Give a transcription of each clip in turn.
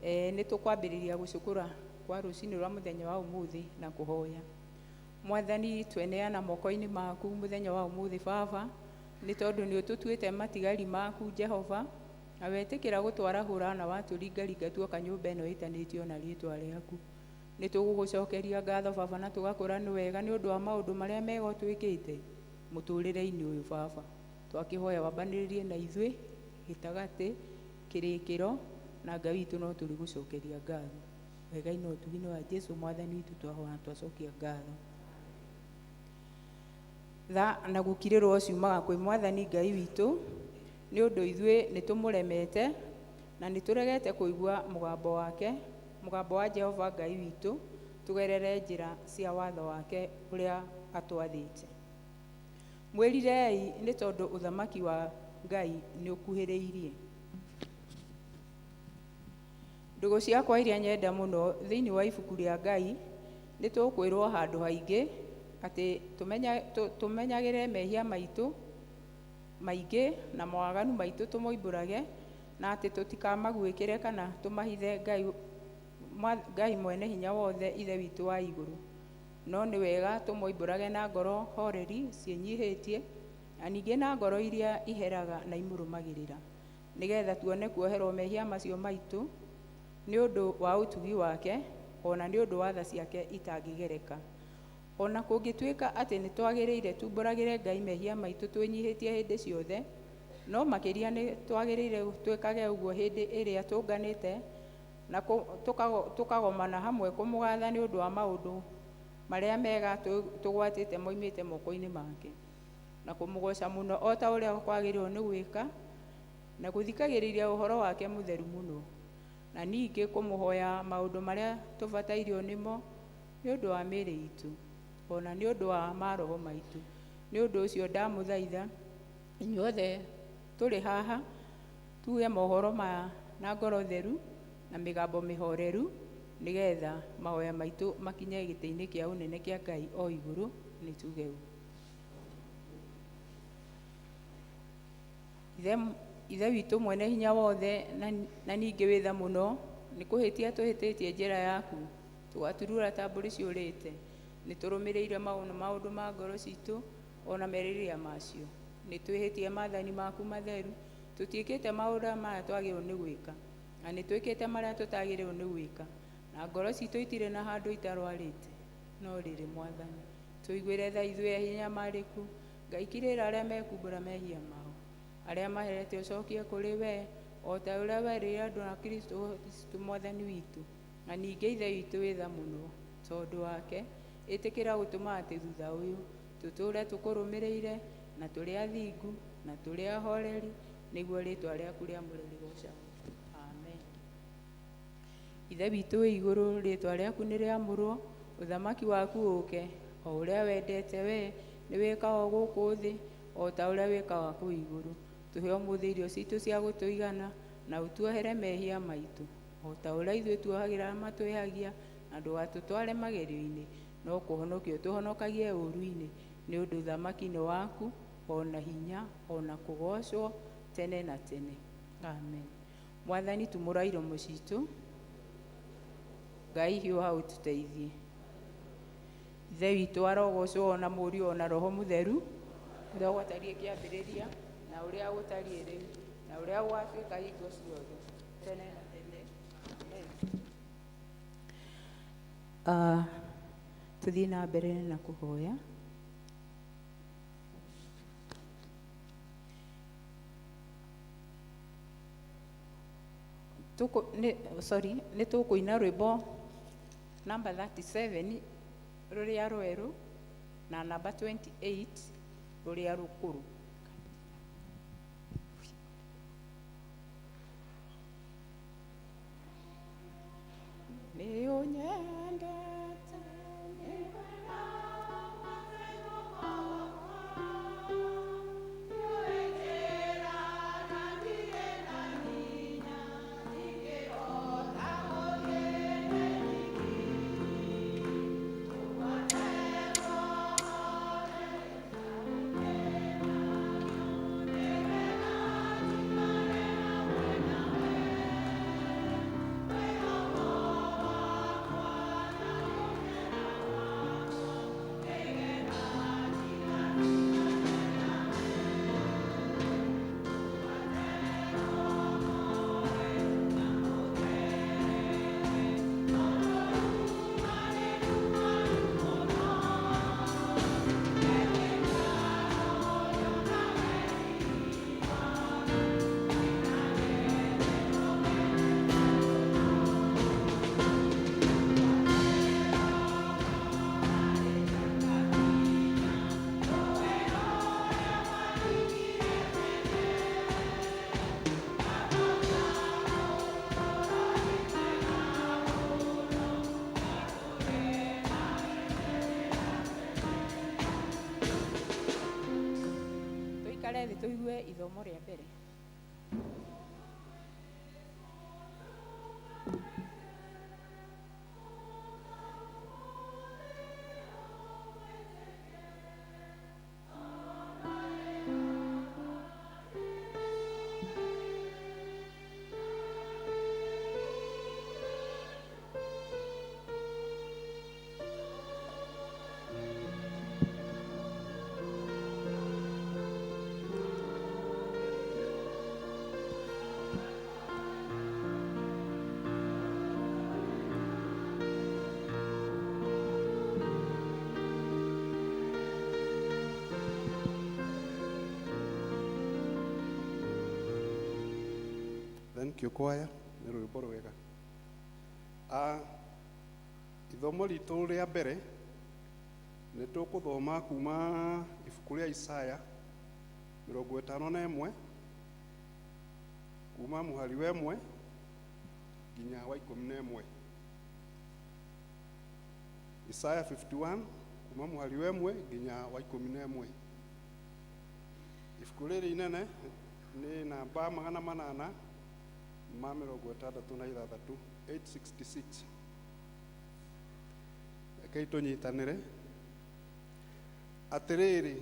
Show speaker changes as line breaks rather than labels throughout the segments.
Nĩ tũkwambĩrĩria gũcukũra kwa rũcinĩ rwa mũthenya wa ũmũthĩ na kũhoya. Mwathani, tweneana moko-inĩ maku mũthenya wa ũmũthĩ Baba, nĩ tondũ nĩ ũtũtuĩte matigari maku Jehova, na wetĩkĩra gũtwarahũra na watũringaringa tuoka nyũmba ĩno ĩtanĩtio na rĩtwa rĩaku. Nĩ tũgũgũcokeria ngatho Baba na tũgakũra nĩ wega nĩ ũndũ wa maũndũ marĩa mega ũtwĩkĩte mũtũrĩre-inĩ ũyũ Baba. Twakĩhoya wambanĩrĩrie na ithuĩ gĩtagatĩ, kĩrĩkĩro, na Ngai witũ no tũrĩgũcokeria ngatho. Wega-inĩ na ũtugi-inĩ wa Jesu Mwathani witũ twahoya na twacokia ngatho. Tha na gũkirĩrwo ciumaga kwĩ Mwathani Ngai witũ, nĩ ũndũ ithuĩ nĩ tũmũremete na nĩ tũregete kũigua mũgambo wake, mũgambo wa Jehova Ngai witũ, tũgerere njĩra cia watho wake ũrĩa atwathĩte. Mwĩrirei nĩ tondũ ũthamaki wa Ngai nĩ ũkuhĩrĩirie. Ndũgũ ciakwa iria nyenda mũno thĩinĩ wa ibuku rĩa Ngai, nĩ tũkwĩrwo handũ haingĩ atĩ tũmenyagĩre mehia maitũ maingĩ na mawaganu maitũ tũmoimbũrage, na atĩ tũtikamaguĩkĩre kana tũmahithe Ngai mwene hinya wothe Ithe witũ wa igũrũ. No nĩ wega tũmoimbũrage na ngoro horeri ciĩnyihĩtie, na ningĩ na ngoro iria iheraga na imũrũmagĩrĩra, nĩgetha tuone kuoherwo mehia macio maitũ nĩ ũndũ wa ũtugi wake, ona nĩ ũndũ wa tha ciake itangĩgereka. Ona kũngĩtuĩka atĩ nĩ twagĩrĩire tumbũragĩre Ngai mehia maitũ twĩnyihĩtie hĩndĩ ciothe, no makĩria nĩ twagĩrĩire twĩkage ũguo hĩndĩ ĩrĩa tũnganĩte na tũkagomana hamwe kũmũgatha nĩ ũndũ wa maũndũ marĩa mega tũgwatĩte moimĩte moko-inĩ make, na kũmũgoca mũno o ta ũrĩa kwagĩrĩirwo nĩ gwĩka, na gũthikagĩrĩria ũhoro wake mũtheru mũno, na ningĩ kũmũhoya maũndũ marĩa tũbatairio nĩmo nĩ ũndũ wa mĩĩrĩ itũ, ona nĩ ũndũ wa maroho maitũ. Nĩ ũndũ ũcio ndamũthaitha inyuothe tũrĩ haha tuge mohoro maya na ngoro theru na mĩgambo mĩhoreru, nĩgetha mahoya maitũ makinye gĩtĩ-inĩ kĩa ũnene kĩa Ngai o igũrũ. Nĩ tuge ũũ. Ithe witũ mwene hinya wothe na ningĩ wĩ tha mũno, nĩ kũhĩtia tũhĩtĩtie njĩra yaku, tũgaturura ta mbũri ciũrĩte. Nĩ tũrũmĩrĩire maũndũ ma ngoro citũ ona merirĩria macio. Nĩ twĩhĩtie maathani maku matheru, tũtiĩkĩte maũndũ marĩa twagĩrĩirwo nĩ gwĩka, na nĩ twĩkĩte marĩa tũtagĩrĩirwo nĩ gwĩka, na ngoro citũ itirĩ na handũ itarwarĩte. No rĩrĩ Mwathani, tũiguĩre tha ithuĩ ehia marĩku, Ngai kirĩra arĩa mekumbũra mehia mao, arĩa maherete ũcokie kũrĩ we, o ta ũrĩa werĩire andũ na Kristo Mwathani witũ. Na ningĩ Ithe witũ wĩ tha mũno, tondũ wake, ĩtĩkĩra gũtũma atĩ thutha ũyũ tũtũũre tũkũrũmĩrĩire, na tũrĩ athingu, na tũrĩ ahoreri, nĩguo rĩĩtwa rĩaku rĩamũre rĩgoocagwo. Amen. Ithe witũ wĩ igũrũ, rĩĩtwa rĩaku nĩ rĩamũrwo, ũthamaki waku ũũke, o ũrĩa wendete we nĩ wĩkagwo gũkũ thĩ o ta ũrĩa wĩkaga kũu igũrũ. Tũhe ũmũthĩ irio citũ cia gũtũigana, na ũtuohere mehia maitũ o ta ũrĩa ithuĩ tuohagĩra arĩa matwĩhagia, na ndũgatũtware magerio-inĩ, no kũhonokia ũtũhonokagie ũũru-inĩ, nĩ ũndũ ũthamaki nĩ waku, ona hinya, ona kũgoocwo tene na tene. Amen. Mwathani, tumũra iromo citũ, Ngai hiũha ũtũteithie. Ithe witũ arogocwo ona Mũriũ ona Roho Mũtheru, ũrĩa gwatariĩ kĩambĩrĩria, na ũrĩa gũtariĩ rĩu, na ũrĩa gũgatuĩka hingo ciothe, tene na tene. Amen. Tũthiĩ na mbere na kũhoya. Sorry, nĩ tũkũina rwĩmbo namba 37 rũrĩa rwerũ na namba 28 rũrĩa rũkũrũ. Nĩ ũnyendete, Tũigue ithomo rĩa mbere.
Thank you choir, nĩ rwĩmbo rwega. Ah, ithomo ritũ rĩa mbere nĩ tũkũthoma kuma ibuku rĩa Isaya 51, kuma mũhari wa 1 nginya wa 11. Isaya 51 kuma mũhari wa 1 nginya wa 11. Ibuku rĩrĩ inene nĩ namba 866, 866. Rekei tũnyitanĩre. Atĩrĩrĩ,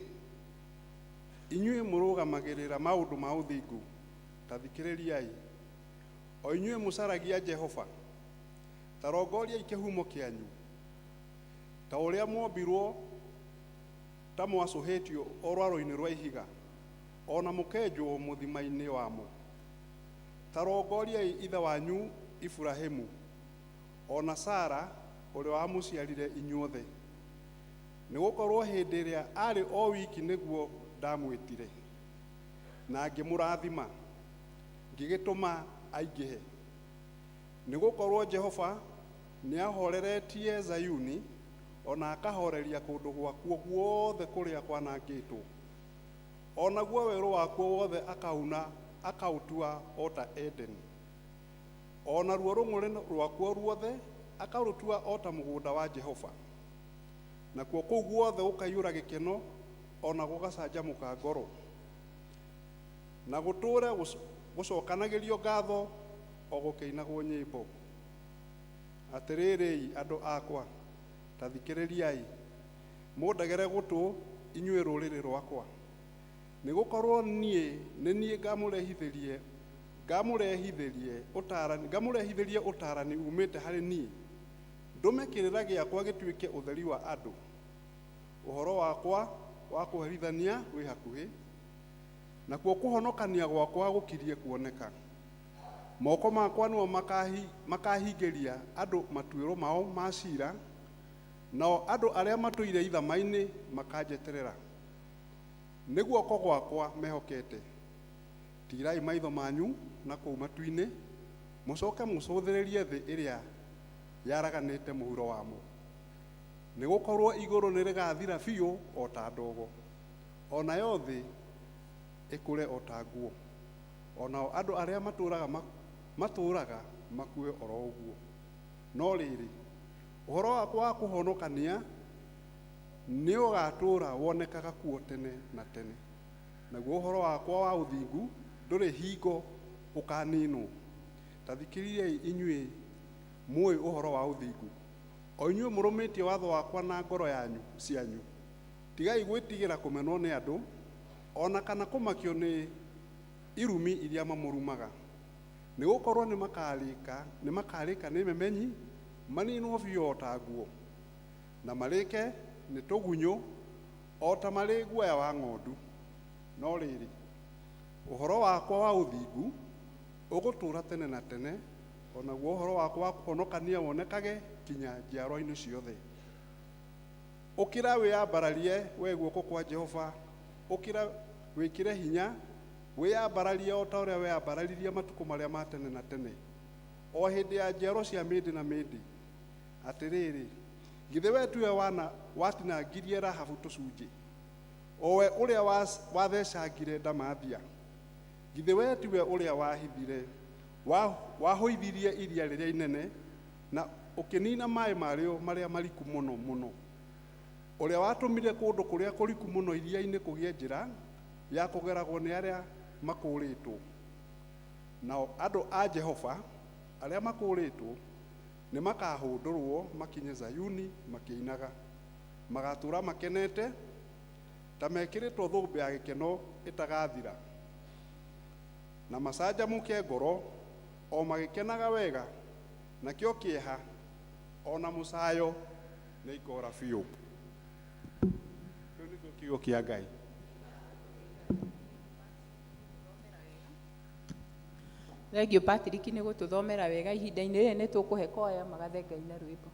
inyuĩ mũrũgamagĩrĩra maũndũ ma ũthingu, ta thikĩrĩriai, o inyuĩ mũcaragia Jehova, ta rongoriai kĩhumo kĩanyu, ta ũrĩa mwombirwo ta mwacũhĩtio o rwaro-inĩ rwa ihiga, o na mũkenjwo mũthima-inĩ wamo. Ta rongoriai ithe wanyu Iburahĩmu, o na Sara ũrĩa wamũciarire inyuothe. Nĩ gũkorwo hĩndĩ ĩrĩa arĩ o wiki nĩguo ndamwĩtire, na ngĩmũrathima, ngĩgĩtũma aingĩhe. Nĩ gũkorwo Jehova nĩahoreretie Zayuni, o na akahoreria kũndũ gwakuo guothe kũrĩa kwanangĩtwo. O naguo werũ wakuo wothe akauna akaũtua o ta Edeni, o naruo rũng'ũrĩ rwakuo ruothe akarũtua o ta mũgũnda wa Jehova. Nakuo kũu guothe gũkaiyũra gĩkeno, o na gũgacanjamũka ngoro, na gũtũũre gũcokanagĩrio ngatho o gũkĩinagwo nyĩmbo. Atĩrĩrĩi andũ akwa, ta thikĩrĩriai, mũndegere gũtũ inyuĩ rũrĩrĩ rwakwa. Nĩ gũkorwo niĩ nĩ niĩ ngamũrehithĩrie ũtaarani umĩte harĩ niĩ, ndũme kĩrĩra gĩakwa gĩtuĩke ũtheri wa andũ. Ũhoro wakwa wa kũherithania wĩ hakuhĩ, nakuo kũhonokania gwakwa gũkirie kuoneka. Moko makwa nĩmo makahingĩria andũ matuĩro mao ma ciira, nao andũ arĩa matũire ithama-inĩ makanjeterera. Nĩ guoko gwakwa mehokete. Tiirai maitho manyu na kũu matu-inĩ, mũcoke mũcũthĩrĩrie thĩ ĩrĩa yaraganĩte mũhuro wamo. Nĩ gũkorwo igũrũ nĩ rĩgathira biũ o ta ndogo, o nayo thĩ ĩkũre o ta nguo, o nao andũ arĩa matũũraga makue oro ũguo. No rĩrĩ, ũhoro wakwa wa kũhonokania nĩ ũgatũũra wonekaga kuo tene na tene, naguo ũhoro wakwa wa ũthingu ndũrĩ hingo ũkaninwo. Ta thikĩrĩriai inyuĩ mũĩ ũhoro wa ũthingu, o inyuĩ mũrũmĩtie watho wakwa na ngoro yanyu cianyu. Tigai gwĩtigĩra kũmenwo nĩ andũ, o na kana kũmakio nĩ irumi iria mamũrumaga. Nĩ gũkorwo nĩ makarĩka nĩ memenyi, maninwo biũ o ta nguo, na marĩke nĩ tũgunyũ o ta marĩ guoya wa ng'ondu. No rĩrĩ, ũhoro wakwa wa ũthingu ũgũtũũra tene na tene, o naguo ũhoro wakwa wa kũhonokania wonekage nginya njiarwa-inĩ ciothe. Ũkĩra wĩyambararie we guoko kwa Jehova, ũkĩra wĩkĩre hinya, wĩyambararie o ta ũrĩa weyambararirie matukũ marĩa ma tene na tene, o hĩndĩ ya njiaro cia mĩndĩ na mĩndĩ. Atĩrĩrĩ, githĩ we tiwe watinangirie Rahabu tũcunjĩ, o we ũrĩa wathecangire Ndamathia? Githĩ we tiwe ũrĩa wahũithirie iria rĩrĩa inene, na ũkĩnina maĩ marĩo marĩa mariku mũno mũno, ũrĩa watũmire kũndũ kũrĩa kũriku mũno iria-inĩ kũgĩe njĩra, Ya kũgeragwo nĩ arĩa makũũrĩtwo. Nao andũ a Jehova arĩa makũũrĩtwo nĩ makahũndũrwo makinye Zayuni makĩinaga. Magatũũra makenete ta mekĩrĩtwo thũmbĩ ya gĩkeno ĩtagathira, na macanjamũke ngoro o magĩkenaga wega, nakĩo kĩeha ona mũcayo nĩ ikora biũ. Kĩu nĩkĩo kiugo kĩa Ngai.
Thank you Patrick nĩ gũtũthomera wega. Ihinda-inĩ rĩrĩ nĩ tũkũhe kwaya magathe Ngai na rwĩmbo.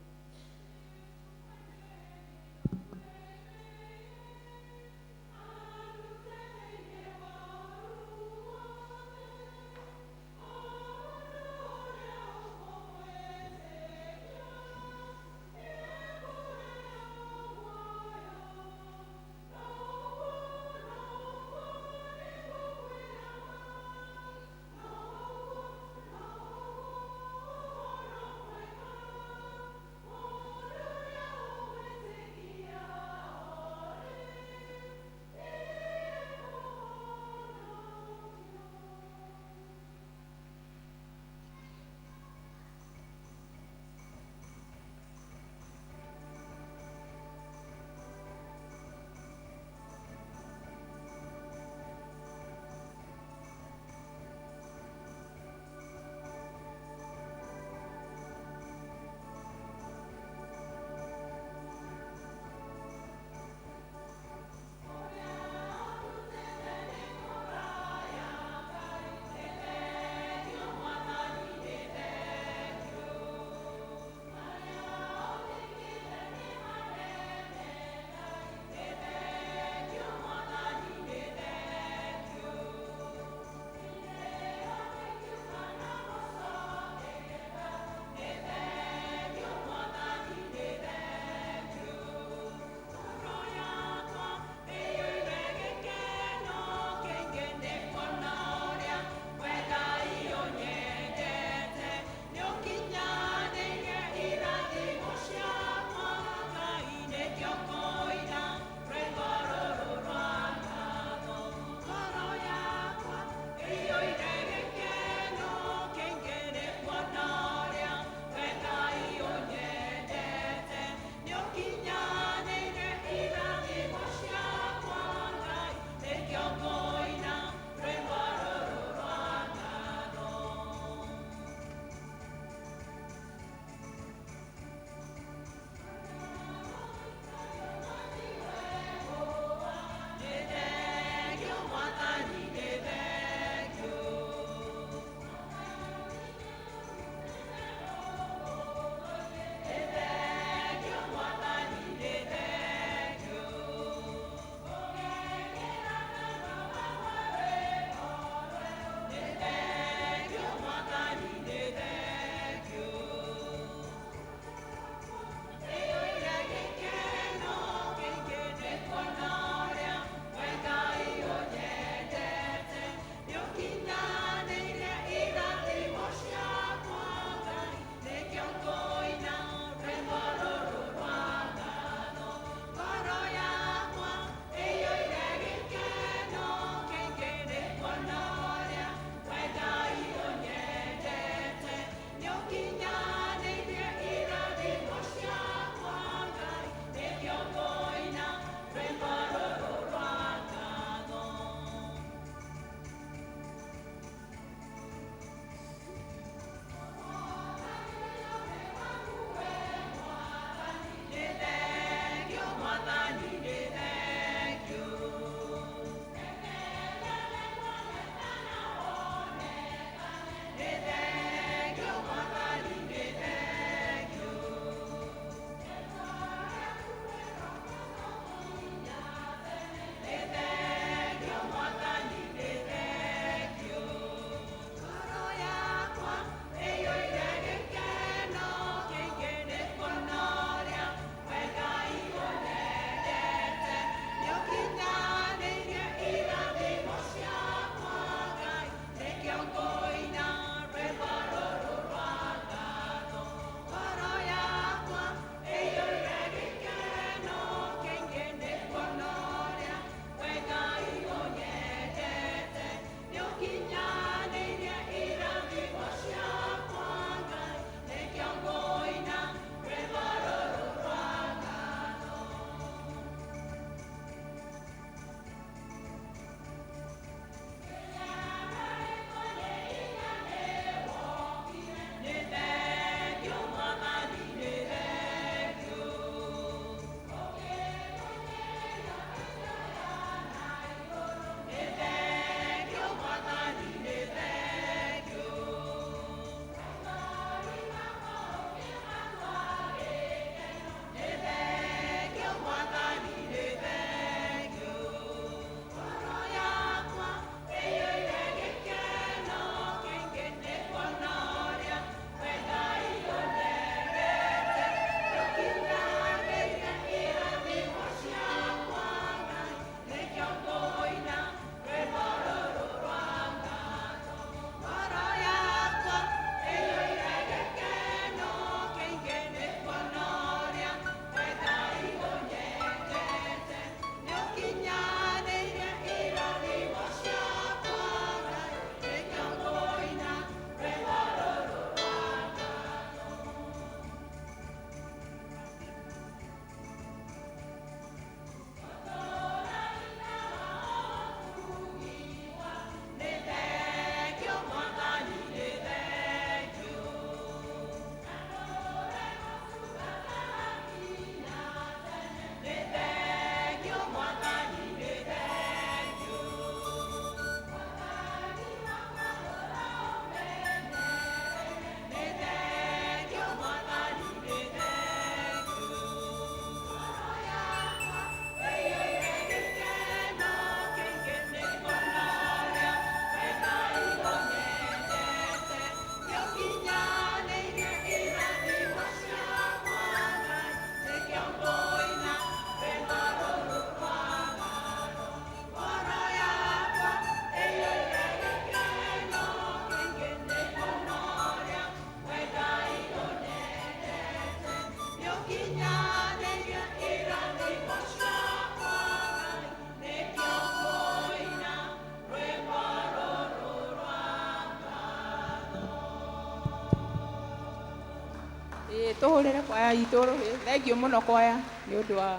Ĩĩ tũhũrĩre kwaya itũ rũhĩ. Thengiũ mũno kwaya nĩ ũndũ wa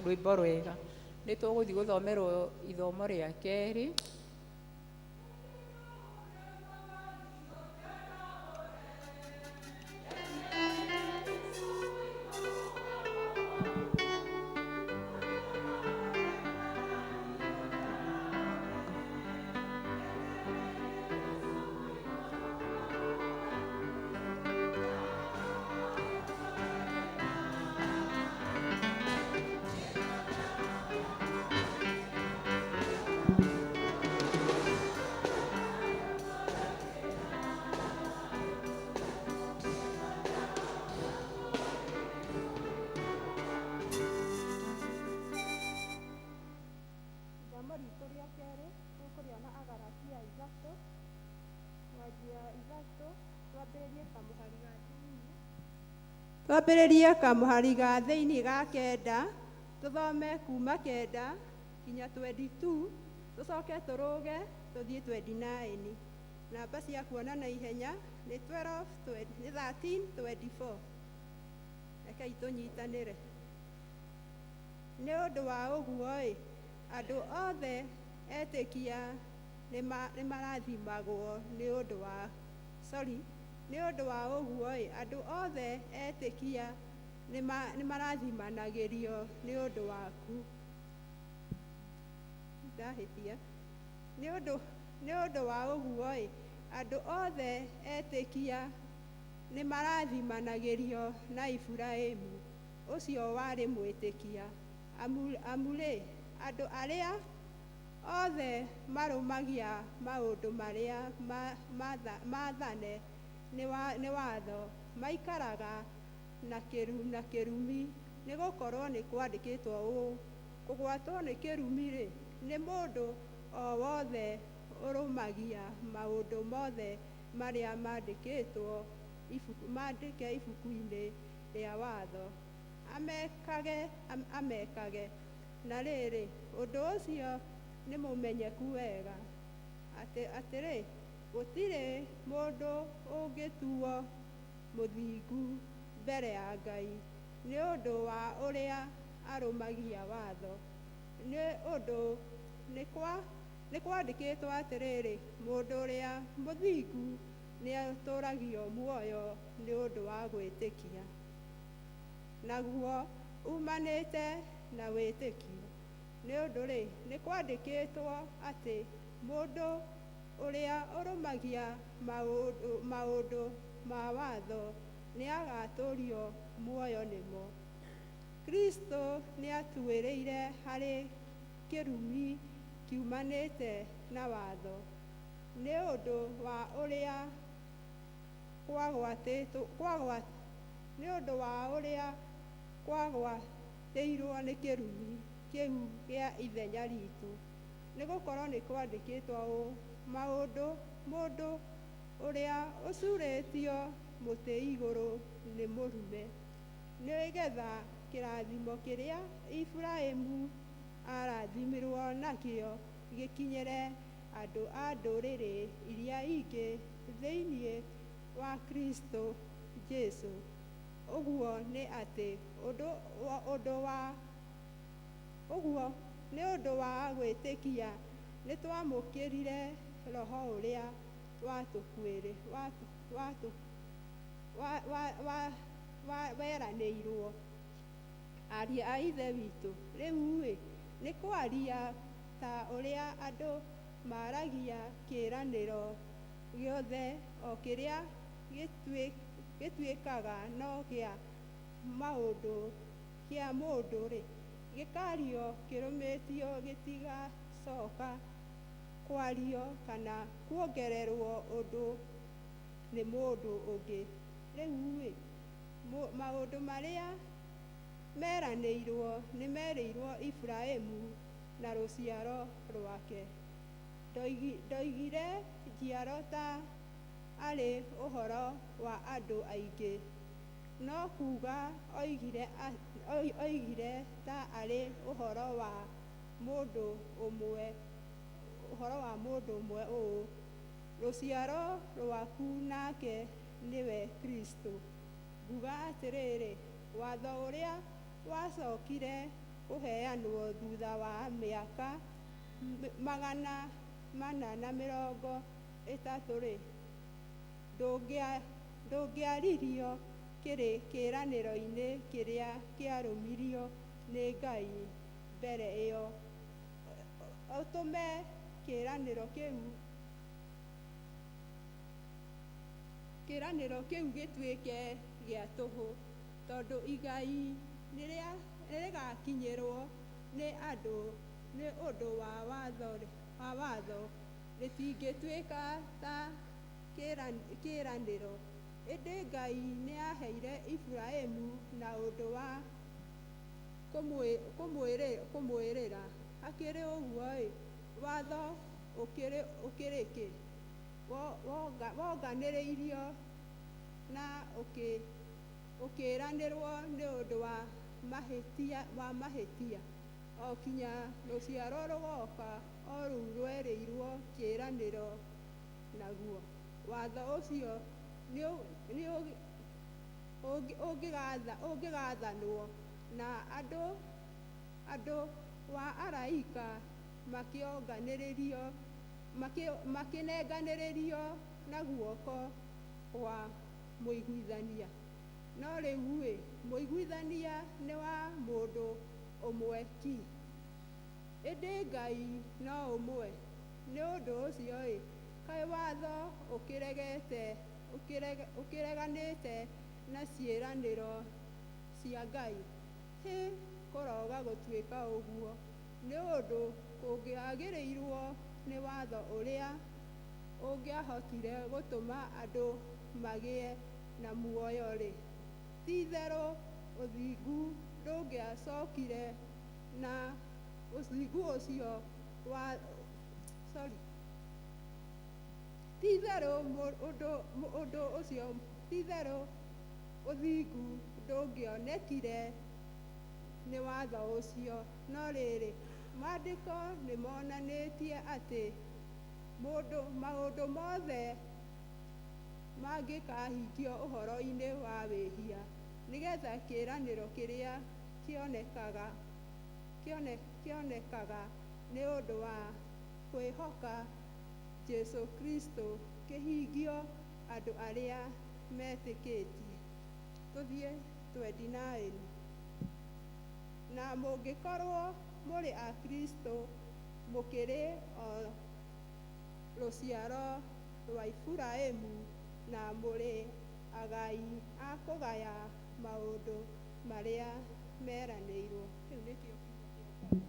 rwĩmbo rwega. Nĩ tũgũthiĩ gũthomerwo ithomo rĩa kerĩ.
Ithomo ritũ rĩa kerĩ tũkũrĩona Agalatia ithatũ mwanjia ithatũ twambĩrĩrie kamũhari ga thĩinĩ, twambĩrĩrie kamũhari ga thĩinĩ ga kenda, tũthome kuma kenda nginya 22, tũcoke tũrũge tũthiĩ 29. Namba cia kuona na ihenya nĩ 12, nĩ 13, 24. Rekei tũnyitanĩre. Nĩ ũndũ wa ũguo-ĩ, andũ othe etĩkia nĩ marathimagwo nĩ ũndũ wa, sorry, nĩ ũndũ wa ũguo-ĩ, andũ othe etĩkia nĩ marathimanagĩrio nĩ ũndũ waku. Ndahĩtia. Nĩ ũndũ wa ũguo-ĩ, andũ othe etĩkia nĩ marathimanagĩrio na Iburahĩmu ũcio warĩ mwĩtĩkia. Amu-rĩ, andũ arĩa othe marũmagia maũndũ marĩa maathane nĩ watho maikaraga na kĩrumi, nĩ gũkorwo nĩ kwandĩkĩtwo ũũ, kũgwatwo nĩ kĩrumi-rĩ, nĩ mũndũ o wothe ũrũmagia maũndũ mothe marĩa mandĩkĩtwo mandĩke ibuku-inĩ rĩa watho, amekage. Na rĩrĩ, ũndũ ũcio nĩ mũmenyeku wega, atĩrĩ, gũtirĩ mũndũ ũngĩtuo mũthingu mbere ya Ngai nĩ ũndũ wa ũrĩa arũmagia watho. Nĩ ũndũ nĩ kwandĩkĩtwo atĩrĩrĩ, mũndũ ũrĩa mũthingu nĩatũũragio muoyo nĩ ũndũ wa gwĩtĩkia. Naguo umanĩte na wĩtĩkio. Nĩ ũndũ-rĩ, nĩ kwandĩkĩtwo atĩ mũndũ ũrĩa ũrũmagia maũndũ ma watho nĩagatũũrio muoyo nĩmo. Kristo nĩatuĩrĩire harĩ kĩrumi kiumanĩte na watho, nĩ ũndũ wa ũrĩa kwagwatĩtwo, nĩ ũndũ wa ũrĩa kwagwatĩirwo nĩ kĩrumi kĩu gĩa ithenya ritũ. Nĩ gũkorwo nĩ kwandĩkĩtwo ũũ, mũndũ ũrĩa ũcurĩtio mũtĩ igũrũ nĩ mũrume, nĩgetha kĩrathimo kĩrĩa Iburahĩmu arathimirwo nakĩo gĩkinyĩre andũ a ndũrĩrĩ iria ingĩ thĩinĩ wa Kristo Jesũ. Ũguo nĩ atĩ ũguo nĩ ũndũ wa gwĩtĩkia nĩtwamũkĩrire roho ũrĩa weranĩirwo. Ariũ a Ithe witũ, rĩu-ĩ, nĩ kwaria ta ũrĩa andũ maaragia kĩĩranĩro gĩothe o kĩrĩa gĩtuĩkaga no kĩa maũndũ kĩa mũndũ-rĩ, gĩkaario kĩrũmĩtio gĩtigacoka kwario kana kuongererwo ũndũ nĩ mũndũ ũngĩ. Rĩu-ĩ, maũndũ marĩa meranĩirwo nĩ merĩirwo Iburahĩmu na rũciaro rwake. Ndoigire njiaro ta arĩ ũhoro wa andũ aingĩ, no kuga oigire ta arĩ ũhoro wa mũndũ ũmwe, ũhoro wa mũndũ ũmwe ũũ, rũciaro rwaku nake nĩwe Kristo. Nguga atĩrĩrĩ, watho ũrĩa wacokire kũheanwo thutha wa mĩaka 430-rĩ, ndũngĩaririo kĩĩranĩro-inĩ kĩrĩa kĩarũmirio nĩ Ngai mbere ĩyo, ũtũme kĩĩranĩro kĩu gĩtuĩke gĩa tũhũ, tondũ igai nĩrĩgakinyĩrwo nĩ andũ nĩ ũndũ wa watho, rĩtingĩtuĩka ta kĩĩranĩro. Ĩndĩ Ngai nĩaheire Iburahĩmu na ũndũ wa kũmwĩrĩra. Hakĩrĩ ũguo-ĩ, watho ũkĩrĩ kĩ? Wonganĩrĩirio na ũkĩĩranĩrwo nĩ ũndũ wa mahĩtia, o kinya rũciaro rũgoka o rũu rwerĩirwo kĩĩranĩro naguo. Watho ũcio ũngĩgathanwo na andũ wa araika makĩnenganĩrĩrio na guoko kwa mũiguithania. No rĩu-ĩ, mũiguithania nĩ wa mũndũ ũmwe ki, ĩndĩ Ngai no ũmwe. Nĩ ũndũ ũcio-ĩ, kaĩ watho ũkĩreganĩte na ciĩranĩro cia Ngai? Hĩ, kũroga gũtuĩka ũguo! Nĩ ũndũ kũngĩagĩrĩirwo nĩ watho ũrĩa ũngĩahotire gũtũma andũ magĩe na muoyo-rĩ, ti-itherũ ũthingu ndũngĩacokire na ũthingu ũcio wa sorry ti-itherũ ũndũ ũcio ti-itherũ ũthingu ndũngĩonekire nĩ watho ũcio. No rĩrĩ, maandĩko nĩmonanĩtie atĩ maũndũ mothe mangĩkahingio ũhoro-inĩ wa wĩhia, nĩgetha kĩĩranĩro kĩrĩa kĩonekaga nĩ ũndũ wa kwĩhoka Jesũ Kristo kĩhingio andũ arĩa metĩkĩtie. Tũthiĩ 29. Na mũngĩkorwo mũrĩ a Kristo, mũkĩrĩ o rũciaro rwa Iburahĩmu na mũrĩ agai a kũgaya maũndũ marĩa meranĩirwo. Kĩu nĩkĩo kiugo kĩa Ngai.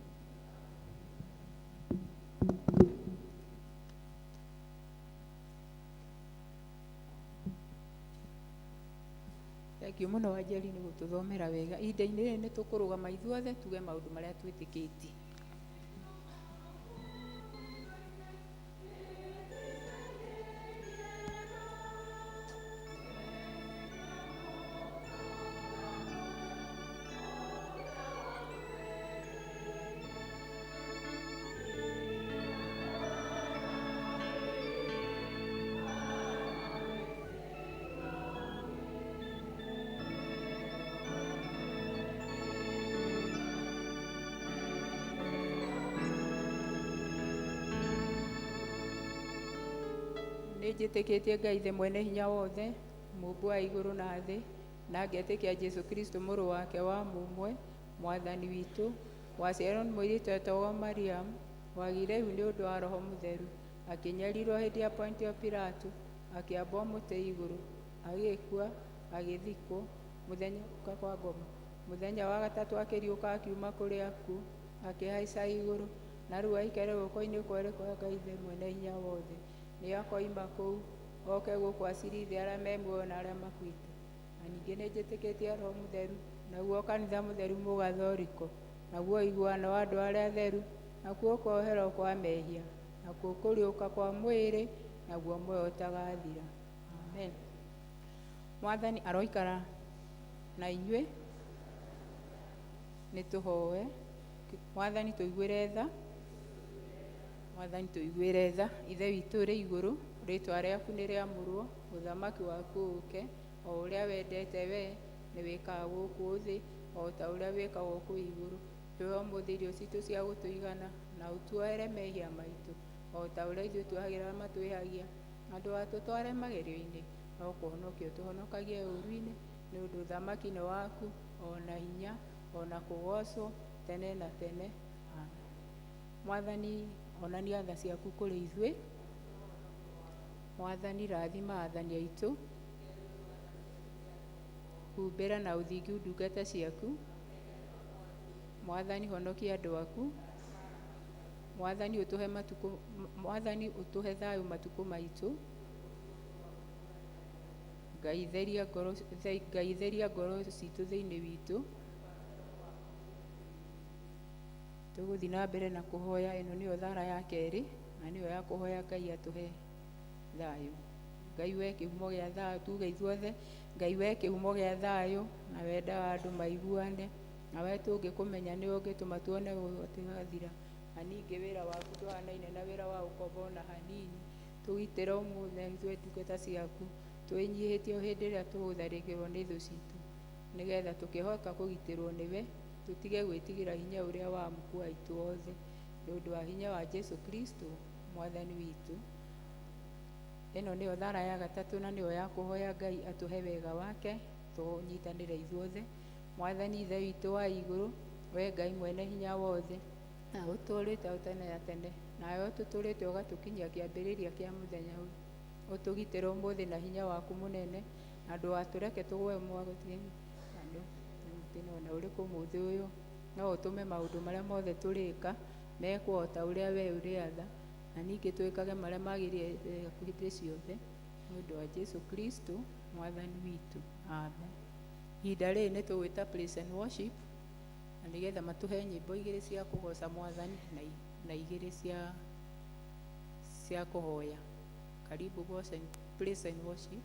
Thank you mũno Wanjeri nĩ gũtũthomera wega. Ihinda-inĩ rĩrĩ nĩ tũkũrũgama ithuothe tuge maũndũ marĩa twĩtĩkĩtie. Nĩnjĩtĩkĩtie Ngai Ithe mwene hinya wothe, mũmbi wa igũrũ na thĩ, na ngetĩkia Jesũ Kristo mũrũ wake wa mũmwe, mwathani witũ, waciarirwo nĩ mũirĩtu wetagwo Mariamu, wagĩire ihu nĩ ũndũ wa Roho Mũtheru, akĩnyarirwo hĩndĩ ya Pontio Pilato, akĩambwo mũtĩ igũrũ, agĩkua, agĩthikwo, mũthenya ũka kwa ngoma, mũthenya wa gatatũ akĩriũka akiuma kũrĩ akuũ, akĩhaica igũrũ, na rĩu aikare guoko-inĩ kwa ũrĩo kwa Ngai Ithe mwene hinya wothe. Nĩ akoima kũu oke gũkũ acirithie arĩa me muoyo na arĩa makuĩte. Na ningĩ nĩnjĩtĩkĩtie Roho Mũtheru, naguo kanitha mũtheru mũgathoriko, naguo ũiguano wa andũ arĩa atheru, nakuo kuoherwo kwa mehia, nakuo kũriũka kwa mwĩrĩ, naguo muoyo ũtagathira. Amen. Mwathani aroikara na inyuĩ. Nĩ tũhoe. Mwathani tũiguĩre tha. Mwathani tũiguĩre tha. Ithe witũ ũrĩ igũrũ, rĩtwa rĩaku nĩ rĩamũrwo, ũthamaki waku ũũke, O ũrĩa wendete we nĩ wĩkaga gũkũ thĩ o ta ũrĩa wĩkagwo kũu igũrũ. Tũhe ũmũthĩ irio citũ cia gũtũigana, na ũtuohere mehia maitũ o ta ũrĩa ithuĩ tuohagĩra arĩa matwĩhagia, na ndũgatũtware magerio-inĩ, no kũhonokia ũtũhonokagie ũũru-inĩ, nĩ ũndũ ũthamaki nĩ waku, o na hinya, o na kũgoocwo tene na tene. Amen. Mwathani, onania tha ciaku kũrĩ ithuĩ. Mwathani, rathima athani aitũ. Humbĩra na ũthingu ndungata ciaku. Mwathani, honokia andũ aku. Mwathani, ũtũhe matukũ, Mwathani, ũtũhe thayũ matukũ maitũ. Ngai theria ngoro, Ngai theria ngoro citũ thĩinĩ witũ. Tũgũthiĩ na mbere na kũhoya. Ĩno nĩyo thara ya kerĩ, na nĩyo ya kũhoya Ngai atũhe thayũ. Ngai we kĩhumo gĩa thayũ, tuge ithuothe, Ngai we kĩhumo gĩa thayũ, na wendaga andũ maiguane, na we tũngĩkũmenya nĩwe ũngĩtũma tuone gũtigathira. Na ningĩ wĩra waku ndũhanaine na wĩra wa ũkombo ona hanini. Tũgitĩre ũmũthĩ ithuĩ ndungata ciaku, twĩnyihĩtie o hĩndĩ ĩrĩa tũgũtharĩkĩrwo nĩ thũ citũ, nĩgetha tũkĩhoka kũgitĩrwo nĩwe, tũtige gwĩtigĩra hinya ũrĩa wa muku aitũ othe, nĩ ũndũ wa hinya wa Jesu Kristo Mwathani witũ. Ĩno nĩyo thara ya gatatũ, na nĩyo ya kũhoya Ngai atũhe wega wake, tũnyitanĩre ithuothe. Mwathani Ithe witũ wa igũrũ, we Ngai mwene hinya wothe, na ũtũũrĩte o tene na tene, nawe ũtũtũũrĩte ũgatũkinyia kĩambĩrĩria kĩa mũthenya ũyũ. Ũtũgitĩre ũmũthĩ na hinya waku mũnene, na ndũgatũreke tũgwe mwagũtĩ-inĩ ona ũrĩkũ ũmũthĩ ũyũ. No ũtũme maũndũ marĩa mothe tũrĩka mekwo o ta ũrĩa we ũrĩatha, na ningĩ twĩkage marĩa magĩrĩire hĩndĩ ciothe, nĩ ũndũ wa Jesu Kristo Mwathani witũ. Amen. Ihinda rĩrĩ nĩ tũgwĩta praise and worship, na nĩgetha matũhe nyĩmbo igĩrĩ cia kũgoca Mwathani na igĩrĩ cia kũhoya. Karibu praise and worship.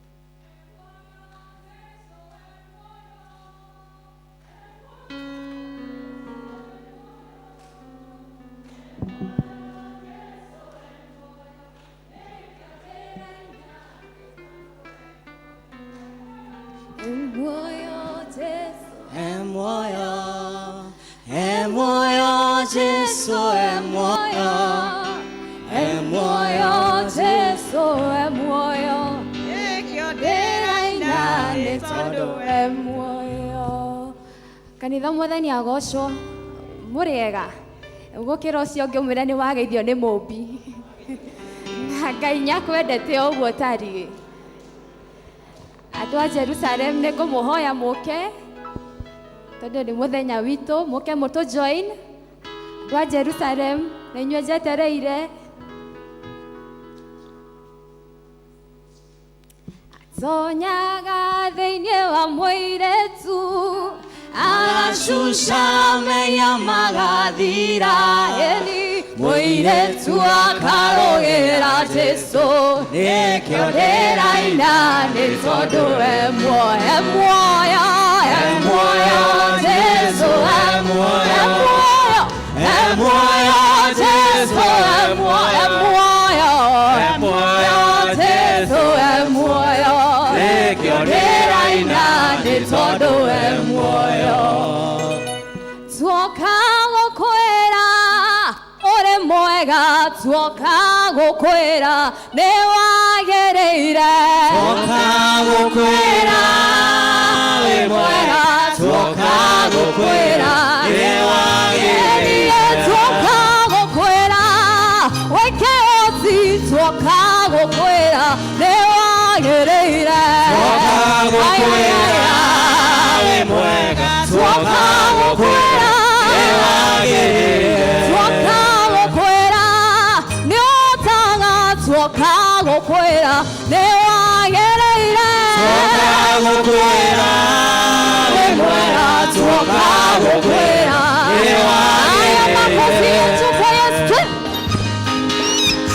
Emoyo Jesu, emoyo, emoyo Jesu, emoyo,
Nĩkĩo ndĩraina nĩ tondũ
emoyo. Kanitha Mwathani agocwo, mũrĩega. Gũkĩra ũcio ũngĩ ũmwĩre nĩ wageithio nĩ Mũmbi. Na Ngai nĩakwendete o ũguo ũtariĩ. Andũ a Jerusalem nĩ ngũmũhoya mũke, tondũ nĩ mũthenya witũ, mũke mũtũ join. Andũ a Jerusalem, nĩ inyuĩ njetereire. Atonyaga thĩinĩ wa mũirĩtu,
agacuca mehia magathira,
ĩni mũirĩtu akarũgĩra Jesu,
nĩkĩo
ndĩraina nĩ tondũ e muoyo, e muoyo Jesu, e muoyo, e muoyo Jesu, e muoyo, e muoyo Jesu, e muoyo,
nĩkĩo
ndĩraina nĩ tondũ e muoyo. Tuoka gũkwĩra ũrĩ mwega, tuoka gũkwĩra nĩ wagĩrĩire.
Tuoka gũkwĩra wĩ mwega, tuoka gũkwĩra nĩ wagĩrĩire.
Tuoka gũkwĩra wĩke ũti, tuoka gũkwĩra nĩ wagĩrĩire.
Tuoka gũkwĩra wĩ mwega, tuoka gũkwĩra nĩ wagĩrĩire.
Tuoka gũkwĩra nĩ ũtaga, tuoka gũkwĩra nĩ wagĩrĩire.
Tuoka gũkwĩra wĩ mwega, tuoka gũkwĩra nĩ
Haya, makofi
wagĩrĩire.
yetu kwa Yesu.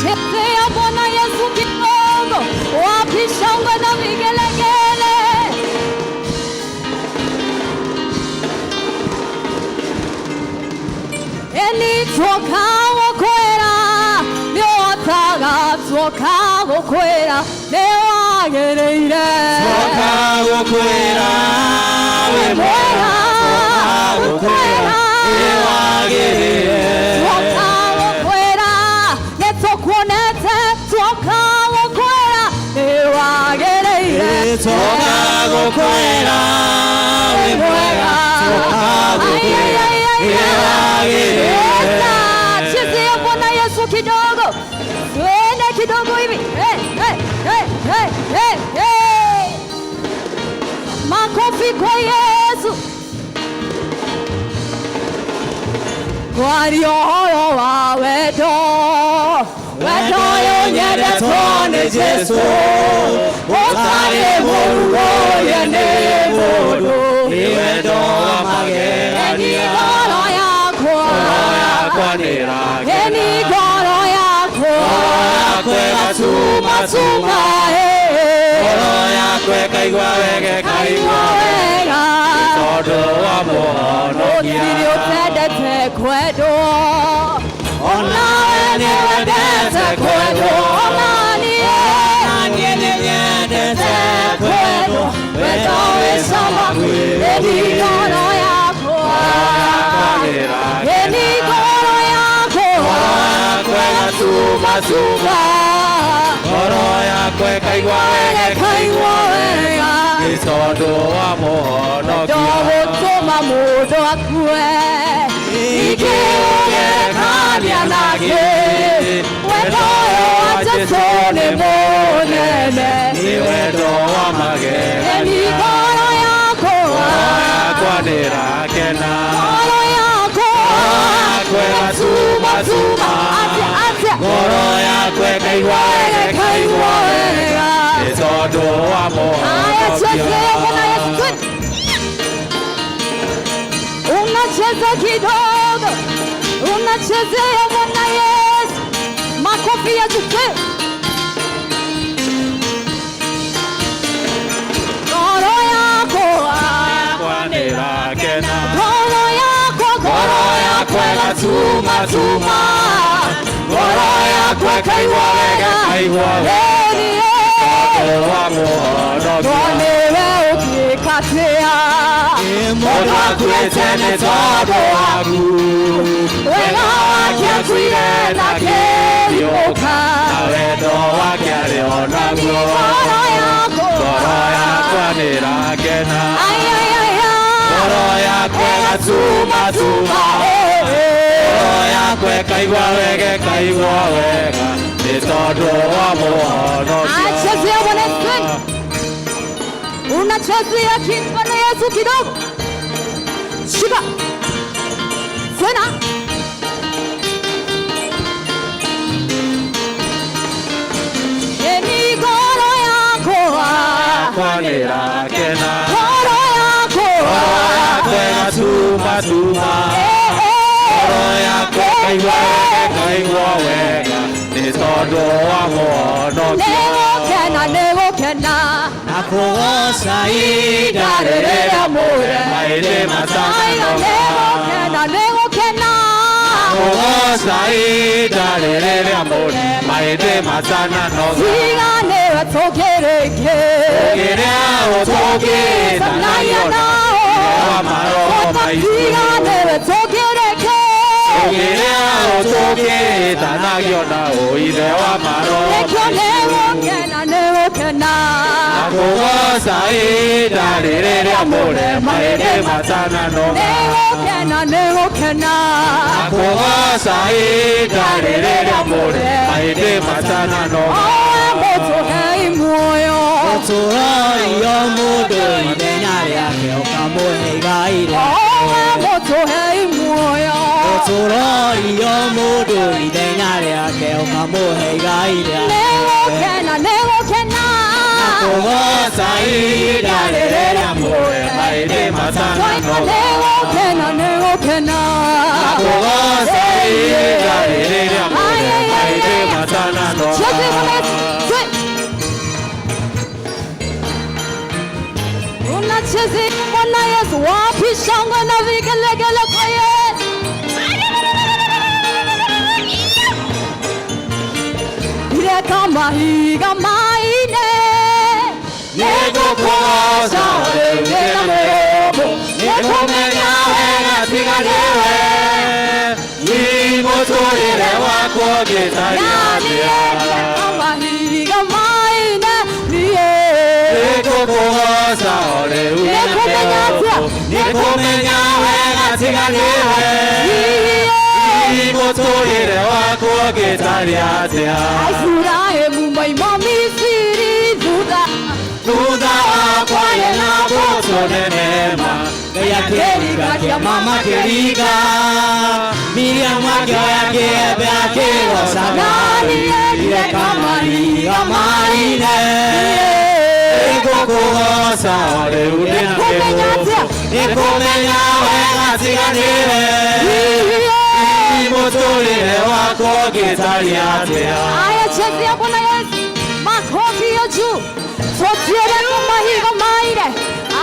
Chezea Bwana Yesu kidogo, wapi shangwe na vigelegele? Eli tuoka gũkwĩra nĩ ũhotaga, tuoka gũkwĩra nĩ wagĩrĩire. wagĩrĩire.
Twoka gũkwĩra wĩ mwega, twoka gũkwĩra nĩ wagĩrĩire.
Twoka gũkwĩra nĩtũkuonete, twoka gũkwĩra nĩ wagĩrĩire.
Twoka gũkwĩra wĩ mwega, twoka gũkwĩra nĩ wagĩrĩire.
Chezea Bwana Yesu kidogo, twende kidogo hivi. Hey, hey, hey, hey, hey, hey. Makofi kwa Yesu. Kwaria ũhoro wa wendo, wendo ũyũ nyendetwo nĩ Jesũ, ũtarĩ mũrugũrie nĩ mũndũ.
Nĩ wendo wa
Eni
magegania,
ngoro yakwa,
ngoro yakwa nĩĩrakena.
Eni ngoro yakwa,
Ngoro yakwa ĩgatuma
tuma, eh,
ngoro yakwa ĩkaigua wega, ĩkaigua
kaigua
wega
wega.
nĩ tondũ wa mũhonokia.
Gũtirĩ ũtendete kwendwo, onawe nĩ wendete kwendwo, ona niĩ
Na niĩ nĩnyendete kwendwo, wendo wĩ cama
Eni ngoro yakwa, eni ngoro yakwa,
yakwa ĩgatuma
tuma,
ngoro yakwa ĩkaigua wega,
ĩkaigua wega.
nĩ tondũ wa mũhonokia.
Ndogũtũma mũndũ akue, ingĩũgerekania nake. Wendo ũyũ wa Jesũ nĩ mũnene.
Nĩ wendo wa
Eni
magegania,
ngoro yakwa,
ngoro yakwa nĩĩrakena.
ngoro yakwa,
Yakwa ĩgatuma tuma,
atĩa, atĩa,
ngoro yakwa ĩkaigua wega, ĩkaigua wega nĩ tondũ wa
Haya, chezea Bwana Yesu.
mũhonokia.
Twende. Unacheza kidogo, unachezea Bwana Yesu. Makofi ya juu. Ngoro yako,
Yakwa nĩĩrakena.
ngoro yako,
Ngoro yakwa ĩgatuma tuma, ngoro yakwa ĩkaigua wega, ĩkaigua wega
Eni, eh.
tondũ wa mũhonokia.
Nĩwe ũngĩkatia.
Mũndũ akuĩte nĩ tondũ waku,
Wega wake akuire na kĩriũka.
na wendo wake arĩ o naguo.
Ngoro yakwa.
Ngoro yakwa nĩĩrakena,
Ai, ai, ai, ai.
ngoro yakwa ĩgatuma tuma, ngoro yakwa ĩkaigua wega, ĩkaigua wega nĩ tondũ wa mũhonokia.
Achezea Bwana Yesu. Unachezea Bwana Yesu kidogo. Shika. Tena. Eni ngoro yakwa.
Yakwa nĩĩrakena,
Ngoro yakwa.
ngoro yakwa ĩgatuma tuma,
Eh, eh.
ngoro yakwa ĩkaigua wega, ĩkaigua wega nĩ tondũ wa mũhonokia.
Nĩgũkena, nĩgũkena.
Na kũgoca ihinda rĩrĩa mũre maĩndĩ
Aiga,
matananoga.
nĩgũkena, nĩgũkena.
Kũgoca ihinda rĩrĩa mũre maĩndĩ matananoga.
Tiga nĩwe tũkĩrĩkie.
Kĩrĩa ũtũngĩtanagio
nao.
wa maroho maitũ.
Tiga nĩwe tũkĩrĩkie.
Kĩrĩa ũtũngĩtanagio na ũithe wa maroho
Nĩkĩo
maitũ.
nĩgũkena, nĩgũkena.
Na kũgoca ihinda rĩrĩa mũre maĩndĩ matananoga.
Nĩgũkena, nĩgũkena.
Na kũgoca ihinda rĩrĩa mũre maĩndĩ matananoga.
Owe mũtũhei muoyo.
Ũtũrorio mũndũ ithenya rĩake ũkamũhe igai rĩake.
Owe mũtũhei muoyo.
Ũtũrorio mũndũ ithenya rĩake ũkamũhe igai rĩake.
Nĩgũkena, nĩgũkena.
Kũgoca ihinda rĩrĩa mũre maĩndĩ
Twaika
matananoga.
nĩgũkena, nĩgũkena.
Kũgoca ihinda rĩrĩa mũre maĩndĩ matananoga.
Cheze Bwana Yesu. Twe. Unachezea Bwana Yesu, wapi shangwe na vigelegele kwa Yesu? Ile kama higa maine.
Nĩngũkũgoca rĩu ndĩna mwĩhoko, nĩkũmenya wega tiga nĩwe. Mũtũrĩre wakwa ũngĩtariĩ atĩa?
Mahiga maine niĩ.
Nĩngũkũgoca o rĩu ndĩna
Nĩkũmenya atĩa?
mwĩhoko, nĩkũmenya wega tiga nĩwe. Mũtũrĩre wakwa ũngĩtariĩ atĩa?
Aiburahimu maima Misiri thutha
Thutha wakwa na mbũtũ nene ma, Ngai akĩringa kĩama makĩringa, Miriamu akĩoya kĩembe akĩgoca Ngai, ireka mahiga maine. Nĩngũkũgoca o rĩu ndĩna mĩhũmũ, nĩkũmenya wega tiga nĩwe. Mũtũrĩre wakwa ũngĩtariĩ atĩa?
Aya, chezea Bwana Yesu, makofi ya juu, tũtiĩre mahiga maire.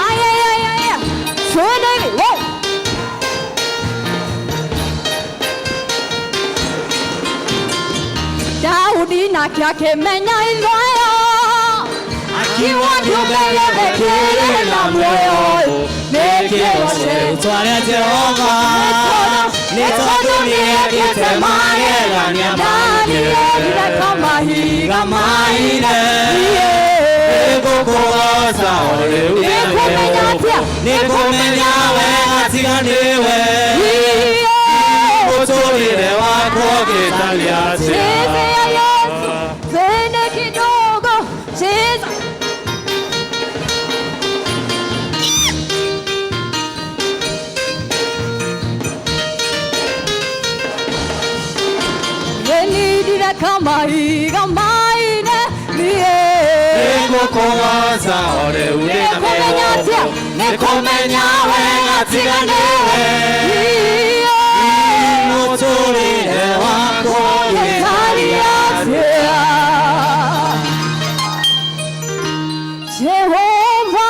Aya, aya, aya, twende hivi, wow. Daudi nake akĩmenya ithũĩro, akiuga kĩũmbe gĩothe kĩrĩ na muoyo nĩkĩgoce
Rĩĩtwa rĩa Jehova, nĩ tondũ nĩekĩte magegania maingĩ.
Ndarĩreka mahiga
maine. Nĩngũkũgoca o rĩu ndĩna
Nĩkũmenya atĩa?
Nĩkũmenya wega tiga nĩwe. Mũtũrĩre wakwa ũngĩtariĩ atĩa?
Chezea Yesu, twende kidogo, cheza. Yenidire kamahiga maine niĩ.
Nĩngũkũgoca o rĩu ndĩna
Nĩkũmenya atĩa?
mĩhũmũ, nĩkũmenya wega tiga nĩwe. Mũtũrĩre wakwa ũngĩtariĩ atĩa?
Jehova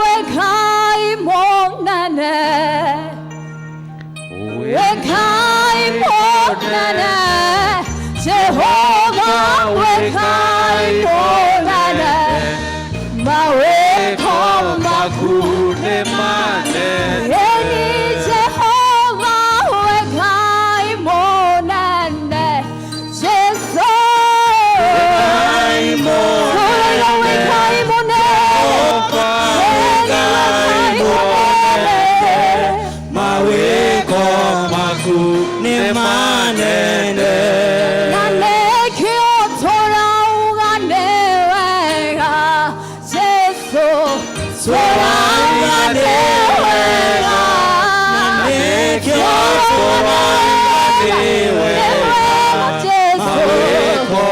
wekai monene, wekai monene, Jehova wekai monene, maweko
maku nĩ manene.
Eni Jehova wekai monene, Jesu.
Wekai
Wekai monene,
Wekai monene, mawĩko maku nĩ manene.
Na nĩkĩo tũrauga nĩ wega, Jesu.
Tũrauga nĩ wega, na nĩkĩo tũrauga nĩ wega,
Jesu.
mawĩko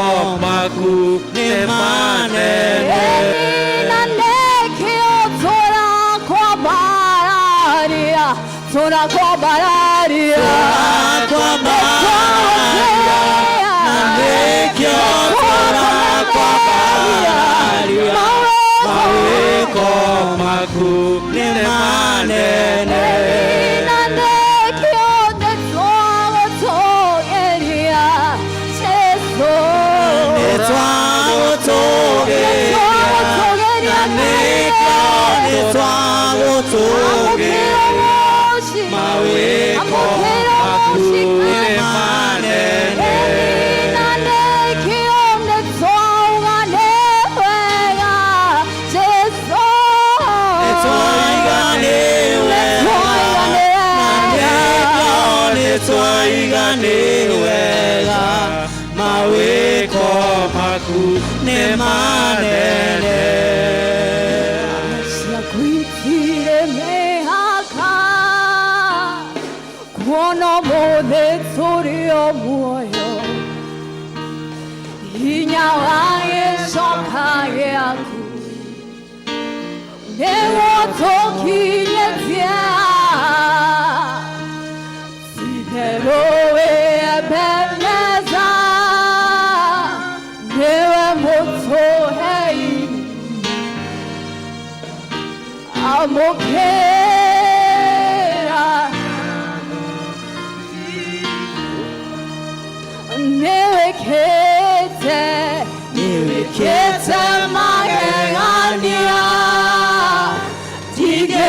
maku nĩ manene.
Na nĩkĩo tũrakwambararia, tũrakwambararia,
Tũrakwambararia, na nĩkĩo tũrakwambararia, mawĩko maku nĩ manene.
Na nĩkĩo nĩtwagũtũgĩria, Jesu.
Nĩtwagũtũgĩria, na nĩkĩo nĩtwagũtũgĩria, mawĩko maku nĩ manene.
Na nĩkĩo nĩtwauga nĩ wega, Jesu.
Nĩtwaiga nĩ wega, na nĩkĩo nĩtwaiga nĩ wega, mawĩko maku nĩ manene.
Ciakuitire mĩhaka, kuona ũmũthĩ tũrĩ o muoyo, hinya wa gĩcoka gĩaku nĩguo tũkinyĩtie itherũ wĩ Ebeneza, nĩwe mũtũhei amũkĩra nĩwĩkĩte, nĩwĩkĩte magegania.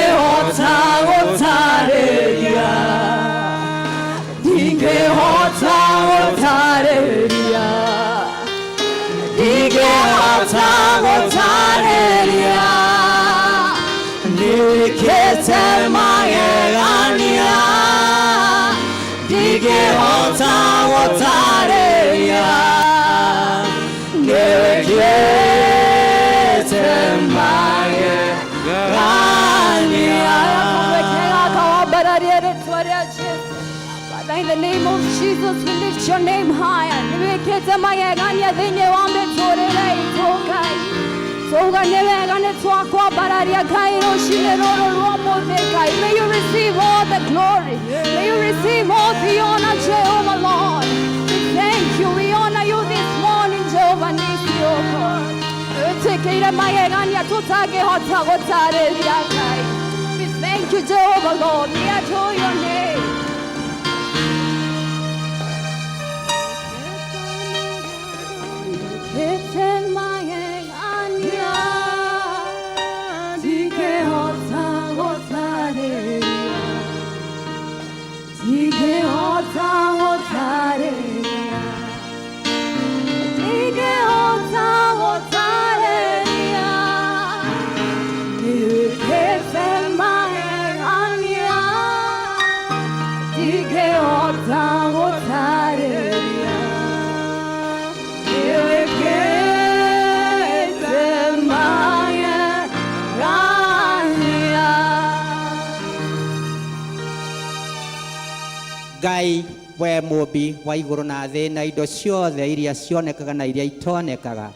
Ndingĩhota gũtarĩria, ndingĩhota gũtarĩria, ndingĩhota gũtarĩria nĩkĩte magegania, ndingĩhota gũtarĩria nĩwĩkĩte magegania.
Father, in the name of Jesus, we lift your name higher. Nĩwĩkĩte magegania thĩinĩ wa mĩtũrĩre itũ Ngai. Twauga nĩ wega nĩ twakwambararia Ngai rũcinĩ rũrũ rwa ũmũthĩ Ngai. May you receive all the glory. May you receive all the honor, Jehovah Lord. We thank you. We honor you this morning, Jehovah Nisi, oh God. Wĩtĩkĩire magegania tũtangĩhota gũtarĩria Ngai. We thank you, Jehovah Lord. We adore your name. Wĩkĩte magegania, ndingĩhota gũtarĩria, ndingĩhota gũtarĩria, ndingĩhota gũtarĩria. Nĩwĩkĩte magegania, ndingĩhota gũtarĩria. Nĩwĩkĩte magegania.
Ngai we mũmbi wa igũrũ na thĩ na indo ciothe iria cionekaga na iria itonekaga,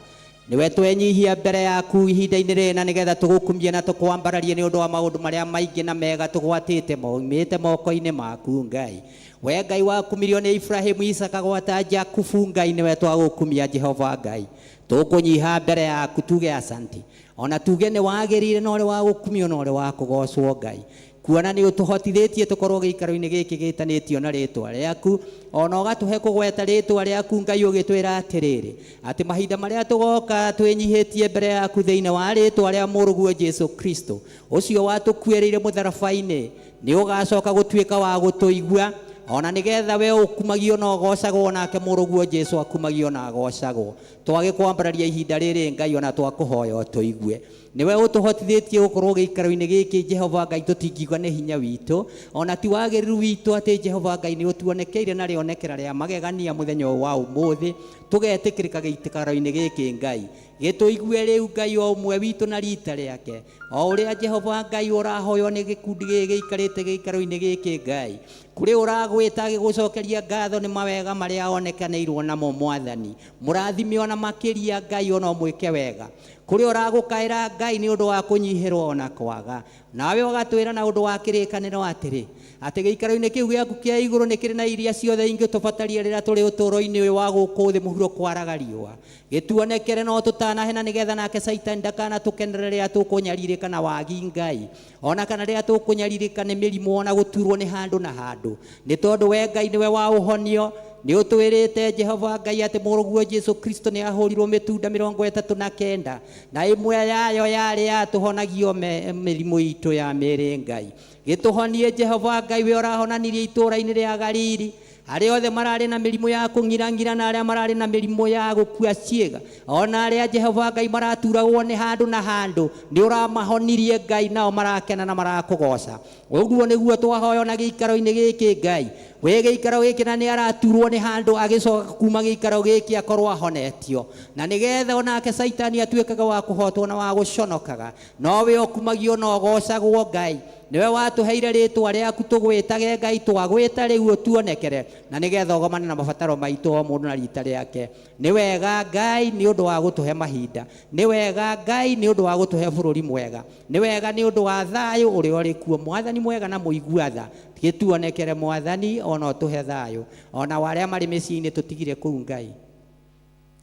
nĩwe twenyihia mbere yaku ihinda-inĩ rĩrĩ na nĩgetha tũgũkumie na tũkwambararie nĩ ũndũ wa maũndũ marĩa maingĩ na mega tũgwatĩte maumĩte moko-inĩ maku Ngai. We Ngai wakumirio nĩ Ibrahimu, Isaka gwata Jakubu, Ngai nĩwe twagũkumia Jehova Ngai. Tũkũnyiha mbere yaku tuge asanti, ona tuge nĩ wagĩrĩire na ũrĩ wa gũkumio na ũrĩ wa kũgocwo Ngai, kuona nĩ ũtũhotithĩtie tũkorwo gĩikaro-inĩ gĩkĩ gĩtanĩtio na rĩtwa rĩaku, ona ũgatũhe kũgweta rĩtwa rĩaku Ngai, ũgĩtwĩra atĩrĩrĩ atĩ mahinda marĩa tũgoka twĩnyihĩtie mbere yaku thĩinĩ wa rĩtwa rĩa mũrũguo Jesu Kristo ũcio watũkuĩrĩire mũtharaba-inĩ, nĩ ũgacoka gũtuĩka wa gũtũigua, ona nĩgetha we ũkumagio na ũgocagwo, nake mũrũguo Jesu akumagio na agocagwo. Twagĩkwambararia ihinda rĩrĩ Ngai, ona twakũhoya ũtũigue. Nĩwe ũtũhotithĩtie gũkorwo gĩikaro-inĩ gĩkĩ Jehova Ngai, tũtingiuga nĩ hinya witũ ona ti wagĩrĩru witũ, atĩ Jehova Ngai nĩ ũtuonekeire na rĩonekera rĩa magegania mũthenya ũyũ wa ũmũthĩ, tũgetĩkĩrĩka gĩikaro-inĩ gĩkĩ Ngai. Gĩtũigue rĩu Ngai, o ũmwe witũ na rita rĩake, o ũrĩa Jehova Ngai ũrahoywo nĩ gĩkundi gĩkĩ gĩikarĩte gĩikaro-inĩ gĩkĩ Ngai, kũrĩ ũragwĩta agĩgũcokeria ngatho nĩ mawega marĩa onekanĩirwo namo Mwathani, mũrathime ona makĩria Ngai, ona ũmwĩke wega. Kũrĩ ũragũkaĩra Ngai nĩ ũndũ wa kũnyihĩrwo ona kwaga, nawe ũgatwĩra na ũndũ wa kĩrĩkanĩro atĩrĩ atĩ gĩikaro-inĩ kĩu gĩaku kĩa igũrũ nĩ kĩrĩ na iria ciothe ingĩtũbataria rĩrĩa tũrĩ ũtũũro-inĩ ũyũ wa gũkũ thĩ mũhuro kwaraga riũa. Gĩtuonekere no tũtanahena, nĩgetha nake Caitani ndakanatũkenere rĩrĩa tũkũnyarirĩka na wagi Ngai, ona kana rĩrĩa tũkũnyarirĩka nĩ mĩrimũ ona gũturwo nĩ handũ na handũ, nĩ tondũ we Ngai nĩwe wa ũhonio. Nĩ ũtwĩrĩte Jehova Ngai atĩ mũrũguo Jesu Kristo nĩ ahũrirwo mĩtunda 39, na ĩmwe yayo yarĩ yatũhonagio mĩrimũ itũ ya mĩĩrĩ Ngai. Gĩtũhonie Jehova Ngai, we ũrahonanirie itũũra-inĩ rĩa Galili arĩa othe mararĩ na mĩrimũ ya kũng'irang'ira na arĩa mararĩ na mĩrimũ ya gũkua ciĩga, ona arĩa Jehova Ngai maraturagwo nĩ handũ na handũ, nĩ ũramahonirie Ngai, nao marakena na marakũgoca. Ũguo nĩguo twahoywo na gĩikaro-inĩ gĩkĩ Ngai. Wĩ gĩikaro gĩkĩ na nĩ araturwo nĩ handũ, agĩcoka kuma gĩikaro gĩkĩ akorwo ahonetio, na nĩgetha onake Caitani atuĩkaga wa kũhotwo na wa gũconokaga, no we ũkumagio na ũgocagwo Ngai. Nĩwe watũheire rĩtwa rĩaku tũgwĩtage Ngai, twagwĩta rĩu ũtuonekere na nĩgetha ũgomane na mabataro maitũ o mũndũ na rita rĩake. Nĩ wega Ngai nĩ ũndũ wa gũtũhe mahinda, nĩ wega Ngai nĩ ũndũ wa gũtũhe bũrũri mwega, nĩ wega nĩ ũndũ wa thayũ ũrĩa ũrĩ kuo. Mwathani mwega na mũigua tha, gĩtuonekere Mwathani, ona ũtũhe thayũ, ona wa arĩa marĩ mĩciĩ-inĩ tũtigire kũu Ngai,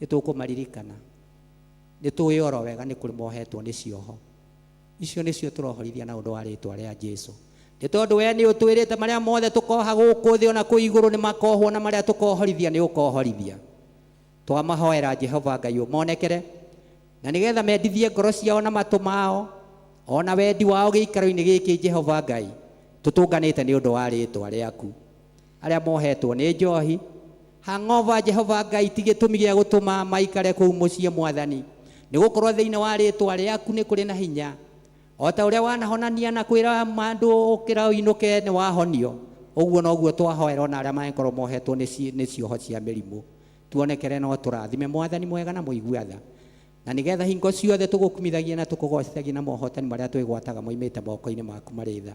nĩ tũkũmaririkana, nĩ tũĩ oro wega nĩ kũrĩ mohetwo nĩ cioho icio, nĩcio tũrohorithia na ũndũ wa rĩtwa rĩa Jesu, nĩ tondũ we nĩ ũtwĩrĩte marĩa mothe tũkoha gũkũ thĩ ona kũu igũrũ nĩ makohwo, na marĩa tũkohorithia nĩ ũkohorithia. Twamahoera Jehova Ngai ũmonekere na nĩgetha mendithie ngoro ciao na matũ mao. Ona wendi wao gĩikaro-inĩ gĩkĩ Jehova Ngai, tũtũnganĩte nĩ ũndũ wa rĩtwa rĩaku. Arĩa mohetwo nĩ njohi, hangover Jehova Ngai ti gĩtũmi gĩa gũtũma maikare kũu mũciĩ Mwathani. Nĩ gũkorwo thĩinĩ wa rĩtwa rĩaku nĩ kũrĩ na hinya. O ta ũrĩa wanahonania na kwĩra andũ ũkĩra ũinũke nĩ wahonio, ũguo noguo twahoera ona arĩa mangĩkorwo mohetwo nĩ cioho cia mĩrimũ. Tuonekere no tũrathime Mwathani mwega na mũigua tha. Na nĩgetha hingo ciothe tũgũkumithagia na tũkũgocithagia na mohotani marĩa twĩgwataga moimĩte moko-inĩ maku marĩ tha.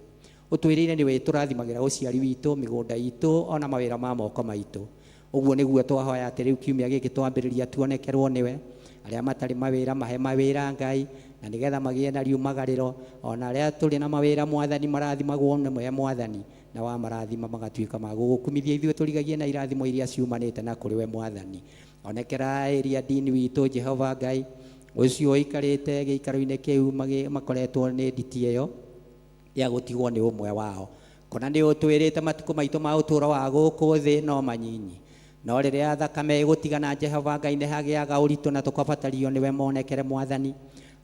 Ũtwĩrĩire nĩwe tũrathimagĩra ũciari witũ, mĩgũnda itũ, ona mawĩra ma moko maitũ. Ũguo nĩguo twahoya atĩ rĩu kiumia gĩkĩ twambĩrĩria tuonekerwo nĩwe. Arĩa matarĩ mawĩra mahe mawĩra Ngai, na nĩgetha magĩe na riumagarĩro. Ona arĩa tũrĩ na mawĩra Mwathani marathimagwo nĩwe Mwathani, na wa marathima magatuĩka ma gũgũkumithia ithuĩ tũrigagie na irathimo iria ciumanĩte na kũrĩ we Mwathani. Onekera ĩria dini witũ Jehova Ngai, ũcio ũikarĩte gĩikaro-inĩ kĩu makoretwo nĩ nditi ĩyo ya gũtigwo nĩ ũmwe wao. Kona nĩ ũtwĩrĩte matukũ maitũ ma ũtũũro wa gũkũ thĩ no manyinyi. No rĩrĩa thakame ĩgũtigana Jehova Ngai nĩ hagĩaga ũritũ na tũkabatario nĩwe monekere Mwathani.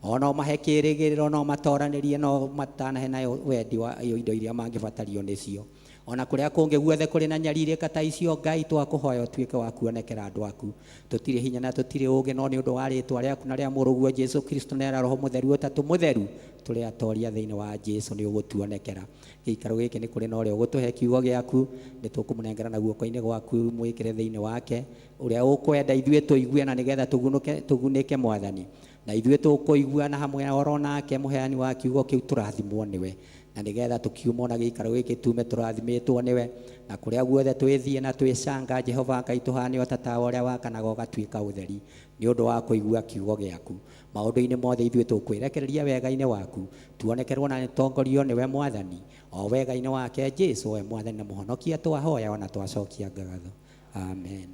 O no mahe kĩĩrĩgĩrĩro, no matoranĩrie, no matanahe nayo wendi wa indo iria mangĩbatario nĩcio. Ona kũrĩa kũngĩ guothe kũrĩ na nyarirĩka ta icio Ngai twakũhoya ũtuĩke wa kuonekera andũ aku. Tũtirĩ hinya na tũtirĩ ũũgĩ, no nĩ ũndũ wa rĩtwa rĩaku na rĩa mũrũguo Jesu Kristo na rĩa Roho Mũtheru ũtatũ mũtheru tũrĩ atoria thĩinĩ wa Jesu nĩ ũgũtuonekera. Gĩikaro gĩkĩ nĩ kũrĩ na ũrĩa ũgũtũhe kiugo gĩaku, nĩ tũkũmũnengera na guoko-inĩ gwaku mwĩkĩre thĩinĩ wake ũrĩa ũkwenda ithuĩ tũigue na nĩgetha tũgunĩke Mwathani. Na ithuĩ tũkũiguana hamwe oro nake mũheani wa kiugo kĩu tũrathimwo nĩwe. Na nĩgetha tũkiuma ona gĩikaro gĩkĩ tume tũrathimĩtwo nĩwe, na kũrĩa guothe twĩthiĩ na twĩcanga Jehova Ngai tũhane o ta tawa ũrĩa wakanaga ũgatuĩka ũtheri nĩ ũndũ wa kũigua kiugo gĩaku. Maũndũ-inĩ mothe ithuĩ tũkwĩrekereria wega-inĩ waku, tuonekerwo na nĩtongorio nĩwe Mwathani, o wega-inĩ wake Jesu we Mwathani na Mũhonokia twahoya ona twacokia ngatho. Amen.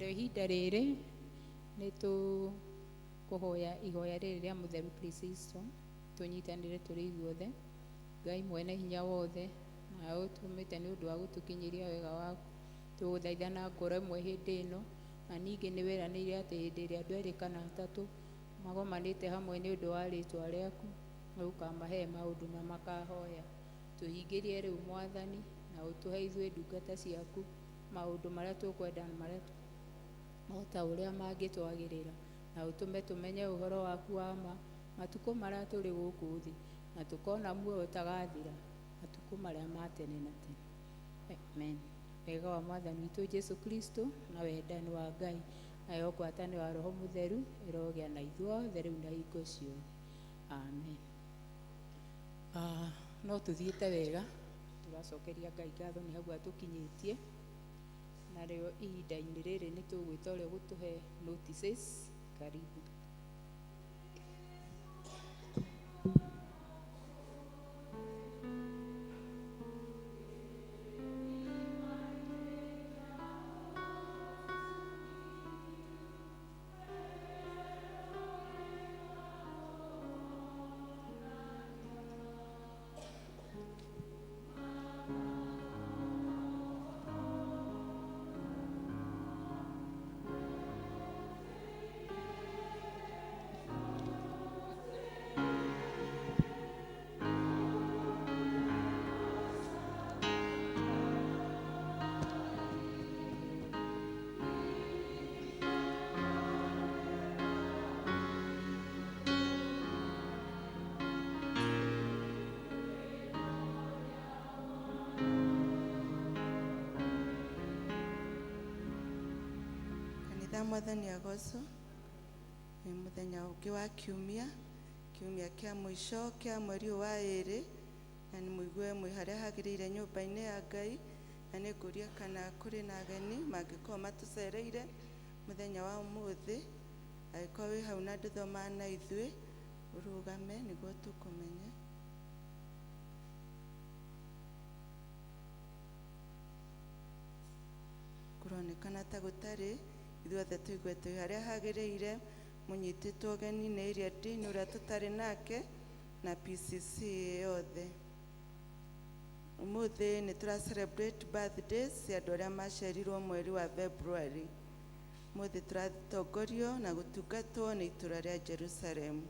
Ihinda rĩrĩ nĩ tũkũhoya ihoya rĩrĩ rĩa Mũtheru Chrysostom, tũnyitanĩre tũrĩ ithuothe. Ngai mwene hinya wothe, nawe ũtũmĩte nĩ ũndũ wa gũtũkinyĩria wega waku, tũgũthaitha na ngoro ĩmwe hĩndĩ ĩno, na ningĩ nĩ wĩranĩire atĩ hĩndĩ ĩrĩa andũ erĩ kana atatũ magomanĩte hamwe nĩ ũndũ wa rĩtwa rĩaku, nĩ ũkamahe maũndũ na makahoya. Tũhingĩrie rĩu Mwathani, na ũtũhe ithuĩ ndungata ciaku maũndũ marĩa tũkwenda na marĩa o ta ũrĩa mangĩtwagĩrĩra, na ũtũme tũmenye ũhoro waku wa ma matukũ marĩa tũrĩ gũkũ thĩ, na tũkona muoyo ũtagathira matukũ marĩa ma tene na tene. Amen. Wega wa Mwathani witũ Jesu Kristo na wendani wa Ngai nayo ngwatanĩro ya Roho Mũtheru ĩrogĩa na ithuothe rĩu na hingo ciothe. Amen. No tũthiĩte wega, tũracokeria Ngai ngatho nĩ hau atũkinyĩtie. Narĩo ihinda-inĩ rĩrĩ nĩ tũgwĩta ũrĩa ũgũtũhe notices. Karibu.
Kanitha mwathani agocwo. Nĩ mũthenya ũngĩ wa kiumia, kiumia kĩa mũico kĩa mweri ũyũ wa ĩrĩ, na nĩ mũigue mwĩ harĩa hagĩrĩire nyũmba-inĩ ya Ngai. Na nĩ ngũria kana kũrĩ na ageni mangĩkorwo matũcereire mũthenya wa ũmũthĩ. Angĩkorwo wĩ hau na ndũthomaga na ithuĩ, ũrũgame nĩguo tũkũmenye. Kũronekana ta gũtarĩ. Ithuothe tũigue twĩ harĩa hagĩrĩire, mũnyitĩtwo ũgeni nĩ area dean ũrĩa tũtarĩ nake na PCC yothe. Ũmũthĩ nĩ tũra celebrate birthdays cia andũ arĩa maciarirwo mweri wa February. Ũmũthĩ tũratongorio na gũtungatwo nĩ itũra rĩa Jerusalem.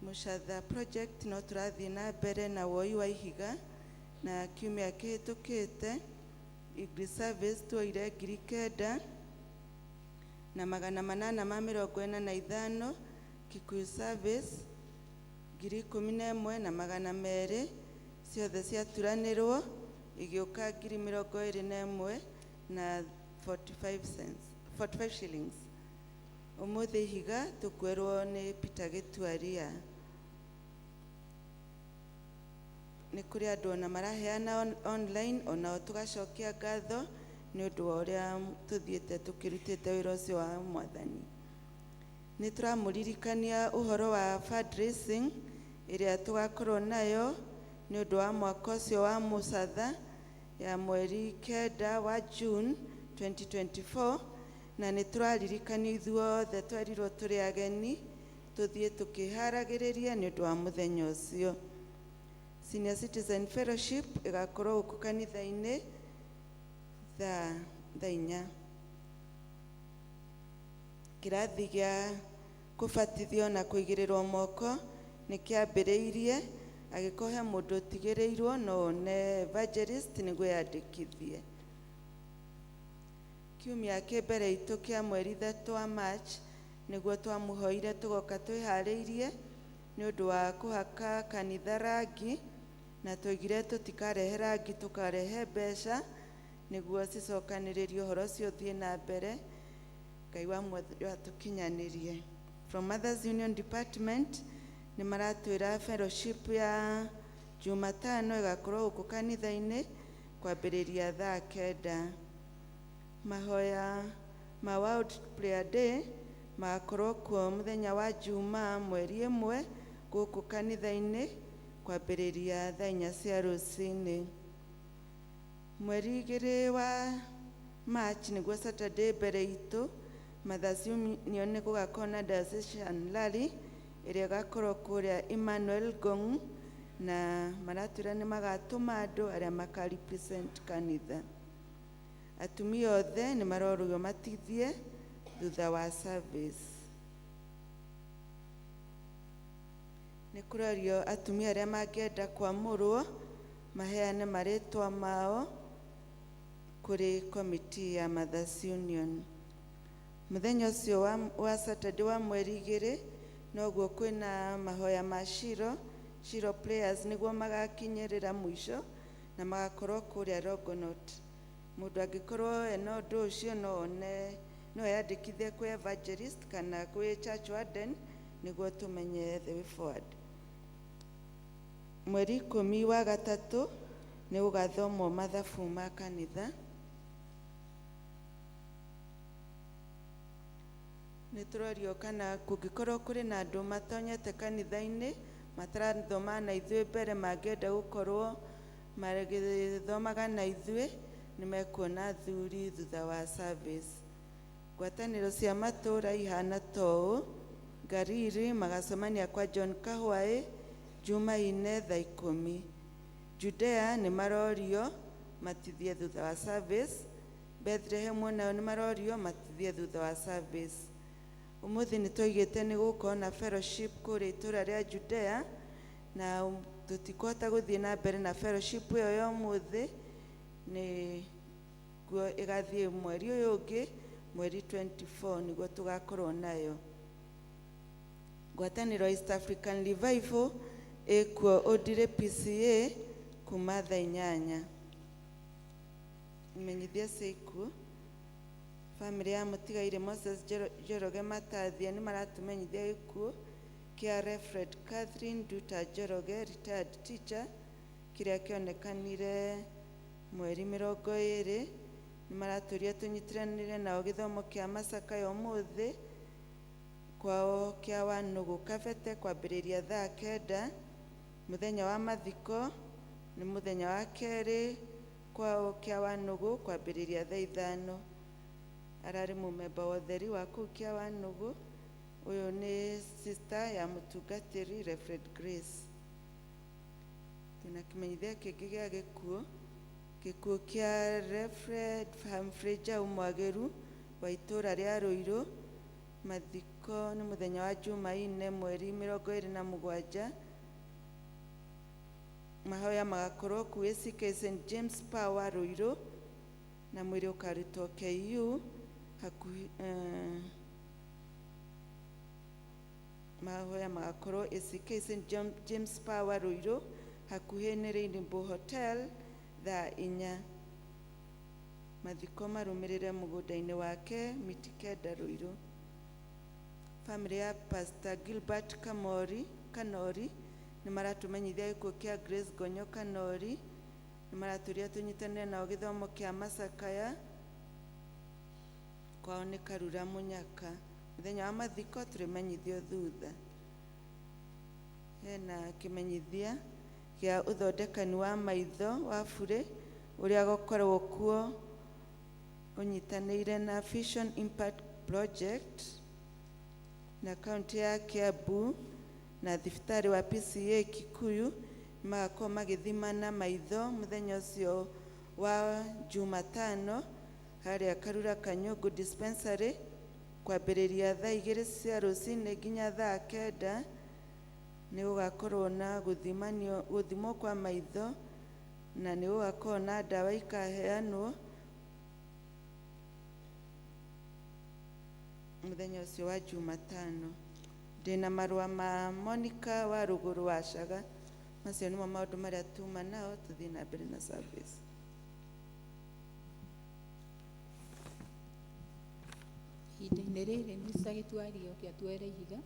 Mũcatha project no tũrathiĩ na mbere na woi wa ihiga, na kiumia kĩhĩtũkĩte English service tuoire 9,845, Kikuyu service 11,200, ciothe ciaturanĩrwo igĩũka ngiri mĩrongo ĩrĩ na ĩmwe na 45 cents, 45 shillings. Ũmũthĩ ihiga tũkwerwo nĩ Peter Gĩtuaria. Nĩ kũrĩ andũ ona maraheana online, onao tũgacokia ngatho nĩ ũndũ wa ũrĩa tũthiĩte tũkĩrutĩte wĩra ũcio wa mwathani. Nĩ tũramũririkania ũhoro wa fundraising ĩrĩa tũgakorwo nayo nĩ ũndũ wa mwaka ũcio wa mũcatha ya mweri 9 wa June 2024, na nĩ tũraririkanio ithuothe twerirwo tũrĩ ageni tũthiĩ tũkĩharagĩrĩria nĩ ũndũ wa mũthenya ũcio. Senior Citizen Fellowship ĩgakorwo gũkũ kanitha-inĩ thaa 4. Kĩrathi gĩa kũbatithio na kũigĩrĩrwo moko nĩ kĩambĩrĩirie. Angĩkorwo he mũndũ ũtigĩrĩirwo, no one evangelist nĩguo yandĩkithie. Kiumia kĩ mbere itũ kĩa mweri 3 wa March nĩguo twamũhoire tũgoka twĩharĩirie nĩ ũndũ wa kũhaka kanitha rangi, na twaigire tũtikarehe rangi, tũkarehe mbeca nĩguo cicokanĩrĩrie ũhoro ũcio ũthiĩ na mbere. Ngai wa muoyo atũkinyanĩrie. From Mothers Union Department nĩ maratwĩra fellowship ya Jumatano ĩgakorwo gũkũ kanitha-inĩ kwambĩrĩria thaa 9. Mahoya ma World Prayer Day magakorwo kuo mũthenya wa Jumaa mweri 1 gũkũ kanitha-inĩ kwambĩrĩria thaa 4 cia rũcinĩ. Mweri 2 wa March nĩguo Saturday mbere itũ, Mothers Union nĩ gũgakorwo na diocesan rally ĩrĩa ĩgakorwo kũrĩa Emmanuel Ngong, na maratwĩra nĩ magatũma andũ arĩa maka represent kanitha. Atumia othe nĩ marorwo matithie thutha wa service. Nĩ kũrorio atumia arĩa mangĩenda kwamũrwo maheane marĩtwa mao kũrĩ committee ya Mothers Union. Mũthenya ũcio wa Saturday wa mweri 2 noguo kwĩna mahoya ma Shiro, Shiro prayers nĩguo magakinyĩrĩra mũico na magakorwo kũrĩa Longonot. Mũndũ angĩkorwo ena ũndũ ũcio no one, no eyandĩkithie kwĩ evangelist kana kwĩ church warden nĩguo tũmenye the way forward. Mweri 10 wa 3 nĩ gũgathomwo mathabu ma kanitha. Nĩ tũrorio kana kũngĩkorwo kũrĩ na andũ matonyete kanitha-inĩ matarathoma na ithuĩ mbere mangĩenda gũkorwo magĩthomaga na ithuĩ, nĩ mekuona athuri thutha wa service. Ngwatanĩro cia matũũra ihana ta ũũ: Ngariri magacemania kwa John Kahwaĩ Jumaine thaa 10. Judea nĩ marorio matithie thutha wa service. Bethlehem onayo nĩ marorio matithie thutha wa service. Ũmũthĩ nĩ twaigĩte nĩ gũkorwo na fellowship kũrĩa itũũra rĩa Judea, na tũtikũhota gũthiĩ na mbere na fellowship ĩyo ya ũmũthĩ, nĩguo ĩgathiĩ mweri ũyũ ũngĩ, mweri 24 nĩguo tũgakorwo nayo. Ngwatanĩro East African Revival ĩkuo Ũndire PCA kuma thaa 8. Imenyithia cia ikuũ. Bamĩrĩ ya mũtigairĩ Moses Njoroge Matathia nĩ maratũmenyithia gĩkuũ kĩa Reverend Catherine Nduta Njoroge, retired teacher, kĩrĩa kĩonekanire mweri 20. Nĩ maratũria tũnyitanĩre nao gĩthomo kĩa macakaya ũmũthĩ kwao kĩa Wanũgũ Kabete kwambĩrĩria thaa 9. Mũthenya wa mathiko nĩ mũthenya wa kerĩ kwao kĩa Wanũgũ kwambĩrĩria thaa 5. Ararĩ mũmemba wa ũtheri wa kũu kĩa Wanũgũ. Ũyũ nĩ sister ya mũtungatĩri Reverend Grace. Twĩna kĩmenyithia kĩngĩ gĩa gĩkuũ, gĩkuũ kĩa Reverend Humphrey Njau Mwagĩru wa itũũra rĩa Rũirũ. Mathiko nĩ mũthenya wa Jumaine mweri 27. Mahoya magakorwo kũu ACK St James Power Rũirũ, na mwĩrĩ ũkarutwo KU hakuhĩ. Mahoya magakorwo ACK St James Power Rũirũ hakuhĩ nĩ Rainbow Hotel thaa 4. Mathiko marũmĩrĩre mũgũnda-inĩ wake miti 9 Rũirũ. Bamĩrĩ ya Pastor Gilbert Kamori Kanori nĩ maratũmenyithia gĩkuũ kĩa Grace Gonyo Kanori. Nĩ maratũria tũnyitanĩre nao gĩthomo kĩa macakaya kwao nĩ Karura Mũnyaka. Mũthenya wa mathiko tũrĩmenyithio thutha. Hena kĩmenyithia gĩa ũthondekani wa maitho wa burĩ ũrĩa gũkoragwo kuo ũnyitanĩire na Vision Impact Project na kaunti ya Kiambu na thibitarĩ wa PCA Kikuyu. Magakorwo magĩthimana maitho mũthenya ũcio wa Jumatano harĩa Karura Kanyungu Dispensary kwambĩrĩria thaa 2 cia rũcinĩ nginya thaa 9. Nĩ gũgakorwo na gũthimwo kwa maitho, na nĩ gũgakorwo na ndawa ikaheanwo mũthenya ũcio wa Jumatano. Ndĩna marũa ma Monica wa Rũgũrũ wa Caga. Macio nĩmo maũndũ marĩa tuma nao. Tũthiĩ na mbere na service.
Ihinda-inĩ rĩrĩ Mr. Gĩtuari oke atuoere ihiga.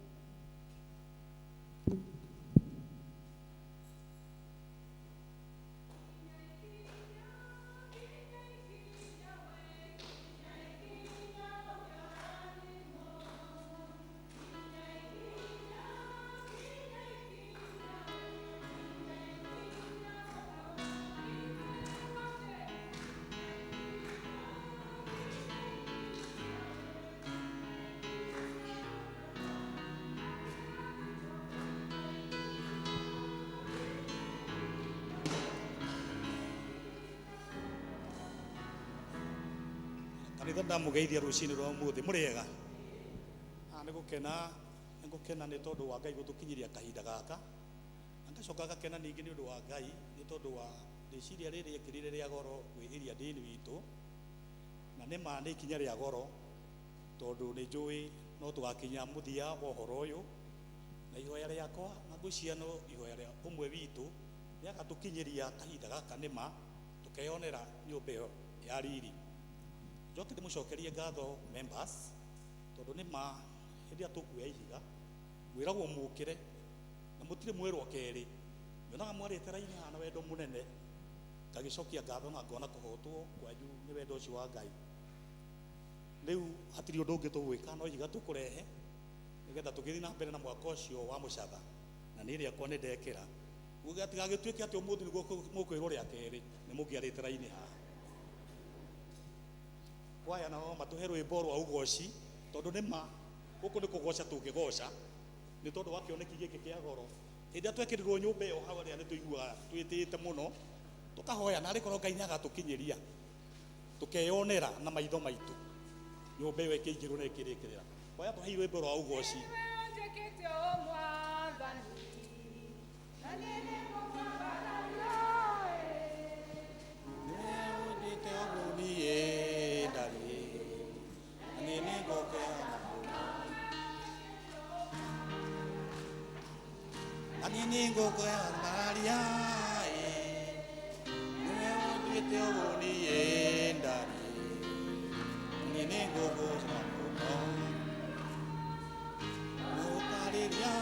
Kanitha ndamugeithia rucini rwa umuthi muriega. Nĩ gũkena nĩ tondũ wa Ngai gũtũkinyiria kahinda gaka, na ngacoka ngakena ningĩ nĩ ũndũ wa Ngai nĩ tondũ wa rĩciria rĩrĩ ekĩrire rĩa goro kwĩhĩria ndini witũ, na nĩ ma nĩ ikinya rĩa goro tondũ nĩ njũĩ no tũgakinya mũthia wa ũhoro ũyũ, na ihoya rĩakwa na ngwĩciria no ihoya rĩa ũmwe witũ nĩ agatũkinyĩria kahinda gaka nĩ ma tũkeyonera nyũmba ĩyo ya riri. Njoke ndĩmũcokerie ngatho members tondũ nĩ ma hĩndĩ ĩrĩa tũkuoya ihiga mwĩragwo mũkĩre na mũtirĩ mwerwo kerĩ. Nyonaga mwarĩte raini haha na wendo mũnene, ngagĩcokia ngatho na ngona kũhotwo kwanyu nĩ wendo ũcio wa Ngai. Rĩu hatirĩ ũndũ ũngĩ tũgwĩka no ihiga tũkũrehe nĩgetha tũgĩthiĩ na mbere na mwaka ũcio wa mũcatha, na niĩ rĩakwa nĩ ndekĩra. Gũtigagĩtuĩke atĩ ũmũthĩ nĩguo mũkwĩrwo rĩa kerĩ nĩ mũngĩarĩte raini haha. Kwaya nao matũhe rwĩmbo rwa ũgoci tondũ nĩ ma gũkũ nĩ kũgoca tũngĩgoca nĩ tondũ wa kĩoneki gĩkĩ kĩa goro. Hĩndĩ ĩrĩa twekĩrirwo nyũmba ĩyo hau arĩa nĩ tũiguaga twĩtĩte mũno, tũkahoya na arĩ korwo Ngai nĩ agatũkinyĩria tũkeyonera na maitho maitũ nyũmba ĩyo ĩkĩingĩrwo na ĩkĩrĩkĩrĩra. Kwaya tũhe rwĩmbo rwa ũgoci. Nĩngũgũca mũno. Gũtarĩria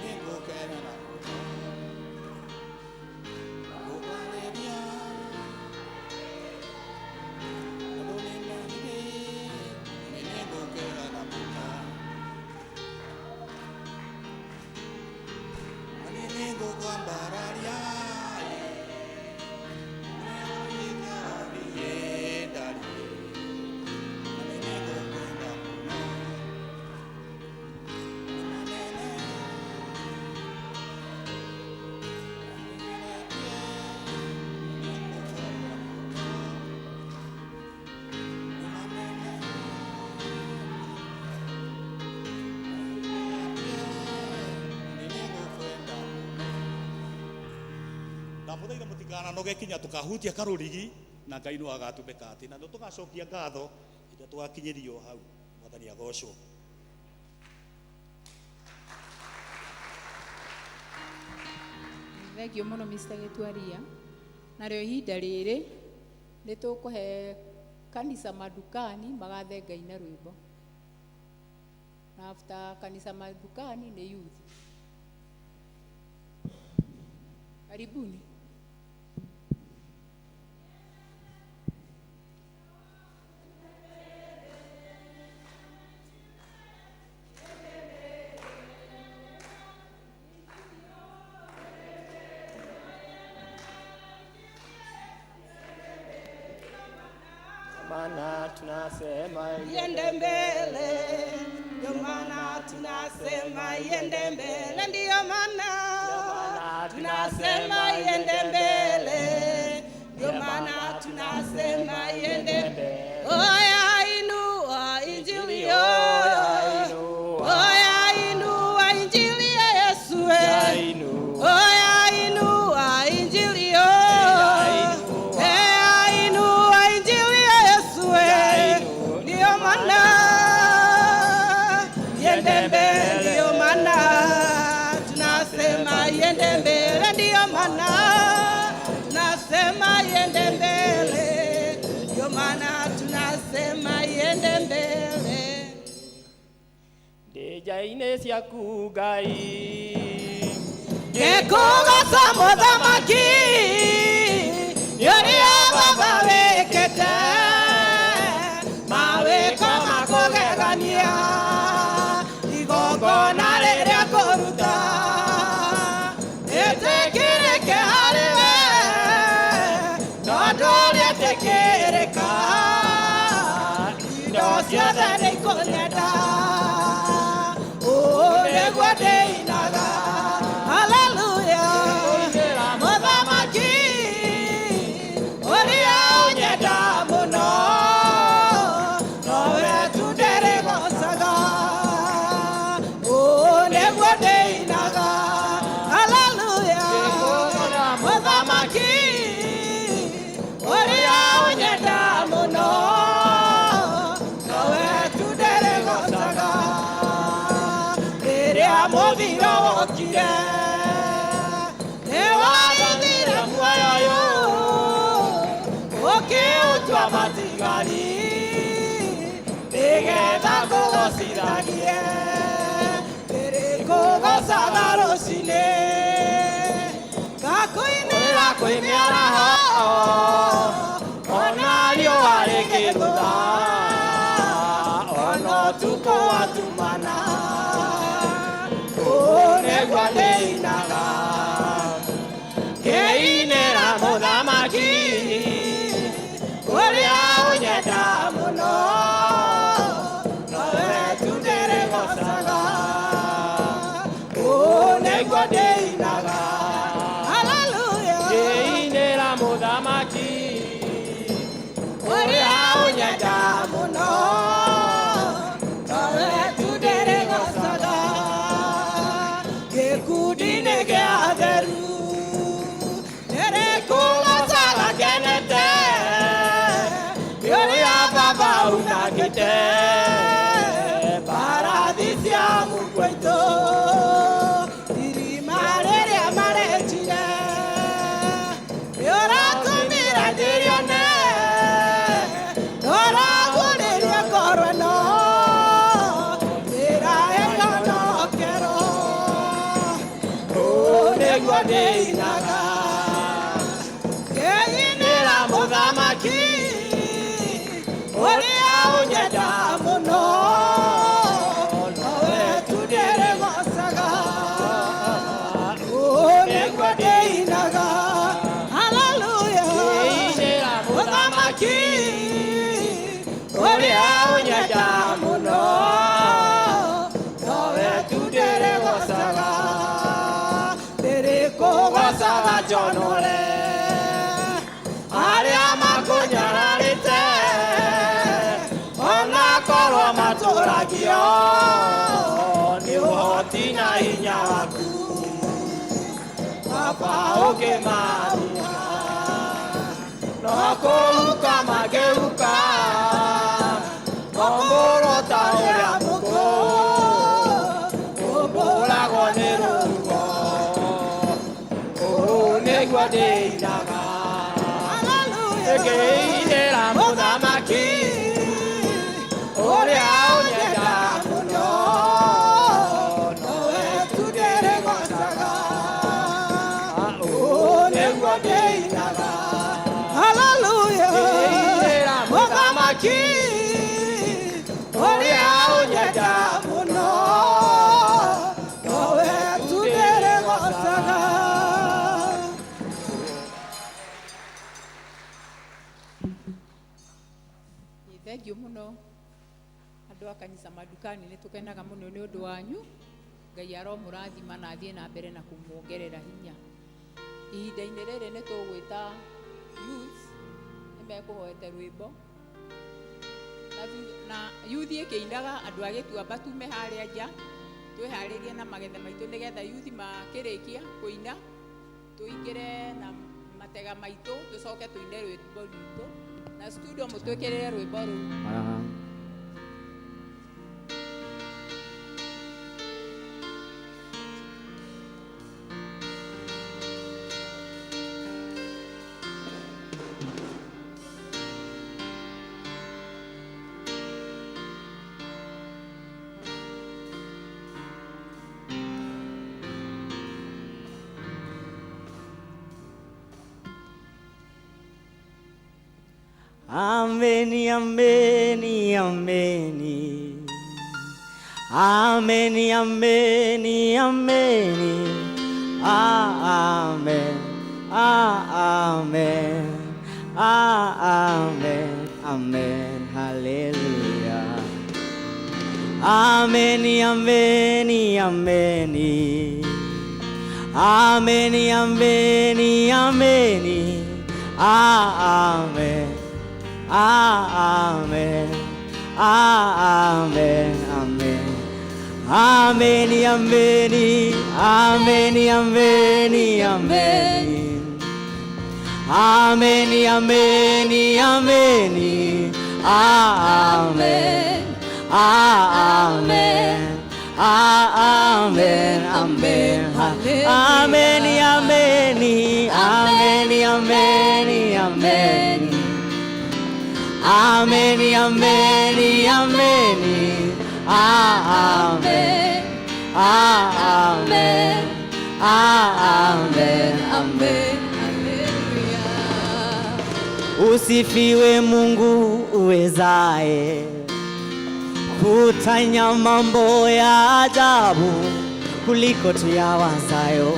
nĩngũkena mũno. Gũtarĩria ũndũ nĩ manene, nĩngũkena mũno. Nĩngũkwambararia Ndamũthaitha mũtikananoge kinya tũkahutia karũrigi na Ngai no agatũmĩka atĩ na tũgacokia ngatho hĩndĩ ĩrĩa tũgakinyĩrio hau. Mwathani agocwo.
Thank you mũno Mr. Gĩtuaria. Narĩo ihinda rĩrĩ nĩ tũkũhe kanitha madukani magathe Ngai na rwĩmbo. Na after kanitha madukani nĩ youth. Karibuni.
Maana tunasema
Iende mbele, ndio maana tunasema iende mbele, ndio maana tunasema iende mbele, ndio maana tunasema iende mbele. Oya inua injili, oya inua injili ya Yesu, oya inua injili, oya inua injili ya Yesu, ndio maana iende mbele, ndio maana tunasema iende mbele, ndio maana tunasema iende mbele, ndio maana tunasema iende mbele.
Ndeja-inĩ ciaku Ngai
Ngĩkũgoca mũthamaki nĩ ũrĩa baba wĩkĩte mawĩko ma kũgegania igongona rĩrĩa ngũruta rĩtĩkĩrĩke harĩ we tondũ rĩtĩkĩrĩka indo ciothe nĩikũnyenda ũũ nĩguo ndĩinaga. Haleluya mũthamaki ũrĩa ũnyenda mũno nowe tu ndĩrĩgocaga ũũ nĩguo ndĩinaga. Haleluya mũthamaki ũrĩa ũnyenda mũno nowe tu ndĩrĩgocaga rĩrĩa mũthiro wokire nĩwaithire muoyo ũkĩũtua matigari nĩgetha ngũgocithagie ndĩrĩkũgocaga rũcinĩ ngakũinĩra kwĩ mĩaraho ona riũa rĩgĩthũa ona ũtukũ watumana ũũ nĩguo ndĩinaga ngĩinĩra mũthamaki ũrĩa ũnyenda mũno nowe tu ndĩrĩgocaga ũũ nĩguo ndĩinaga. Haleluya
ngĩinĩra mũthamaki
ũrĩa ũnyenda mũno nowe tu ndĩrĩgocaga gĩkundi-inĩ kĩa atheru ndĩrĩkũgocaga ngenete nĩ ũrĩa baba unangĩte mbarathi cia mũgwaitũ irima rĩrĩa marenjire nĩ ũratũmire
ndĩinaga. Ngĩinĩra mũthamaki ũrĩa ũnyenda mũno, nowe tu ndĩrĩgocaga. Ũũ nĩguo ndĩinaga. Haleluya. Mũthamaki ũrĩa ũnyenda mũno, nowe tu ndĩrĩgocaga. Ndĩrĩkũgocaga njonore arĩa makũnyararĩte, ona korwo matũragio nĩ ũhoti na hinya waku, Baba ũkĩmaruta no kũhuka mangĩhuka, kombũrwo ta ũrĩa mũkũ ũmbũragwo nĩ rũhuho. Ũũ nĩguo ndĩinaga. Ngĩinĩra mũthamaki ũrĩa ũnyenda mũno, nowe tu ndĩrĩgocaga. Ũũ nĩguo ndĩinaga. Haleluya. Mũthamaki ũrĩa ũnyenda mũno, nowe tu ndĩrĩgocaga.
Thengiũ mũno andũ a kanitha Madukani, nĩ tũkenaga mũno nĩ ũndũ wanyu. Ngai aromũrathima na athiĩ na mbere na kũmuongerera hinya. Ihinda-inĩ rĩrĩ nĩ tũgwĩta youth, nĩ mekũhoete rwĩmbo na youth ĩkĩinaga andũ a Gĩtuamba tume harĩa nja twĩharĩrie na magetha maitũ, nĩgetha youth makĩrĩkia kũina tũingĩre na matega maitũ, tũcoke tũine rwĩmbo rwitũ na studio mũtwĩkĩrĩre rwĩmbo rũu.
Ameni, ameni, ameni. Ameni, ameni, ameni. Amen, amen, amen, amen, hallelujah. Ameni, ameni, ameni. Ameni, ameni, ameni. Amen. Amen. Amen. Amen. Ameni, ameni, ameni, ameni, ameni. Ameni, ameni, ameni. Amen. Amen. Amen. Amen. Ameni, ameni, ameni, ameni, ameni. Ameni, ameni, ameni. Amen. Amen. Amen. Amen. Usifiwe Mungu uwezaye kutanya mambo ya ajabu kuliko tuyawazayo,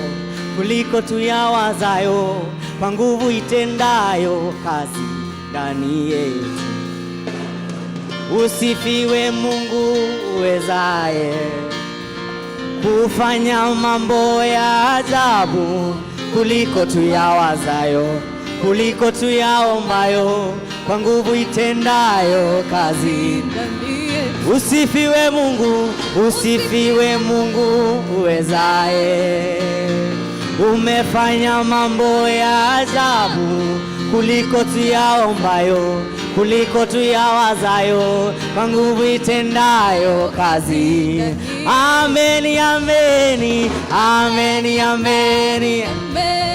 kuliko tuyawazayo, kwa nguvu itendayo kazi ndani yetu. Usifiwe Mungu uwezaye kufanya mambo ya ajabu kuliko tuyawazayo, kuliko tuyaombayo, kwa nguvu itendayo kazi. Usifiwe Mungu, usifiwe Mungu uwezaye, umefanya mambo ya ajabu kuliko tuyaombayo, kuliko tuyawazayo, kwa nguvu itendayo kazi. Ameni, ameni, ameni, ameni, ameni,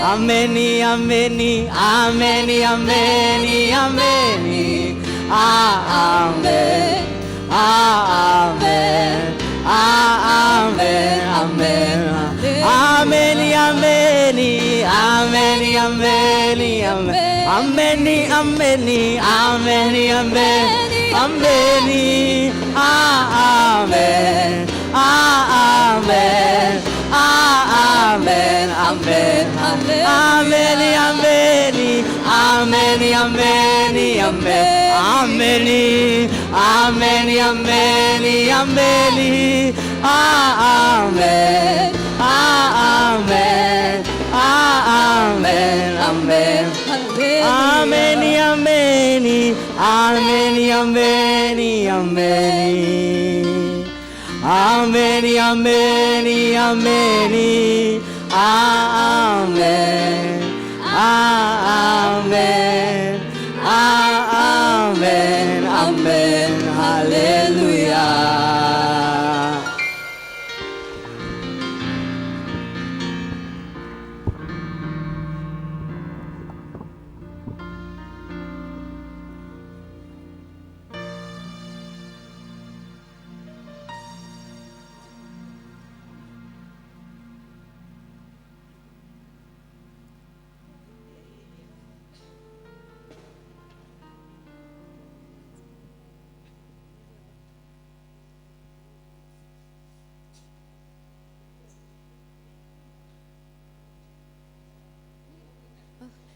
ameni, ameni, ameni, ameni, amen, amen, amen, amen, ameni, ameni, ameni, ameni, ameni, ameni, ameni, ameni, amen, amen, amen, amen, ameni, ameni, ameni, ameni, ameni, ameni, ameni, ameni, amen, amen, amen, amen, ameni, ameni, ameni, ameni, ameni, ameni, ameni, ameni, amen, amen, amen, amen, hallelujah.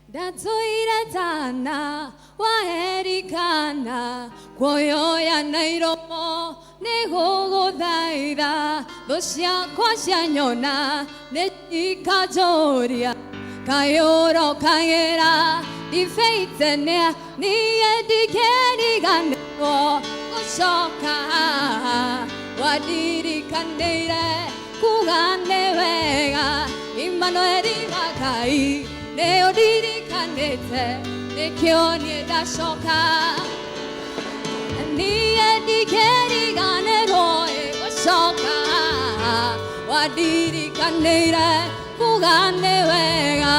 Ndatũire tana waherikana kuoyoya na iromo nĩgũgũthaitha thũ ciakwa cianyona nĩ ikanjũria kaĩ ũrokagĩra ndibĩite nĩa niĩ ndikĩriganĩrwo gũcoka haha wandirikanĩire kuga nĩ wega Imanueli wa Ngai nĩ ũndirikanĩte nĩkĩo niĩ ndacoka niĩ ndikĩriganĩrwo ĩ gũcoka wandirikanĩire kuga nĩ wega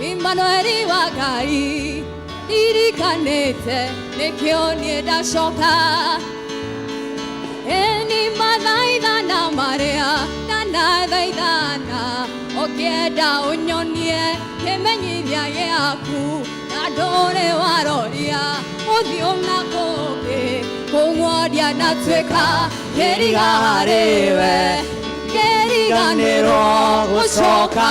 Imanueli wa Ngai ndirikanĩte nĩkĩo niĩ ndacoka ĩni mathaithana marĩa ndanathaithana ũkĩenda ũnyonie kĩmenyithia gĩaku na ndũrĩ waroria ũthiũ na kũngĩ kũng'ondia natuĩka kĩriga harĩwe kĩriganĩrwo gũcoka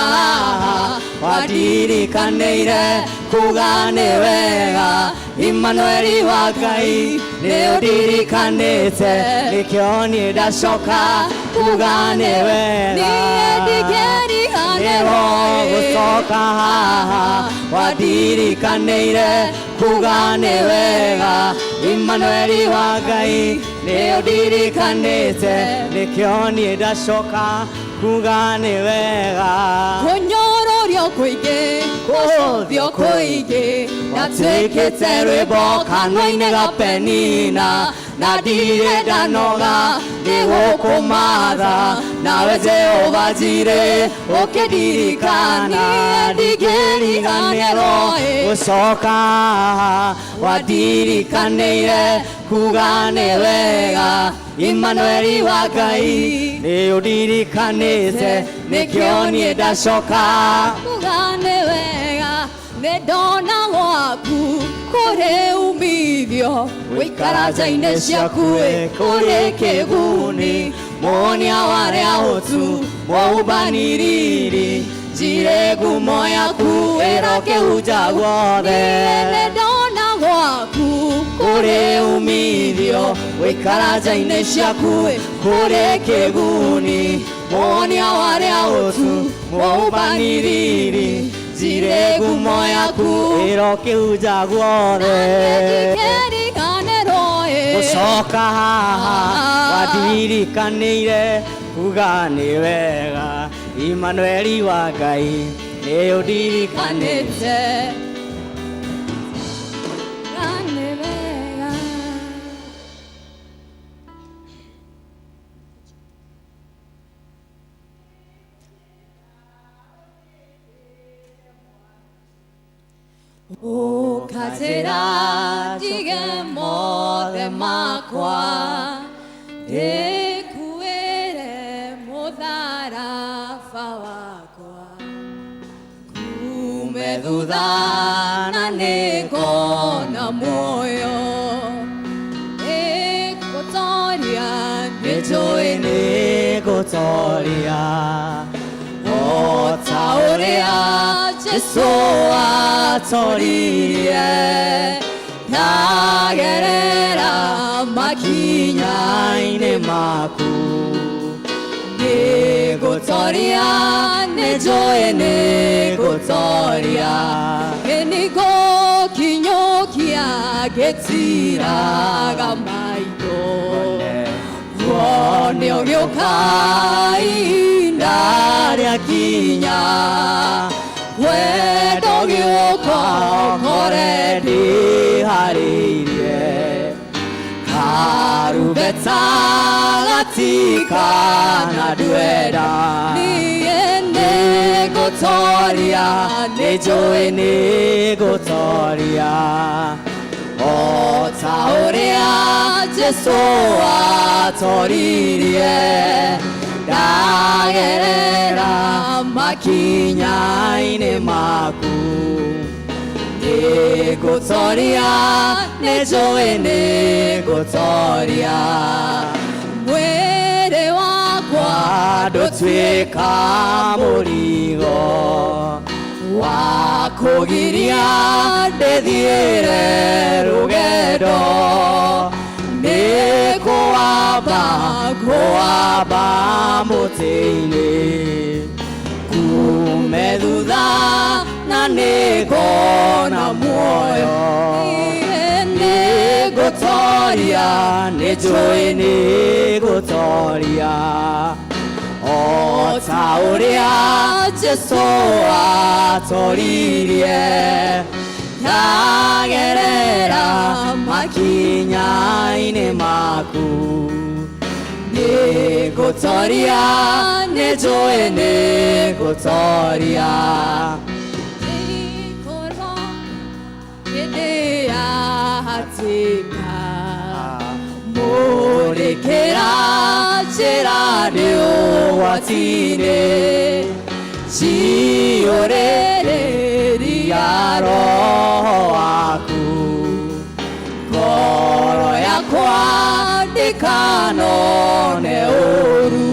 wandirikanĩire kuga nĩ wega Imanueli wa Ngai nĩ ũndirikanĩte nĩkĩo niĩ ndacoka kuga nĩ wega
niĩ ndikĩriganĩrwo
gũcoka haha wandirikanĩire kuga nĩ wega Imanueli wa Ngai nĩ ũndirikanĩte nĩkĩo niĩ ndacoka kuga nĩ wega
kũnyũrũrio kũingĩ kũhũthio kũingĩ
natuĩkĩte rwĩmbo kanua-inĩ ga Penina na ndirĩ ndanoga nĩ gũkũmatha nawe Jehova Njirĩ ũkĩndirikana ndingĩriganĩrwo gũcoka wandirikanĩire kuga nĩ wega Imanueli wa Ngai nĩ ũndirikanĩte nĩkĩo niĩ ndacoka
kuga nĩ wega nĩ ndona gwaku kũrĩ umithio gũikara nja-inĩ ciaku kũrĩ kĩguni
muonia warĩa ũtu mwaubani riri njire ngumo yaku ĩrokĩhunja guothe
nĩ ndona gwaku
kũrĩ umithio gũikara nja-inĩ ciaku kũrĩ kĩguni muonia warĩa ũtu mwaubani riri njire ngumo yaku ĩrokĩhunja guothe
ndikĩriganĩrwo
gũcoka haha wandirikanĩire kuga nĩ wega Imanueli wa Ngai nĩ ũndirikanĩte
nĩ wega. Ũkanjĩra ndige mothe makwa ndĩkuĩre mũtharaba wakwa kume Thutha na nĩngona muoyo. Nĩngũtoria, nĩnjũĩ
nĩngũtoria o ta ũrĩa Jesũ atoririe. Ndagerera makinya-inĩ maku, nĩngũtoria, nĩnjũĩ nĩngũtoria.
Nĩngũkinyũkia ngĩtiraga maitho, wone ũgĩũka ihinda rĩakinya. Wendo ũgĩũka ũkore
ndĩharĩirie, karumbeta gatikana nduenda.
Niĩ nĩngũtoria,
nĩnjũĩ nĩngũtoria o ta ũrĩa Jesũ atoririe. Ndagerera makinya-inĩ maku, nĩngũtoria, nĩnjũĩ nĩngũtoria.
Mwĩrĩ wakwa
ndũtuĩka mũrigo wa kũgiria ndĩthiĩre rũgendo. Nĩkũwamba ngũwamba mũtĩ-inĩ, kume thutha na nĩngona muoyo. Nĩngũtoria, nĩnjũĩ nĩngũtoria o ta ũrĩa Jesũ atoririe. Ndagerera makinya-inĩ maku, nĩngũtoria, nĩnjũĩ nĩngũtoria.
Nĩngũkorwo hĩndĩ ya hatĩka, mũrĩkĩra njĩra ndĩ ũgwati-inĩ. Ciyũrĩrĩria Roho waku, ngoro yakwa ndĩkanone ũũru.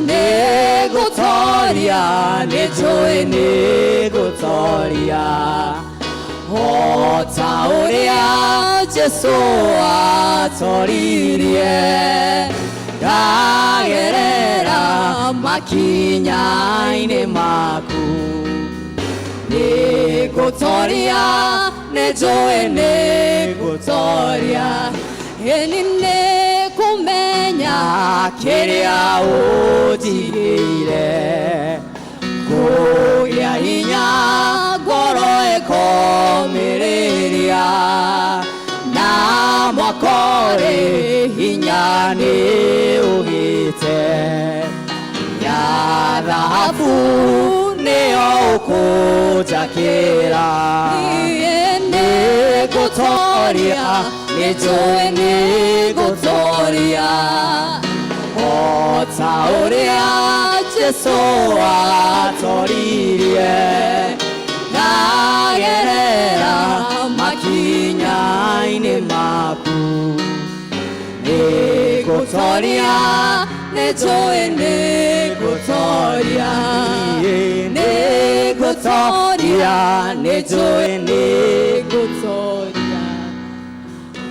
Nĩngũtoria, nĩnjũĩ nĩngũtoria o ta ũrĩa Jesũ atoririe. Ndagerera makinya-inĩ maku, nĩngũtoria, nĩnjũĩ nĩngũtoria.
Ĩni nĩngũmenya
kĩrĩa ũnjigĩire, kũgĩa hinya ngoro ĩkomĩrĩria, na mwaka ũrĩ hinya nĩũgĩte. Ya thahabu nĩyo ũkũnjakĩra, nĩngũtoria, nĩnjũĩ nĩngũtoria o ta ũrĩa Jesũ atoririe. Ndagerera makinya-inĩ maku, nĩngũtoria, nĩnjũĩ nĩngũtoria. Nĩngũtoria, nĩnjũĩ nĩngũtoria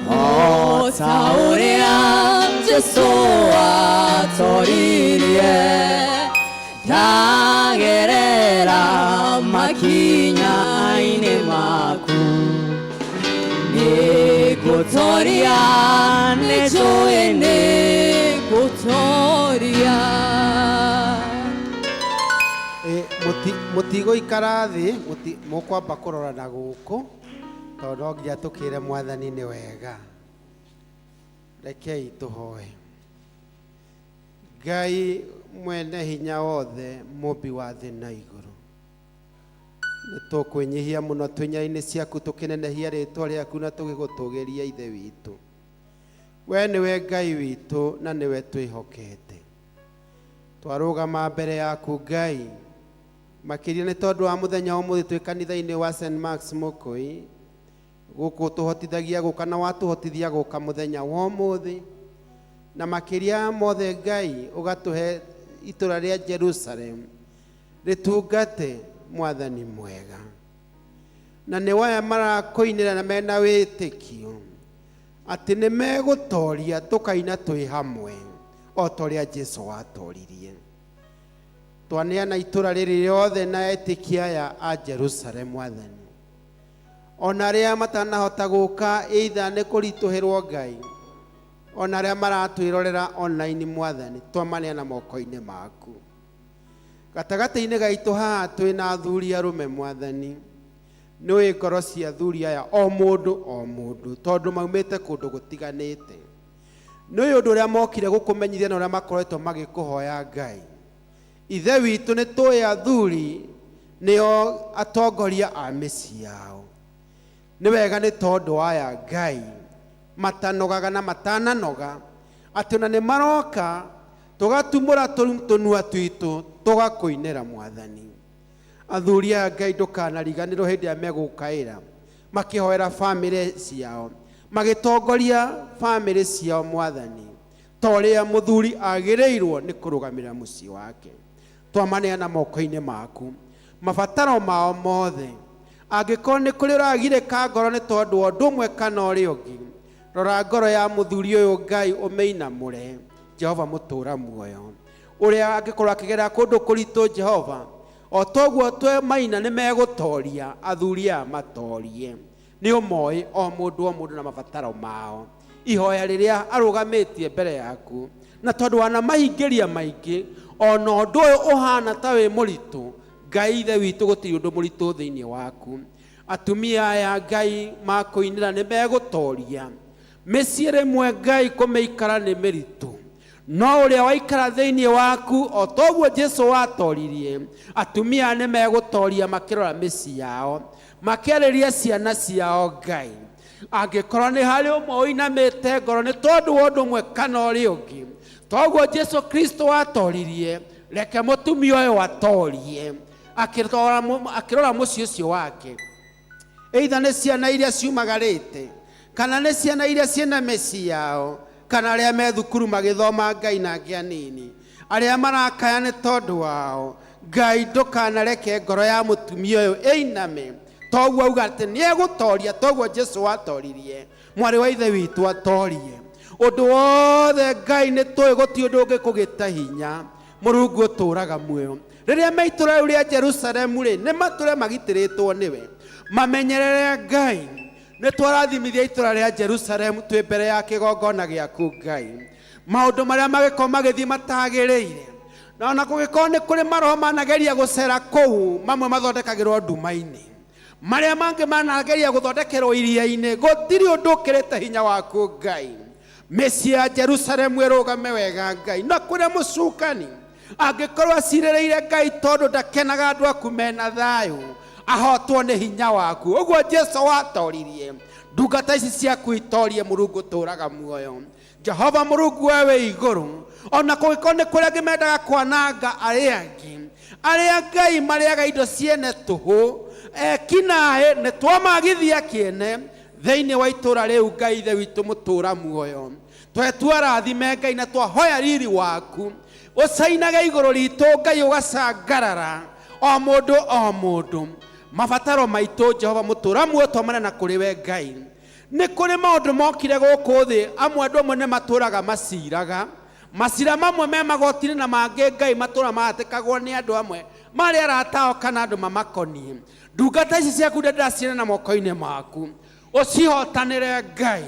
o ta ũrĩa Jesũ atoririe. Ndagerera makinya-inĩ maku, nĩngũtoria, nĩnjũĩ
nĩngũtoria.
Mũtigũikara thĩ, mũkwamba kũrora na gũkũ, tondũ no nginya tũkĩre Mwathani nĩ wega. Rekei tũhoe. Ngai mwene hinya wothe, mũmbi wa thĩ na igũrũ, nĩtũkwĩnyihia mũno twĩ nyainĩ ciaku, tũkĩnenehia rĩtwa rĩaku na tũgĩgũtũgĩria Ithe witũ. We nĩwe Ngai witũ na nĩwe twĩhokete. Twarũgama mbere yaku Ngai, Makĩria nĩ tondũ wa mũthenya wa ũmũthĩ twĩ kanitha-inĩ wa St. Mark's Mũkũi gũkũ tũhotithagia gũka na watũhotithia gũka mũthenya wa ũmũthĩ, na makĩria mothe Ngai ũgatũhe itũra rĩa Jerusalem rĩtungate mwathani mwega, na nĩ waya marakũinĩra na mena wĩtĩkio atĩ nĩ megũtoria tũkaina twĩ hamwe o ta ũrĩa Jesu watoririe. Twaneana itũra rĩrĩ rĩothe na etĩkia aya a Jerusalem mwathani, ona arĩa matanahota gũka either nĩ kũritũhĩrwo Ngai, ona arĩa maratwĩrorera online mwathani, twamaneana moko-inĩ maku. Gatagatĩ-inĩ gaitũ haha twĩna athuri arũme mwathani, nĩũĩ ngoro cia athuri aya o mũndũ o mũndũ, tondũ maumĩte kũndũ gũtiganĩte. Nĩũĩ ũndũ ũrĩa mokire gũkũmenyithia na ũrĩa makoretwo magĩkũhoya Ngai. Ithe witũ nĩ tũĩ athuri nĩo atongoria a mĩciĩ yao. Nĩ wega nĩ tondũ aya Ngai matanogaga na matananoga, atĩ ona nĩ maroka tũgatumũra tũnua twitũ tũgakũinĩra mwathani. Athuri aya Ngai ndũkanariganĩrwo hĩndĩ ĩrĩa megũkaĩra makĩhoera bamĩrĩ ciao, magĩtongoria bamĩrĩ ciao mwathani, ta ũrĩa mũthuri agĩrĩirwo nĩ kũrũgamĩrĩra mũciĩ wake. Twamaneana moko-inĩ maku mabataro mao mothe. Angĩkorwo nĩ kũrĩ ũragirĩka ngoro nĩ tondũ wa ũndũ ũmwe kana ũrĩa ũngĩ, rora ngoro ya mũthuri ũyũ Ngai ũmĩinamũre Jehova mũtũra muoyo. Ũrĩa angĩkorwo akĩgerera kũndũ kũritũ Jehova, o toguo twemaina nĩ megũtoria, athuri aya matorie. Nĩ ũmoĩ o mũndũ o mũndũ na mabataro mao. Ihoya rĩrĩa arũgamĩtie mbere yaku, na tondũ wanamahingĩria maingĩ, ona ũndũ ũyũ ũhana ta wĩ mũritũ, Ngai Ithe witũ gũtirĩ ũndũ mũritũ thĩinĩ waku. Atumia aya Ngai makũinĩra nĩ megũtoria. Mĩciĩ rĩmwe Ngai kũmĩikara nĩ mĩritũ, no ũrĩa waikara thĩinĩ waku o toguo Jesu watoririe, atumia nĩ megũtoria makĩrora mĩciĩ yao, makĩarĩria ciana ciao Ngai. Angĩkorwo nĩ harĩ ũmwe ũinamĩte ngoro nĩ tondũ wa ũndũ ũmwe kana ũrĩa ũngĩ, toguo Jesu Kristo watoririe, reke mũtumia ũyũ atorie akĩrora mũciĩ ũcio wake. Either nĩ ciana iria ciumagarĩte, kana nĩ ciana iria ciĩna mĩciĩ yao, kana arĩa me thukuru magĩthoma Ngai na angĩ anini, arĩa marakaya nĩ tondũ wao. Ngai ndũkanareke ngoro ya mũtumia ũyũ ĩiname, toguo auga atĩ nĩ egũtoria, toguo Jesu watoririe, mwarĩ wa Ithe witũ atorie. Ũndũ wothe Ngai nĩ tũĩ gũtirĩ ũndũ ũngĩkũgĩta hinya, Mũrungu ũtũraga muoyo. Rĩrĩa me itũra rĩu rĩa Jerusalemu rĩ, nĩ matũre magitĩrĩtwo nĩwe, mamenyerere Ngai. Nĩ twarathimithia itũra rĩa Jerusalemu twĩ mbere ya kĩgongona gĩaku Ngai. Maũndũ marĩa magĩkorwo magĩthiĩ matagĩrĩire, na ona kũngĩkorwo nĩ kũrĩ maroho manageria gũcera kũu, mamwe mathondekagĩrwo nduma-inĩ, marĩa mangĩ manageria gũthondekerwo iria-inĩ, gũtirĩ ũndũ ũkĩrĩte hinya waku Ngai. Mĩciĩ ya Jerusalemu ĩrũgame wega Ngai, na kũrĩa mũcukani angĩkorwo acirĩrĩire Ngai tondũ ndakenaga andũ aku mena thayũ, ahotwo nĩ hinya waku. Ũguo Jesu watoririe, ndungata ici ciaku itorie, Mũrungu ũtũraga muoyo. Jehova Mũrungu we wĩ igũrũ, ona kũngĩkorwo nĩ kũrĩ angĩ mendaga kwananga arĩa angĩ, arĩa Ngai marĩaga indo ciene tũhũ, ekinaĩ nĩ twamagithia kĩene thĩinĩ wa itũra rĩu Ngai Ithe witũ mũtũra muoyo. Twetwarathime Ngai na twahoya riri waku ũcainage igũrũ ritũ Ngai, ũgacangarara o mũndũ o mũndũ mabataro maitũ Jehova mũtũra muoyo, twamane na kũrĩ we Ngai. Nĩ kũrĩ maũndũ mokire gũkũ thĩ, amwe andũ amwe nĩ matũraga maciraga macira mamwe me magoti-inĩ na mangĩ Ngai matũra mahatĩkagwo nĩ andũ amwe marĩ arata ao kana andũ mamakoniĩ. Ndungata ici ciaku ndĩraciĩra na moko-inĩ maku, ũcihotanĩre Ngai.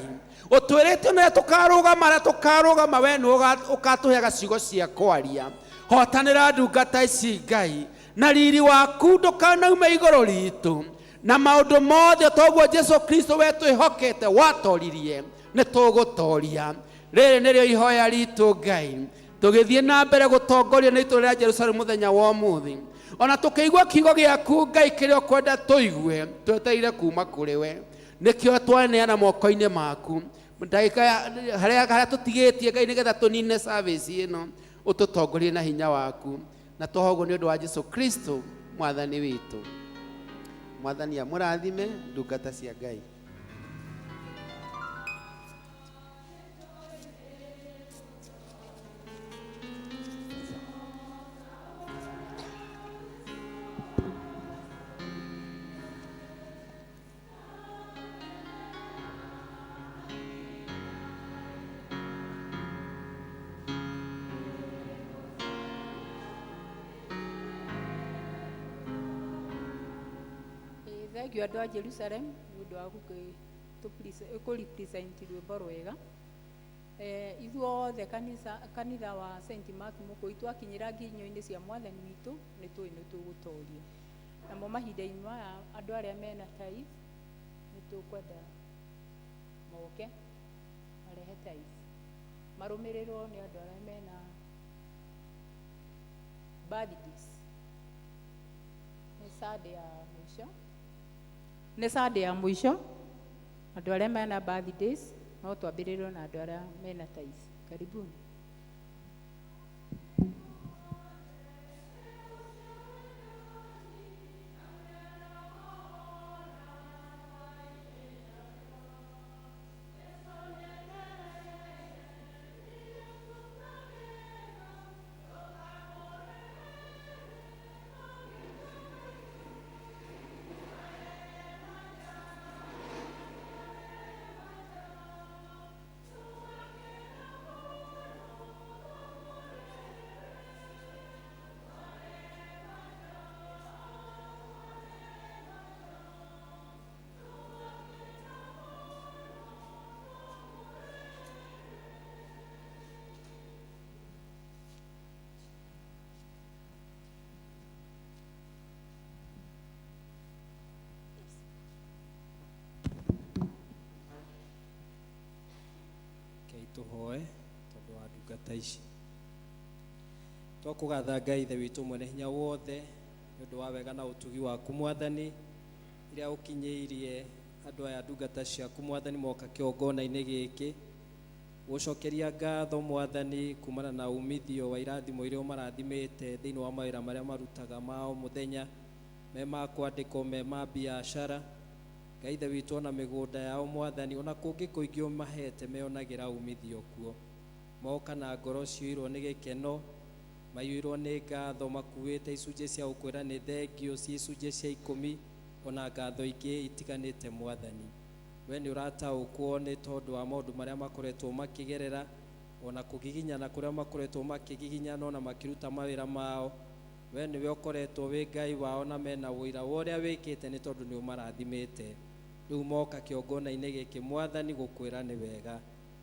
Ũtwĩrĩte nĩ tũkarũgama, arĩa tũkarũgama we nĩ ũkatũheaga ciugo cia kwaria. Hotanĩra ndungata ici Ngai, na riri waku ndũkanaume igũrũ ritũ, na maũndũ mothe toguo Jesu Kristo we twĩhokete watoririe, nĩ tũgũtoria. Rĩrĩ nĩrĩo ihoya ritũ Ngai, tũgĩthiĩ na mbere gũtongoria nĩ itũũra rĩa Jerusalemu mũthenya wa ũmũthĩ, ona tũkĩigua kiugo gĩaku Ngai kĩrĩa ũkwenda tũigue, twetereire kuma kũrĩ we, nĩkĩo twaneana moko-inĩ maku. Ndagĩka harĩa tũtigĩtie Ngai nĩgetha tũnine service ĩno, ũtũtongorie na hinya waku, na twahoya ũguo nĩ ũndũ wa Jesu Kristo. Mwathani witũ. Mwathani amũrathime ndungata cia Ngai.
Thengio andũ a Jerusalem nĩ ũndũ wa kũ represent rwĩmbo rwega. Ithuothe kanitha wa St. Mark Mũkũi twakinyĩra nginyo-inĩ cia mwathani witũ nĩ tũĩ nĩ tũgũtoria. Namo mahinda-inĩ maya andũ arĩa mena tithe nĩ tũkwenda moke marehe tithe, marũmĩrĩrwo nĩ andũ arĩa mena birthdays. Nĩ Sunday ya mũico, nĩ Sunday ya mũico, andũ arĩa mena birthdays no twambĩrĩrwo na andũ arĩa mena tithe. Karibuni.
Tũhoe tondũ wa ndungata ici. Twakũgatha Ngai Ithe witũ mwene hinya wothe nĩ ũndũ wa wega na ũtugi waku Mwathani, iria ũkinyĩirie andũ aya ndungata ciaku Mwathani moka kĩgongona-inĩ gĩkĩ. Gũcokeria ngatho Mwathani kumana na umithio wa irathimo iria ũmarathimĩte thĩinĩ wa mawĩra marĩa marutaga ma o mũthenya, me ma kwandĩkwo, me ma biacara. Ngai Ithe witũ ona mĩgũnda yao Mwathani, ona kũngĩ kũingĩ ũmahete meonagĩra umithio kuo. Moka na ngoro ciyũirwo nĩ gĩkeno, maiyũirwo nĩ ngatho, makuĩte icunjĩ cia gũkwĩra nĩ thengio ci icunjĩ cia 10 ona ngatho ingĩ itiganĩte Mwathani. We nĩ ũrataũkwo nĩ tondũ wa maũndũ marĩa makoretwo makĩgerera, ona kũgiginyana kũrĩa makoretwo makĩgiginyana ona makĩruta mawĩra mao. We nĩwe ũkoretwo wĩ Ngai wao na mena ũira wa ũrĩa wĩkĩte nĩ tondũ nĩ ũmarathimĩte. Rĩu moka kĩgongona-inĩ gĩkĩ Mwathani gũkwĩra nĩ wega.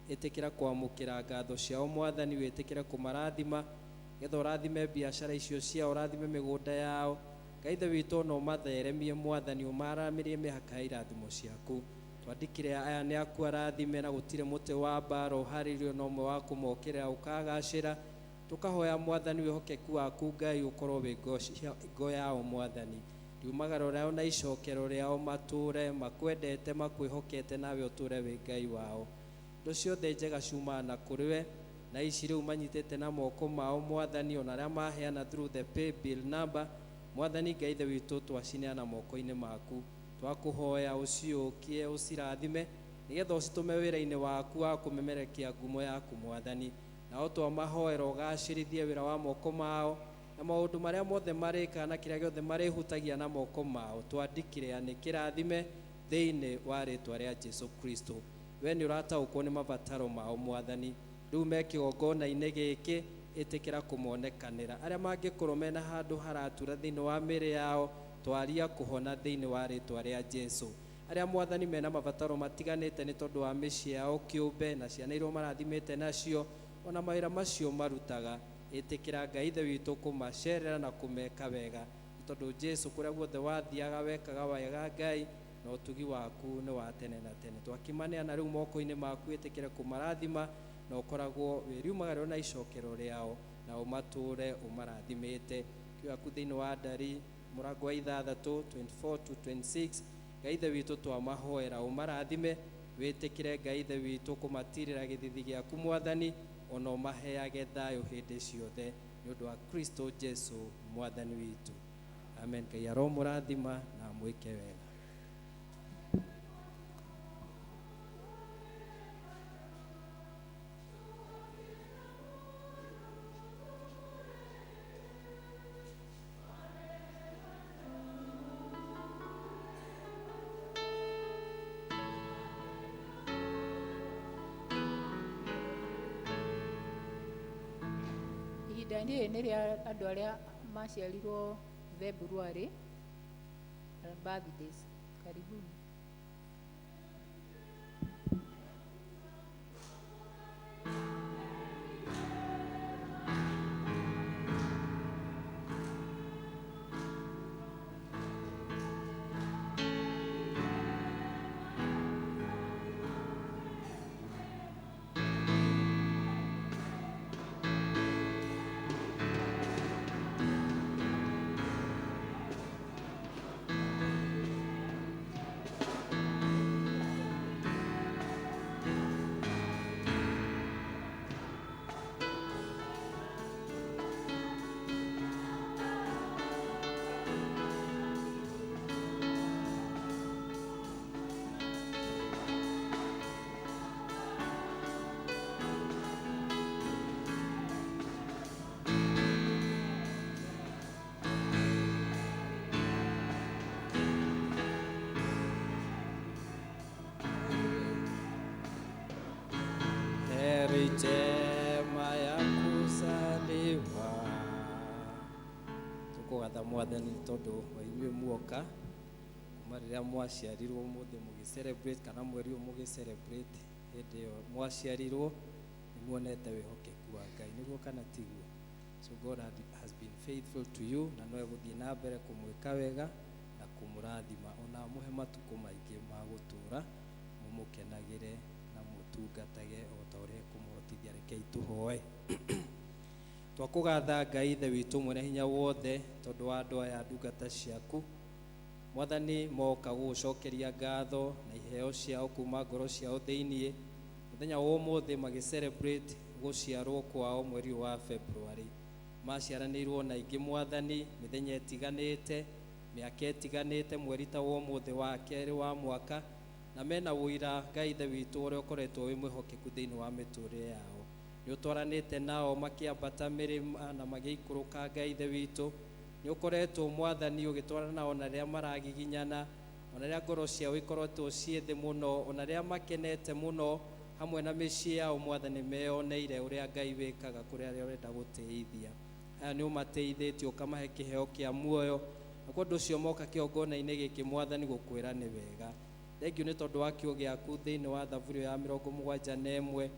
Ĩtĩkĩra kwamũkĩra ngatho ciao Mwathani, wĩtĩkĩre kũmarathima getha ũrathime biacara icio ciao, ũrathime mĩgũnda yao. Ngai Ithe witũ ona ũmatheremie Mwathani, ũmaramĩrie mĩhaka ya irathimo ciaku. Twandĩkire aya nĩ aku arathime na gũtirĩ mũtĩ wa mbara ũharĩirio na ũmwe wa kũmokĩrĩra ũkagacĩra. Tũkahoya Mwathani wĩhokeku waku Ngai ũkorwo wĩ ngo yao Mwathani. Riumagaro rĩao na icokero rĩao matũre makwendete makwĩhokete nawe ũtũre wĩ Ngai wao. Indo ciothe njega ciumaga na kũrĩ we, na ici rĩu manyitĩte na moko mao Mwathani, ona arĩa maheana through the pay bill number Mwathani Ngai Ithe witũ twacineana moko-inĩ maku. Twakũhoya ũciũkie ũcirathime nĩgetha ũcitũme wĩra-inĩ waku wa kũmemerekia ngumo yaku Mwathani. Nao twamahoera ũgacĩrithie wĩra wa moko mao na maũndũ marĩa mothe marĩkaga na kĩrĩa gĩothe marĩhutagia na moko mao. Twandĩkire nĩ kĩrathime thĩinĩ wa rĩtwa rĩa Jesu Kristo. We nĩ ũrataũkwo nĩ mabataro mao Mwathani. Rĩu me kĩgongona-inĩ gĩkĩ ĩtĩkĩra kũmonekanĩra. Arĩa mangĩkorwo mena handũ haratura thĩinĩ wa mĩĩrĩ yao, twaria kũhona thĩinĩ wa rĩtwa rĩa Jesu. Arĩa Mwathani mena mabataro matiganĩte nĩ tondũ wa mĩciĩ yao kĩũmbe na ciana iria ũmarathimĩte nacio, ona mawĩra macio marutaga, ĩtĩkĩra Ngai Ithe witũ kũmacerera na kũmeka wega. Nĩ tondũ Jesu kũrĩa guothe wathiaga wekaga wega Ngai, na ũtugi waku nĩ wa tene na tene. Twakimaneana rĩu moko-inĩ maku, ĩtĩkĩre kũmarathima na ũkoragwo wĩ riumagaro na icokero rĩao, na ũmatũre ũmarathimĩte. Kiugo gĩaku thĩinĩ wa Ndari mũrango wa 6 24 to 26, Ngai Ithe witũ twamahoera ũmarathime, wĩtĩkĩre Ngai Ithe witũ kũmatirĩra gĩthithi gĩaku Mwathani, ona ũmaheage thayũ hĩndĩ ciothe nĩ ũndũ wa Kristo Jesu Mwathani witũ. Amen. Ngai aromũrathima na amwĩke wega.
Ihinda rĩrĩ nĩ rĩa andũ arĩa maciarirwo February birthdays. Karibuni.
Heri njema ya kuzaliwa. Tukugatha Mwathani tondu wa inyuĩ muoka kuma rĩrĩa mwaciarirwo ũmũthĩ mũgĩ celebrate kana mweri ũyũ mũgĩ celebrate hĩndĩ ĩyo mwaciarirwo nĩ muonete wĩhokeku wa Ngai, nĩguo kana tiguo? So God has been faithful to you na no egũthiĩ na mbere kũmwĩka wega na kũmũrathima ona amũhe matukũ maingĩ ma gũtũũra mũmũkenagĩre na mũtungatage o ta ũrĩa ekũmũhotithia. Rekei tũhoe. Twakũgatha Ngai Ithe witũ mwene hinya wothe tondũ wa andũ aya ndungata ciaku Mwathani moka gũgũcokeria ngatho na iheo ciao kuma ngoro ciao thĩiniĩ mũthenya wa ũmũthĩ magĩ celebrate gũciarwo kwao mweri wa February. Maciaranĩirwo na ingĩ Mwathani mĩthenya ĩtiganĩte, mĩaka ĩtiganĩte, mweri ta wa ũmũthĩ wa kerĩ wa mwaka, na mena ũira Ngai Ithe witũ ũrĩa ũkoretwo wĩ mwĩhokeku thĩinĩ wa mĩtũrĩre yao. Nĩ ũtwaranĩte nao makĩambata mĩrĩma na magĩikũrũka Ngai Ithe witũ. Nĩ ũkoretwo Mwathani ũgĩtwarana nao na rĩrĩa maragiginyana, ona rĩrĩa ngoro ciao ikoretwo ciĩ thĩ mũno, ona rĩrĩa makenete mũno hamwe na mĩciĩ yao Mwathani meyoneire ũrĩa Ngai wĩkaga kũrĩ arĩa ũrenda gũteithia. Aya nĩ ũmateithĩtie ũkamahe kĩheo kĩa muoyo, na kwa ũndũ ũcio moka kĩgongona-inĩ gĩkĩ Mwathani gũkwĩra nĩ wega. Thengiũ nĩ tondũ wa kiugo gĩaku thĩinĩ wa Thaburi ya 71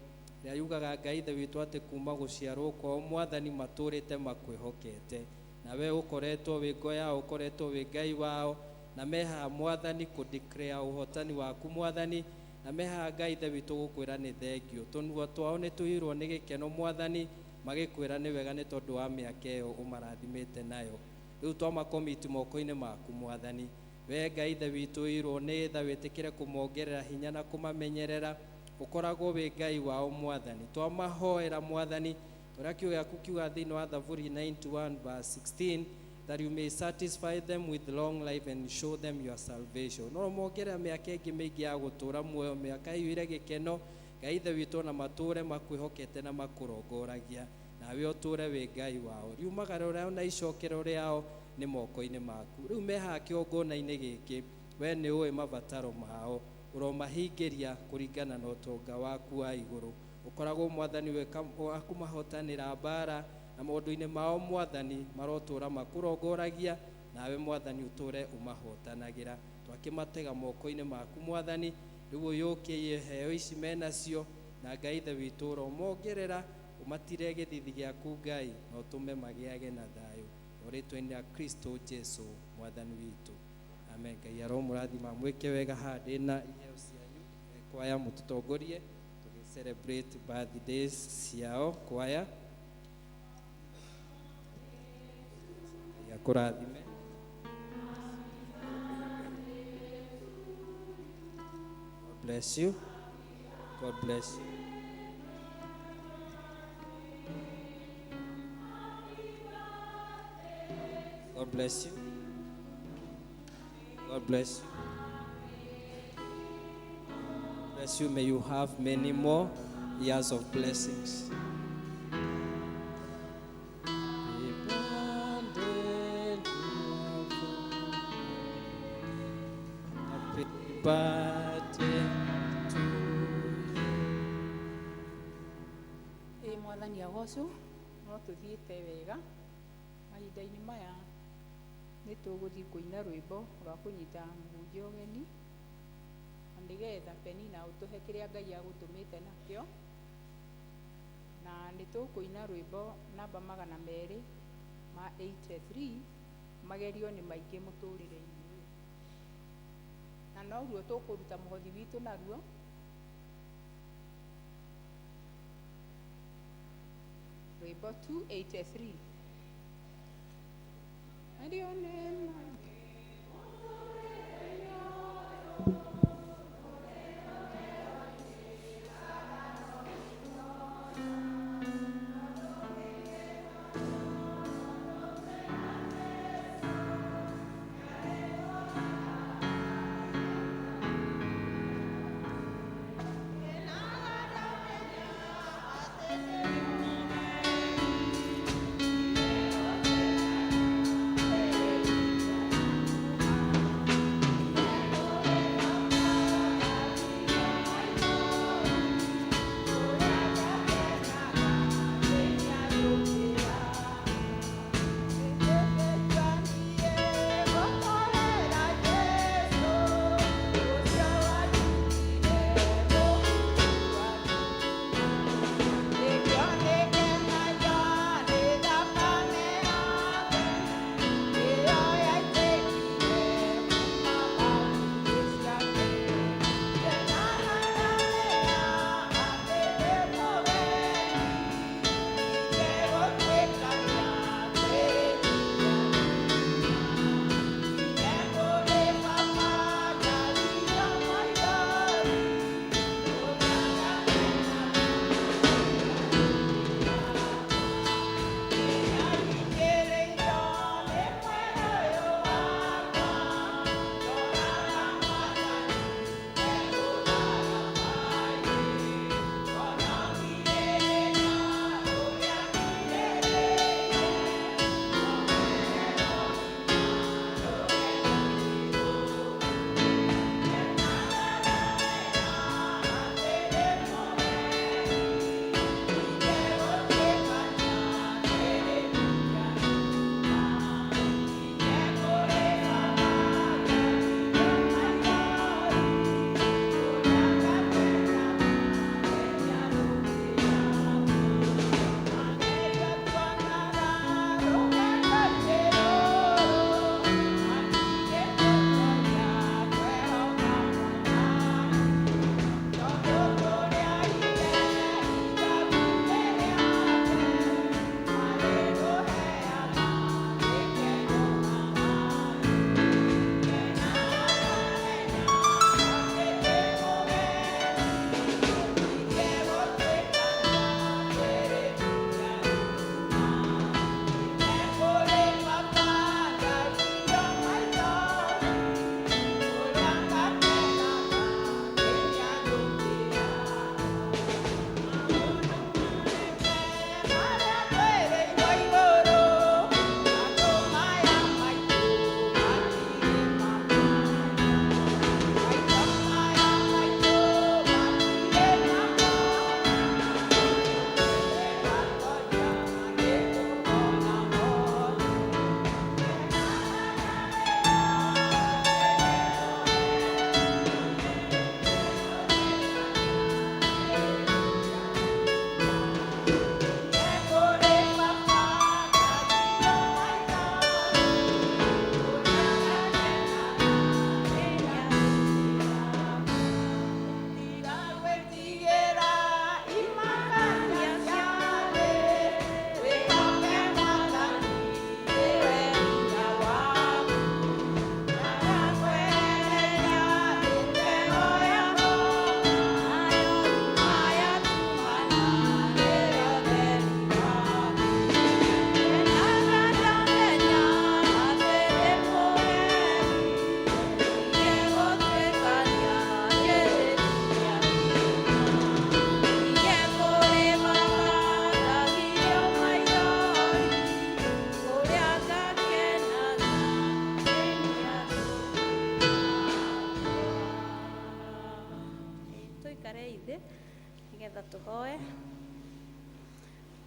ĩrĩa yugaga Ngai Ithe witũ atĩ kuma gũciarwo kwao Mwathani matũrĩte makwĩhokete, na we ũkoretwo wĩ ngo yao, ũkoretwo wĩ Ngai wao, na mehaha Mwathani kũ declare ũhotani waku Mwathani, na mehaha Ngai Ithe witũ gũkwĩra nĩ thengiũ. Tũnua twao nĩ tũiyũirwo nĩ gĩkeno Mwathani magĩkwĩra nĩ wega nĩ tondũ wa mĩaka ĩyo ũmarathimĩte nayo. Rĩu twamakomiti moko-inĩ maku Mwathani. We Ngai Ithe witũ ũiyũirwo nĩ tha, wĩtĩkĩre kũmongerera hinya na kũmamenyerera, ũkoragwo wĩ Ngai wao Mwathani. Twamahoera Mwathani ũrĩa kiugo gĩaku kiuga thĩinĩ wa Thaburi 91 verse 16 that you may satisfy them with long life and show them your salvation. No mongerera mĩaka ĩngĩ mĩingĩ ya gũtũũra muoyo, mĩaka ĩiyũire gĩkeno Ngai Ithe witũ, na matũũre makwĩhokete na makũrongoragia, nawe ũtũũre wĩ Ngai wao. Riumagara rĩao na icokero rĩao nĩ moko-inĩ maku. Rĩu mehaha kĩgongona-inĩ gĩkĩ, we nĩ ũĩ mabataro mao, ũromahingĩria kũringana na ũtonga waku wa igũrũ. Ũkoragwo Mwathani wa kũmahotanĩra mbara na maũndũ-inĩ mao Mwathani marotũũra makũrongoragia, nawe Mwathani ũtũũre ũmahotanagĩra. Twakĩmatega moko-inĩ maku Mwathani, rĩu ũyũkie iheo ici menacio, na Ngai Ithe witũ ũromongerera, ũmatire gĩthithi gĩaku Ngai, na ũtũme magĩage na thayũ. Rĩtwa-inĩ rĩa Kristo Jesu Mwathani witũ. Amen. Ngai aromũrathima mwĩke wega haha ndĩna iheo cianyu. Kwaya mũtũtongorie tũgĩ celebrate birthdays ciao. Kwaya Ngai akũrathime. God bless you. God bless you. God bless you. God bless you. Bless you. May you have many more years of blessings. Happy birthday to you. Happy birthday to you.
Ĩ mwathani agocwo no tũthiĩte wega mahinda-inĩ maya nĩ tũgũthiĩ kũina rwĩmbo rwa kũnyita mũhunjia ũgeni na nĩgetha Penina ũtũhe kĩrĩa Ngai agũtũmĩte nakĩo na nĩ tũkũina rwĩmbo namba 283 magerio nĩ maingĩ mũtũrĩre-inĩ ũyũ na noguo tũkũruta mũhothi witũ naruo. Rwĩmbo 283 Magerio nĩ maingĩ.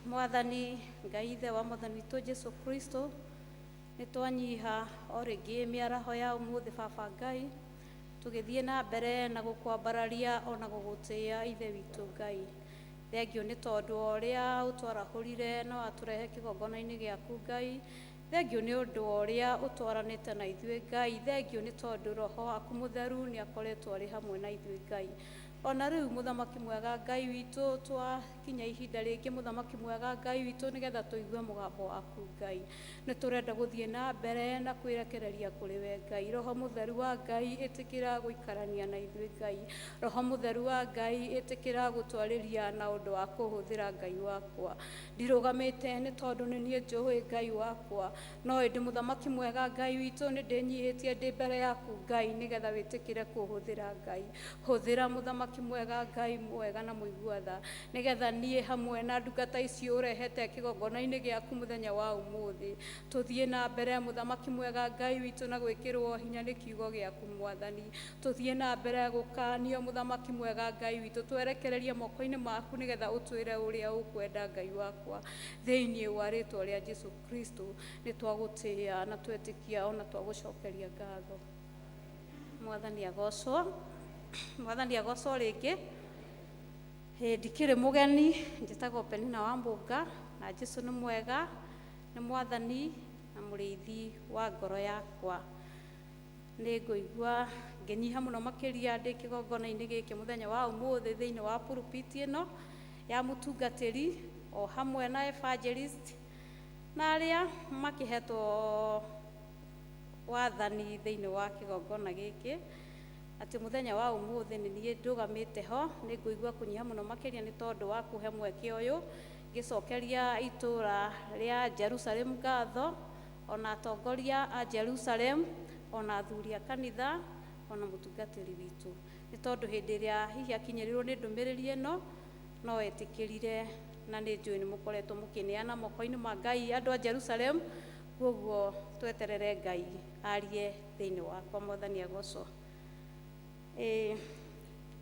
Mwathani Ngai Ithe wa Mwathani witũ Jesu Kristo, nĩ twanyiha o rĩngĩ mĩaraho ya ũmũthĩ baba Ngai, tũgĩthiĩ na mbere na gũkwambararia ona gũgũtĩĩa Ithe witũ Ngai. Thengio nĩ tondũ wa ũrĩa ũtwarahũrire na watũrehe kĩgongona-inĩ gĩaku Ngai. Thengio nĩ ũndũ wa ũrĩa ũtwaranĩte na ithuĩ Ngai. Thengio nĩ tondũ Roho waku Mũtheru nĩ akoretwo arĩ hamwe na ithuĩ Ngai. Ona rĩu mũthamaki mwega Ngai witũ, twakinya ihinda rĩngĩ mũthamaki mwega Ngai witũ, nĩgetha tũigue mũgambo waku Ngai. Nĩ tũrenda gũthiĩ na mbere na kwĩrekereria kũrĩ we Ngai. Roho Mũtheru wa Ngai, ĩtĩkĩra gũikarania na ithuĩ Ngai. Roho Mũtheru wa Ngai, ĩtĩkĩra gũtwarĩria na ũndũ wa kũhũthĩra Ngai wakwa. Ndirũgamĩte nĩ tondũ nĩ niĩ njũĩ Ngai wakwa, no ĩndĩ mũthamaki mwega Ngai witũ, nĩ ndĩnyihĩtie ndĩ mbere yaku Ngai, nĩgetha wĩtĩkĩre kũhũthĩra Ngai. Hũthĩra mũthamaki mwega Ngai mwega na mũigua tha, nĩgetha niĩ hamwe na ndungata icio ũrehete kĩgongona-inĩ gĩaku mũthenya wa ũmũthĩ, tũthiĩ na mbere mũthamaki mwega Ngai witũ na gwĩkĩrwo hinya nĩ kiugo gĩaku Mwathani. Tũthiĩ na mbere gũkanio mũthamaki mwega Ngai witũ, twerekererie moko-inĩ maku nĩgetha ũtwĩre ũrĩa ũkwenda Ngai wakwa. Thĩinĩ wa rĩtwa rĩa Jesu Kristo nĩ twagũtĩĩa na twetĩkia ona twagũcokeria ngatho. Mwathani agocwo. Mwathani agocwo rĩngĩ. Ndikĩrĩ mũgeni, njĩtagwo Penina wa Mbũnga, na Jesu nĩ mwega, nĩ Mwathani na mũrĩithi wa ngoro yakwa. Nĩ ngũigua ngĩnyiha mũno makĩria ndĩ kĩgongona-inĩ gĩkĩ mũthenya wa ũmũthĩ thĩinĩ wa pulpit ĩno ya mũtungatĩri o hamwe na evangelist na arĩa makĩhetwo wathani thĩinĩ wa kĩgongona gĩkĩ, atĩ mũthenya wa ũmũthĩ nĩ niĩ ndũgamĩte ho. Nĩ ngũigua kũnyiha mũno makĩria nĩ tondũ wa kũhe mweke ũyũ ngĩcokeria itũũra rĩa Jerusalem ngatho, ona atongoria a Jerusalem, ona athuri a kanitha, ona mũtungatĩri witũ, nĩ tondũ hĩndĩ ĩrĩa hihi akinyĩrĩrwo nĩ ndũmĩrĩri ĩno no etĩkĩrire, na nĩ njũĩ nĩ mũkoretwo mũkĩneana moko-inĩ ma Ngai andũ a Jerusalem. Koguo tweterere Ngai arie thĩinĩ wakwa. Mwathani agocwo.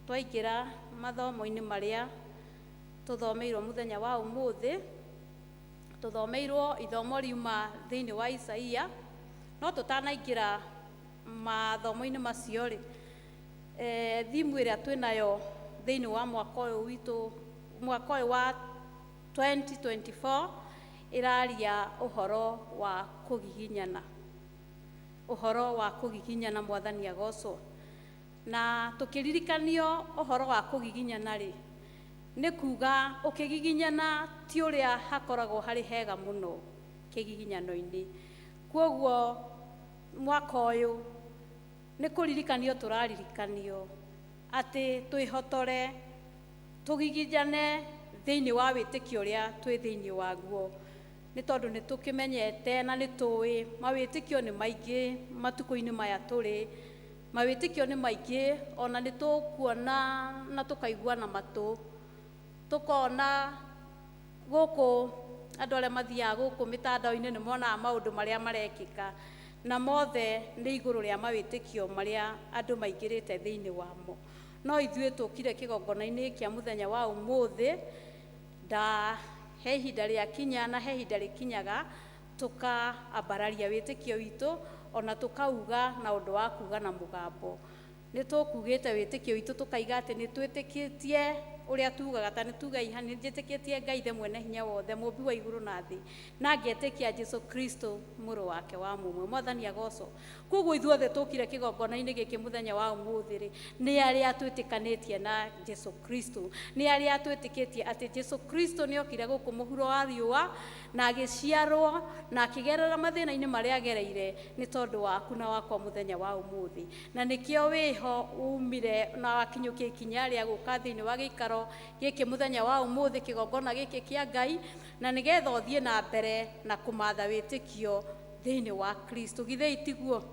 Twaingĩra mathomo-inĩ marĩa tũthomeirwo mũthenya wa ũmũthĩ, tũthomeirwo ithomo riuma thĩinĩ wa Isaia. No tũtanaingĩra mathomo-inĩ macio rĩ, thimu ĩrĩa twĩnayo thĩinĩ wa mwaka ũyũ witũ, mwaka ũyũ wa 2024, ĩraria ũhoro wa kũgiginyana. Ũhoro wa kũgiginyana. Mwathani agocwo. Na tũkĩririkanio ũhoro wa kũgiginyana rĩ, nĩ kuga ũkĩgiginyana ti ũrĩa hakoragwo harĩ hega mũno kĩgiginyano-inĩ. Koguo mwaka ũyũ nĩ kũririkanio tũraririkanio atĩ twĩhotore tũgiginyane thĩinĩ wa wĩtĩkio ũrĩa twĩ thĩinĩ waguo, nĩ tondũ nĩ tũkĩmenyete na nĩ tũĩ mawĩtĩkio nĩ maingĩ matukũ-inĩ maya tũrĩ. Mawĩtĩkio nĩ maingĩ, ona nĩ tũkuona na tũkaigua na matũ, tũkona gũkũ andũ arĩa mathiaga gũkũ mĩtandao-inĩ nĩ monaga maũndũ marĩa marekĩka, na mothe nĩ igũrũ rĩa mawĩtĩkio marĩa andũ maingĩrĩte thĩinĩ wamo. No ithuĩ tũkire kĩgongona-inĩ kĩa mũthenya wa ũmũthĩ, nda he ihinda rĩa kinya na he ihinda rĩkinyaga tũkaambararia wĩtĩkio witũ, ona tũkauga na ũndũ wa kuga na mũgambo. Nĩ tũkugĩte wĩtĩkio witũ tũkaiga atĩ nĩ twĩtĩkĩtie ũrĩa tugaga, ta nĩ tuga iha, nĩ njĩtĩkĩtie Ngai Ithe mwene hinya wothe, mũmbi wa igũrũ na thĩ, na ngetĩkia Jesu Kristo mũrũ wake wa mũmwe. Mwathani agocwo. Koguo ithuothe tũkire kĩgongona-inĩ gĩkĩ mũthenya wa ũmũthĩ rĩ, nĩ arĩa twĩtĩkanĩtie na Jesu Kristo, nĩ arĩa twĩtĩkĩtie atĩ Jesu Kristo nĩ okire gũkũ mũhuro wa riũa na agĩciarwo na akĩgerera mathĩna-inĩ marĩa agereire nĩ tondũ waku na wakwa mũthenya wa ũmũthĩ. Na nĩkĩo wĩho umire na wakinyũkia ikinya rĩa gũka thĩinĩ wa gĩikaro gĩkĩ mũthenya wa ũmũthĩ, kĩgongona gĩkĩ kĩa Ngai, na nĩgetha ũthiĩ na mbere na kũmatha wĩtĩkio thĩinĩ wa Kristo. Githĩ itiguo?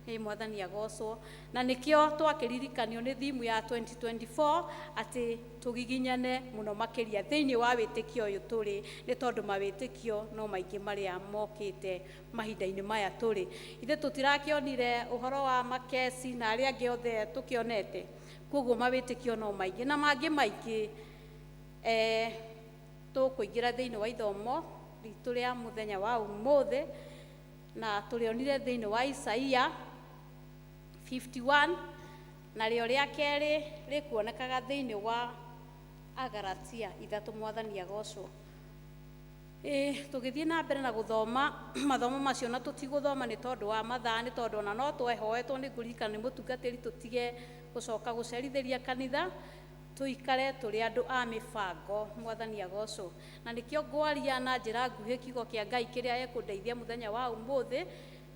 Ĩ Mwathani agocwo. Na nĩkĩo twakĩririkanio nĩ thimu ya 2024 atĩ tũgiginyane mũno makĩria thĩinĩ wa wĩtĩkio ũyũ tũrĩ, nĩ tondũ mawĩtĩkio no maingĩ marĩa mokĩte mahinda-inĩ maya tũrĩ. Ithuĩ tũtirakĩonire ũhoro wa makesi na arĩa angĩ othe tũkĩonete, koguo mawĩtĩkio no maingĩ na mangĩ maingĩ. Tũkũingĩra thĩinĩ wa ithomo ritũ rĩa mũthenya wa ũmũthĩ, na tũrĩonire thĩinĩ wa Isaia 51, narĩo rĩa kerĩ rĩkuonekaga thĩinĩ wa Agalatia 3. Mwathani agocwo. Tũgĩthiĩ na mbere na gũthoma mathomo macio, na tũtigũthoma nĩ tondũ wa mathaa, nĩ tondũ ona no twehoetwo nĩ ngũririkana nĩ mũtungatĩri tũtige gũcoka gũcerithĩria kanitha, tũikare tũrĩ andũ a mĩbango. Mwathani agocwo. Na nĩkĩo ngwaria na njĩra nguhĩ kiugo kĩa Ngai kĩrĩa ekũndeithia mũthenya wa ũmũthĩ,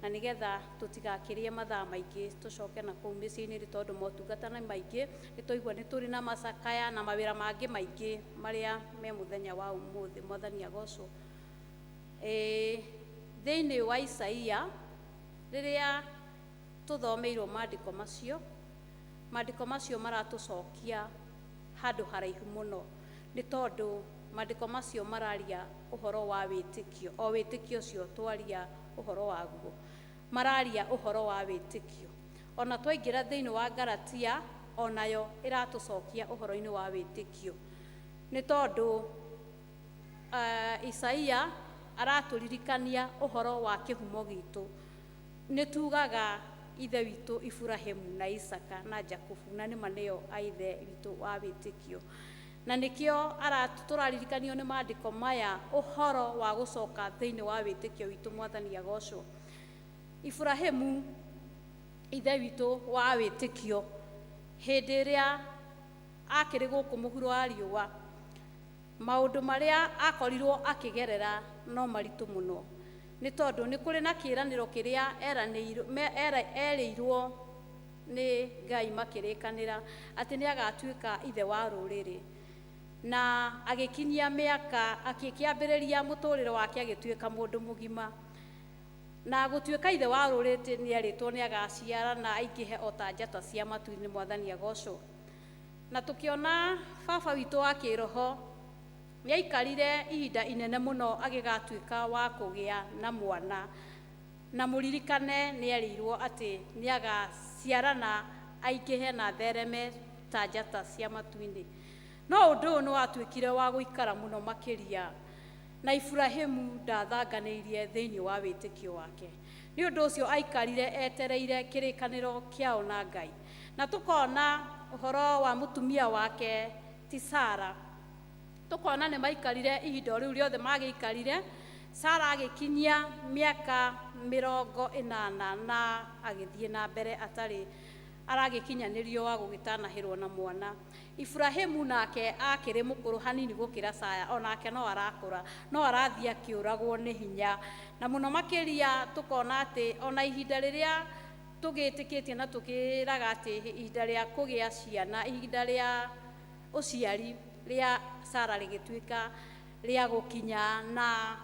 na nĩgetha tũtigakĩrĩe mathaa maingĩ tũcoke na kũu mĩciĩ-inĩ, nĩ tondũ motungata nĩ maingĩ, nĩ twaigua nĩ tũrĩ na macakaya na mawĩra mangĩ maingĩ marĩa me mũthenya wa ũmũthĩ. Mwathani agocwo. Thĩinĩ wa Isaia, rĩrĩa tũthomeirwo maandĩko macio, maandĩko macio maratũcokia handũ haraihu mũno, nĩ tondũ maandĩko macio mararia ũhoro wa wĩtĩkio, o wĩtĩkio ũcio twaria ũhoro waguo, mararia ũhoro wa wĩtĩkio. Ona twaingĩra thĩinĩ wa Galatia, onayo ĩratũcokia ũhoro-inĩ wa wĩtĩkio, nĩ tondũ Isaia aratũririkania ũhoro wa kĩhumo gitũ. Nĩ tugaga ithe witũ Iburahĩmu na Isaka na Jakubu, na nĩma nĩo a ithe witũ wa wĩtĩkio, na nĩkĩo tũraririkanio nĩ maandĩko maya ũhoro wa gũcoka thĩinĩ wa wĩtĩkio witũ. Mwathani agocwo. Iburahĩmu ithe witũ wa wĩtĩkio, hĩndĩ ĩrĩa akĩrĩ gũkũ mũhuro wa riũa, maũndũ marĩa akorirwo akĩgerera no maritũ mũno, nĩ tondũ nĩ kũrĩ na kĩĩranĩro kĩrĩa erĩirwo nĩ Ngai makĩrĩkanĩra atĩ nĩ agatuĩka ithe wa rũrĩrĩ, na agĩkinyia mĩaka, akĩambĩrĩria mũtũrĩre wake, agĩtuĩka mũndũ mũgima, na gũtuĩka ithe wa rũrĩrĩ nĩ erĩtwo nĩ agaciara na aingĩhe o ta njata cia matu-inĩ. Mwathani agocwo. Na tũkĩona baba witũ wa kĩroho nĩ aikarire ihinda inene mũno agĩgatuĩka wa kũgĩa na mwana, na mũririkane nĩ erĩirwo atĩ nĩ agaciarana aingĩhe na thereme ta njata cia matu-inĩ. No ũndũ ũyũ nĩ watuĩkire wa gũikara mũno makĩria, na Iburahĩmu ndathanganĩirie thĩinĩ wa wĩtĩkio wake. Nĩ ũndũ ũcio aikarire etereire kĩrĩkanĩro kĩao na Ngai. Na tũkona ũhoro wa mũtumia wake ti Sara, tũkona nĩ maikarire ihinda o rĩu rĩothe magĩikarire. Sara agĩkinyia mĩaka 80 na agĩthiĩ na mbere atarĩ aragĩkinyanĩrio wa gũgĩtanahĩrwo na mwana. Iburahĩmu nake akĩrĩ mũkũrũ hanini gũkĩra Sara, onake no arakũra, no arathiĩ akĩũragwo nĩ hinya. Na mũno makĩria tũkona atĩ ona ihinda rĩrĩa tũgĩtĩkĩtie na tũkĩraga atĩ ihinda rĩa kũgĩa ciana, ihinda rĩa ũciari rĩa Sara rĩgĩtuĩka rĩa gũkinya, na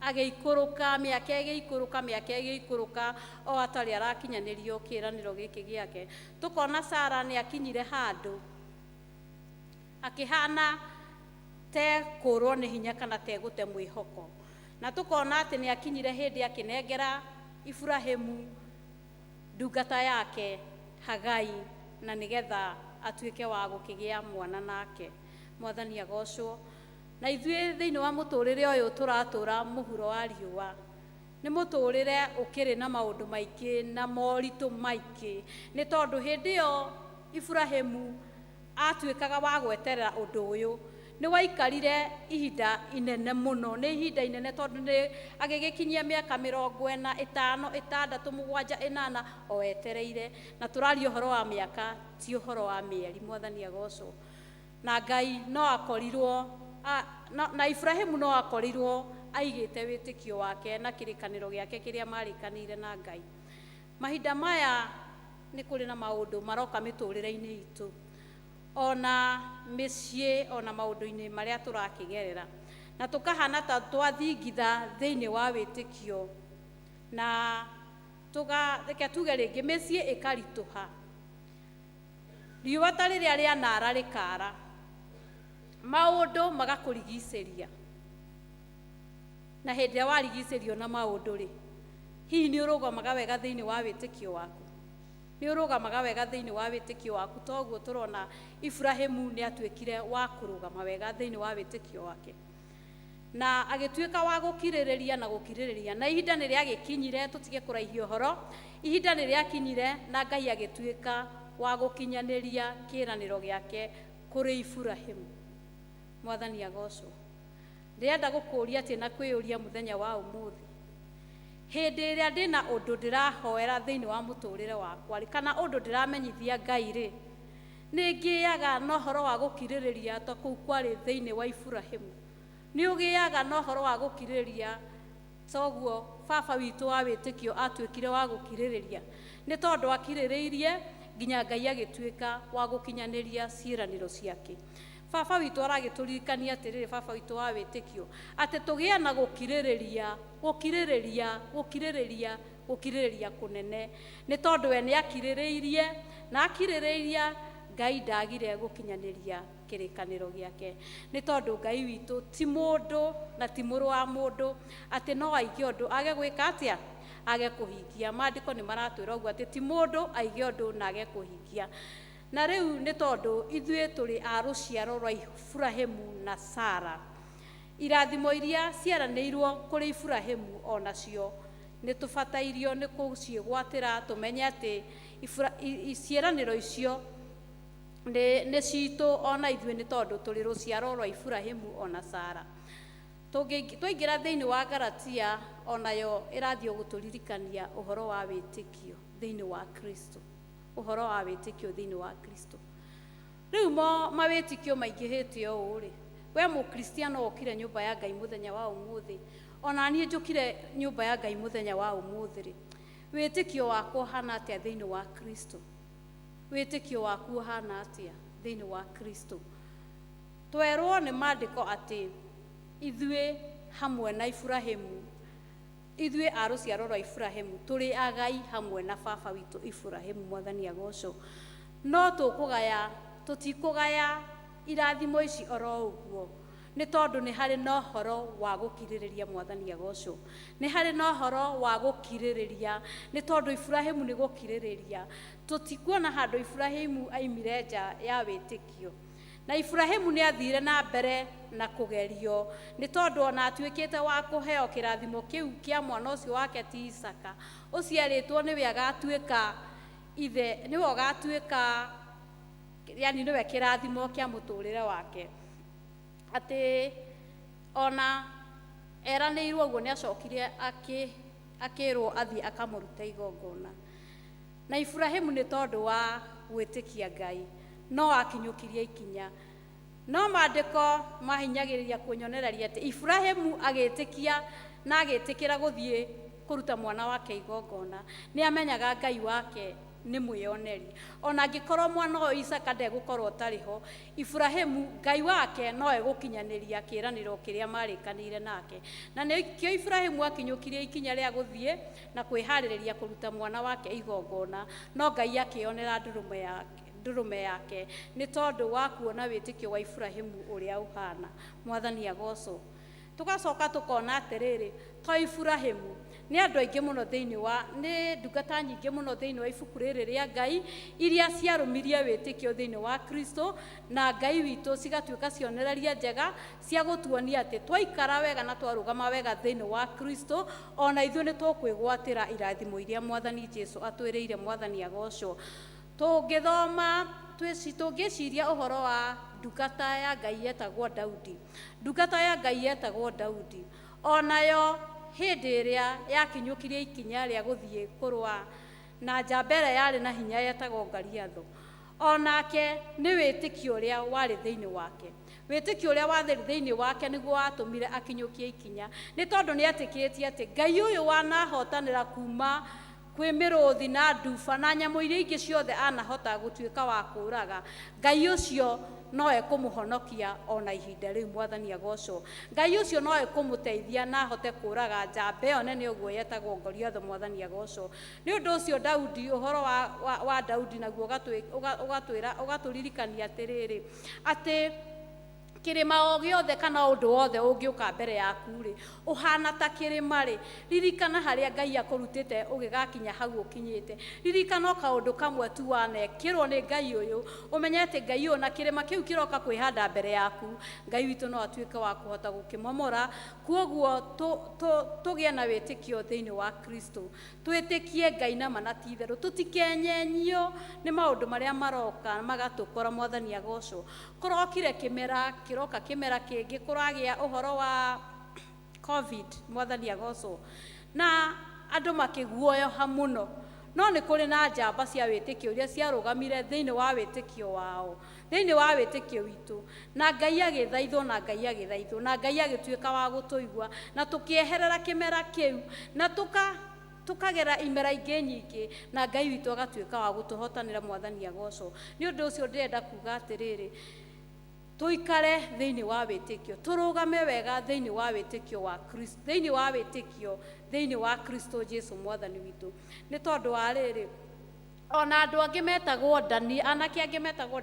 agĩikũrũka mĩaka ĩgĩikũrũka mĩaka ĩgĩikũrũka o atarĩ arakinyanĩrio kĩĩranĩro gĩkĩ gĩake. Tũkona Sara nĩ akinyire handũ akĩhana te kũrwo nĩ hinya kana te gũte mwĩhoko, na tũkona atĩ nĩ akinyire hĩndĩ akĩnengera Iburahĩmu ndungata yake Hagai, na nĩgetha atuĩke wa gũkĩgĩa mwana nake. Mwathani agocwo. Na ithuĩ thĩinĩ wa mũtũrĩre ũyũ tũratũra mũhuro wa riũa, nĩ mũtũrĩre ũkĩrĩ na maũndũ maingĩ na moritũ maingĩ, nĩ tondũ hĩndĩ ĩyo Iburahĩmu atuĩkaga wa gweterera ũndũ ũyũ, nĩ waikarire ihinda inene mũno, nĩ ihinda inene tondũ nĩ agĩgĩkinyia mĩaka 45, 6, 7, 8 o etereire. Na tũraria ũhoro wa mĩaka, ti ũhoro wa mĩeri. Mwathani agocwo. Na Ngai no akorirwo na Iburahĩmu no akorirwo aigĩte wĩtĩkio wake na kĩrĩkanĩro gĩake kĩrĩa marĩkanĩire na Ngai. Mahinda maya nĩ kũrĩ na maũndũ maroka mĩtũrĩre-inĩ itũ, ona mĩciĩ, ona maũndũ-inĩ marĩa tũrakĩgerera, na tũkahana ta twathingitha thĩinĩ wa wĩtĩkio, na reke tuge rĩngĩ mĩciĩ ĩkaritũha, riũa ta rĩrĩa rĩanara rĩkara, maũndũ magakũrigicĩria, na hĩndĩ ĩrĩa warigicĩrio na maũndũ rĩ, hihi nĩ ũrũgamaga wega thĩinĩ wa wĩtĩkio waku? Nĩ ũrũgamaga wega thĩinĩ wa wĩtĩkio waku? Toguo tũrona Iburahĩmu nĩ atuĩkire wa kũrũgama wega thĩinĩ wa wĩtĩkio wake. Na agĩtuĩka wa gũkirĩrĩria na gũkirĩrĩria, na ihinda nĩ rĩagĩkinyire, tũtige kũraihia ũhoro, ihinda nĩ rĩakinyire na Ngai agĩtuĩka wa gũkinyanĩria kĩĩranĩro gĩake kũrĩ Iburahĩmu. Mwathani agocwo. Ndĩrenda gũkũria atĩ na kwĩyũria mũthenya wa ũmũthĩ, hĩndĩ ĩrĩa ndĩna ũndũ ndĩrahoera thĩinĩ wa mũtũrĩre wakwa rĩ, kana ũndũ ndĩramenyithia Ngai rĩ, nĩ ngĩaga na ũhoro wa gũkirĩrĩria ta kũu kwarĩ thĩinĩ wa Iburahĩmu? Nĩ ũgĩaga na ũhoro wa gũkirĩrĩria toguo baba witũ wa wĩtĩkio atuĩkire wa gũkirĩrĩria? Nĩ tondũ akirĩrĩirie nginya Ngai agĩtuĩka wa gũkinyanĩria ciĩranĩro ciake. Baba witũ aragĩtũririkania atĩrĩrĩ, baba witũ wa wĩtĩkio, atĩ tũgĩe na gũkirĩrĩria, gũkirĩrĩria, gũkirĩrĩria, gũkirĩrĩria kũnene, nĩ tondũ we nĩ akirĩrĩirie, na akirĩrĩria Ngai ndagire gũkinyanĩria kĩrĩkanĩro gĩake. Nĩ tondũ Ngai witũ ti mũndũ na ti mũrũ wa mũndũ atĩ no aige ũndũ age gwĩka atĩa, age kũhingia. Maandĩko nĩ maratwĩra ũguo atĩ ti mũndũ aige ũndũ na age kũhingia. Na rĩu nĩ tondũ ithuĩ tũrĩ a rũciaro rwa Iburahĩmu na Sara, irathimo iria ciaranĩirwo kũrĩ Iburahĩmu onacio nĩ tũbatairio nĩ kũciĩgwatĩra, tũmenye atĩ ciĩranĩro icio nĩ citũ ona ithuĩ, nĩ tondũ tũrĩ rũciaro rwa Iburahĩmu ona Sara. Twaingĩra thĩinĩ wa Galatia, onayo ĩrathiĩ gũtũririkania ũhoro wa wĩtĩkio thĩinĩ wa Kristo, ũhoro wa wĩtĩkio thĩinĩ wa Kristo. Rĩu mo mawĩtĩkio maingĩhĩte ũũ rĩ, we mũkristiano wokire nyũmba ya Ngai mũthenya wa ũmũthĩ, ona niĩ njũkire nyũmba ya Ngai mũthenya wa ũmũthĩ rĩ, wĩtĩkio wakwa ũhana atĩa thĩinĩ wa Kristo? Wĩtĩkio waku ũhana atĩa thĩinĩ wa Kristo? Twerwo nĩ maandĩko atĩ ithuĩ hamwe na Iburahĩmu, ithuĩ a rũciaro rwa Iburahĩmu tũrĩ agai hamwe na baba witũ Iburahĩmu. Mwathani agocwo. No tũkũgaya, tũtikũgaya irathimo ici oro ũguo, nĩ tondũ nĩ harĩ na ũhoro wa gũkirĩrĩria. Mwathani agocwo. Nĩ harĩ na ũhoro wa gũkirĩrĩria, nĩ tondũ Iburahĩmu nĩ gũkirĩrĩria. Tũtikuona handũ Iburahĩmu aimire nja ya wĩtĩkio. Na Iburahĩmu nĩ athire na mbere na kũgerio, nĩ tondũ ona atuĩkĩte wa kũheo kĩrathimo kĩu kĩa mwana ũcio wake ti Isaka, ũciarĩtwo nĩwe agatuĩka ithe, nĩwe ũgatuĩka, yani nĩwe kĩrathimo kĩa mũtũrĩre wake. Atĩ ona eranĩirwo ũguo, nĩ acokire akĩrwo athiĩ akamũrute igongona. Na Iburahĩmu nĩ tondũ wa gwĩtĩkia Ngai no akinyũkirie ikinya. No maandĩko mahinyagĩrĩria kũnyonereria atĩ Iburahĩmu agĩtĩkia na agĩtĩkĩra gũthiĩ kũruta mwana wake igongona, nĩ amenyaga Ngai wake nĩ mwĩyoneri. Ona angĩkorwo mwana ũyũ Isaka ndegũkorwo ũtarĩ ho, Iburahĩmu Ngai wake no egũkinyanĩria kĩĩranĩro kĩrĩa marĩkanĩire nake. Na nĩkĩo Iburahĩmu akinyũkirie ikinya rĩa gũthiĩ na kwĩharĩrĩria kũruta mwana wake igongona, no Ngai akĩonera ndũrũme yake, nĩ tondũ wa kuona wĩtĩkio wa Iburahĩmu ũrĩa ũhana. Mwathani agocwo. Tũgacoka tũkona atĩrĩrĩ, to Iburahĩmu, nĩ andũ aingĩ mũno thĩinĩ wa, nĩ ndungata nyingĩ mũno thĩinĩ wa ibuku rĩrĩ rĩa Ngai iria ciarũmirie wĩtĩkio thĩinĩ wa Kristo na Ngai witũ, cigatuĩka cionereria njega cia gũtuonia atĩ twaikara wega na twarũgama wega thĩinĩ wa Kristo, ona ithuĩ nĩ tũkwĩgwatĩra irathimo iria Mwathani Jesu atwĩrĩire. Mwathani agocwo. Tũngĩthoma, tũngĩciria ũhoro wa ndungata ya Ngai yetagwo Daudi, ndungata ya Ngai yetagwo Daudi, onayo hĩndĩ ĩrĩa yakinyũkirie ikinya rĩa gũthiĩ kũrũa na njamba ĩrĩa yarĩ na hinya yetagwo Goliathũ, onake nĩ wĩtĩkio ũrĩa warĩ thĩinĩ wake. Wĩtĩkio ũrĩa warĩ thĩinĩ wake nĩguo watũmire akinyũkie ikinya, nĩ tondũ nĩ etĩkĩtie atĩ Ngai ũyũ wanahotanĩra kuma kwĩ mĩrũthi na nduba na nyamũ iria ingĩ ciothe anahota gũtuĩka wa kũũraga, Ngai ũcio no ekũmũhonokia ona ihinda rĩu. Mwathani agocwo. Ngai ũcio no ekũmũteithia na ahote kũũraga njamba ĩyo nene ũguo yetagwo Goliathũ. Mwathani agocwo. Nĩ ũndũ ũcio Daudi, ũhoro wa Daudi naguo ũgatwĩra, ũgatũririkania atĩrĩrĩ, atĩ Kĩrĩma o gĩothe kana ũndũ wothe ũngĩũka mbere yaku rĩ, ũhana ta kĩrĩma rĩ, ririkana harĩa Ngai akũrutĩte ũgĩgakinya hau ũkinyĩte. Ririkana o kaũndũ kamwe tu wanekĩrwo nĩ Ngai ũyũ, ũmenye atĩ Ngai ũyũ na kĩrĩma kĩu kĩroka kwĩhanda mbere yaku, Ngai witũ no atuĩke wa kũhota gũkĩmomora. Kuoguo tũgĩe na wĩtĩkio thĩinĩ wa Kristo, twĩtĩkie Ngai nama na ti itherũ, tũtikenyenyio nĩ maũndũ marĩa maroka magatũkora. Mwathani agocwo. Kũrokire kĩmera, kĩroka kĩmera kĩngĩ, kũragĩa ũhoro wa COVID, Mwathani agocwo, na andũ makĩguoyoha mũno. No nĩ kũrĩ na njamba cia wĩtĩkio iria ciarũgamire thĩinĩ wa wĩtĩkio wao, thĩinĩ wa wĩtĩkio witũ, na Ngai agĩthaithwo, na Ngai agĩthaithwo, na Ngai agĩtuĩka wa gũtũigua, na tũkĩeherera kĩmera kĩu, na tũkagera imera ingĩ nyingĩ, na Ngai witũ agatuĩka wa gũtũhotanĩra. Mwathani agocwo. Nĩ ũndũ ũcio ndĩrenda kuga atĩrĩrĩ, tũikare thĩinĩ wa wĩtĩkio, tũrũgame wega thĩinĩ wa wĩtĩkio wa Kristo, thĩinĩ wa wĩtĩkio thĩinĩ wa Kristo Jesu Mwathani witũ. Nĩ tondũ wa rĩrĩ, ona andũ angĩ metagwo Dani, anake angĩ metagwo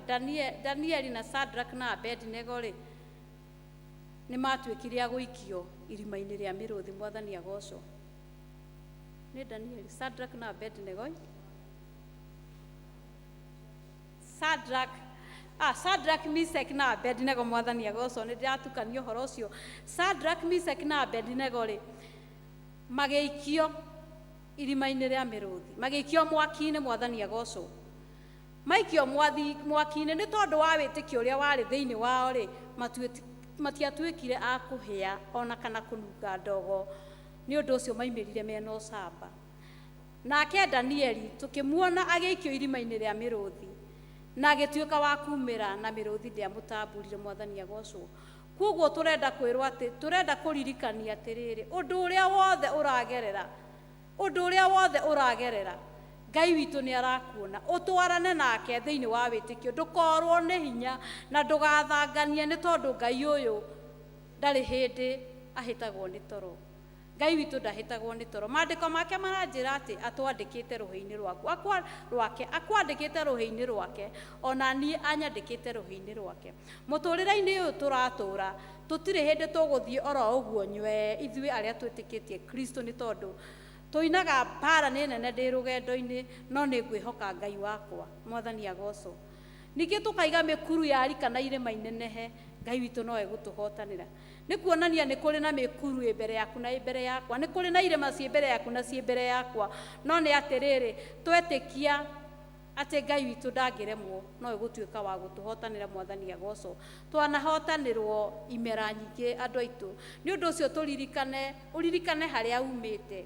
Danieli na Shadrach na Abednego rĩ, nĩ matuĩkire a gũikio irima-inĩ rĩa mĩrũthi. Mwathani agocwo. Nĩ Danieli, Shadrach na Abednego, Shadrach, Shadrach, Meshach na Abednego. Mwathani agocwo. Nĩ ndĩratukania ũhoro ũcio. Shadrach, Meshach na Abednego rĩ, magĩikio irima-inĩ rĩa mĩrũthi, magĩikio mwaki-inĩ. Mwathani agocwo. Maikio mwaki-inĩ nĩ tondũ wa wĩtĩkio ũrĩa warĩ thĩinĩ wao rĩ, matiatuĩkire a kũhĩa ona kana kũnunga ndogo. Nĩ ũndũ ũcio maimĩrire mena ũcamba. Nake Danieli tũkĩmuona agĩikio irima-inĩ rĩa mĩrũthi, na agĩtuĩka wa kumĩra, na mĩrũthi ndĩamũtamburire. Mwathani agocwo. Koguo tũrenda kwĩrwo atĩ, tũrenda kũririkania atĩrĩrĩ, ũndũ ũrĩa wothe ũragerera, ũndũ ũrĩa wothe ũragerera, Ngai witũ nĩ arakuona. Ũtwarane nake thĩinĩ wa wĩtĩkio, ndũkorwo nĩ hinya na ndũgathanganie, nĩ tondũ Ngai ũyũ ndarĩ hĩndĩ ahĩtagwo nĩ toro. Ngai witũ ndahĩtagwo nĩ toro. Maandĩko make maranjĩra atĩ atwandĩkĩte rũhĩ-inĩ rwaku, rwake, akwandĩkĩte rũhĩ-inĩ rwake, ona niĩ anyandĩkĩte rũhĩ-inĩ rwake. Mũtũrĩre-inĩ ũyũ tũratũra, tũtirĩ hĩndĩ tũgũthiĩ oro ũguo nywee, ithuĩ arĩa twĩtĩkĩtie Kristo, nĩ tondũ tũinaga mbara nĩ nene ndĩ rũgendo-inĩ, no nĩ ngwĩhoka Ngai wakwa. Mwathani agocwo. Ningĩ tũkaiga mĩkuru ya rika na irĩma inenehe, Ngai witũ no egũtũhotanĩra. Nĩ kuonania nĩ kũrĩ na mĩkuru ĩ mbere yaku na ĩ mbere yakwa, nĩ kũrĩ na irĩma ciĩ mbere yaku na ciĩ mbere yakwa, no nĩ atĩrĩrĩ, twetĩkia atĩ Ngai witũ ndangĩremwo, no ĩgũtuĩka wa gũtũhotanĩra. Mwathani agocwo. Twanahotanĩrwo imera nyingĩ, andũ aitũ. Nĩ ũndũ ũcio tũririkane, ũririkane harĩa umĩte,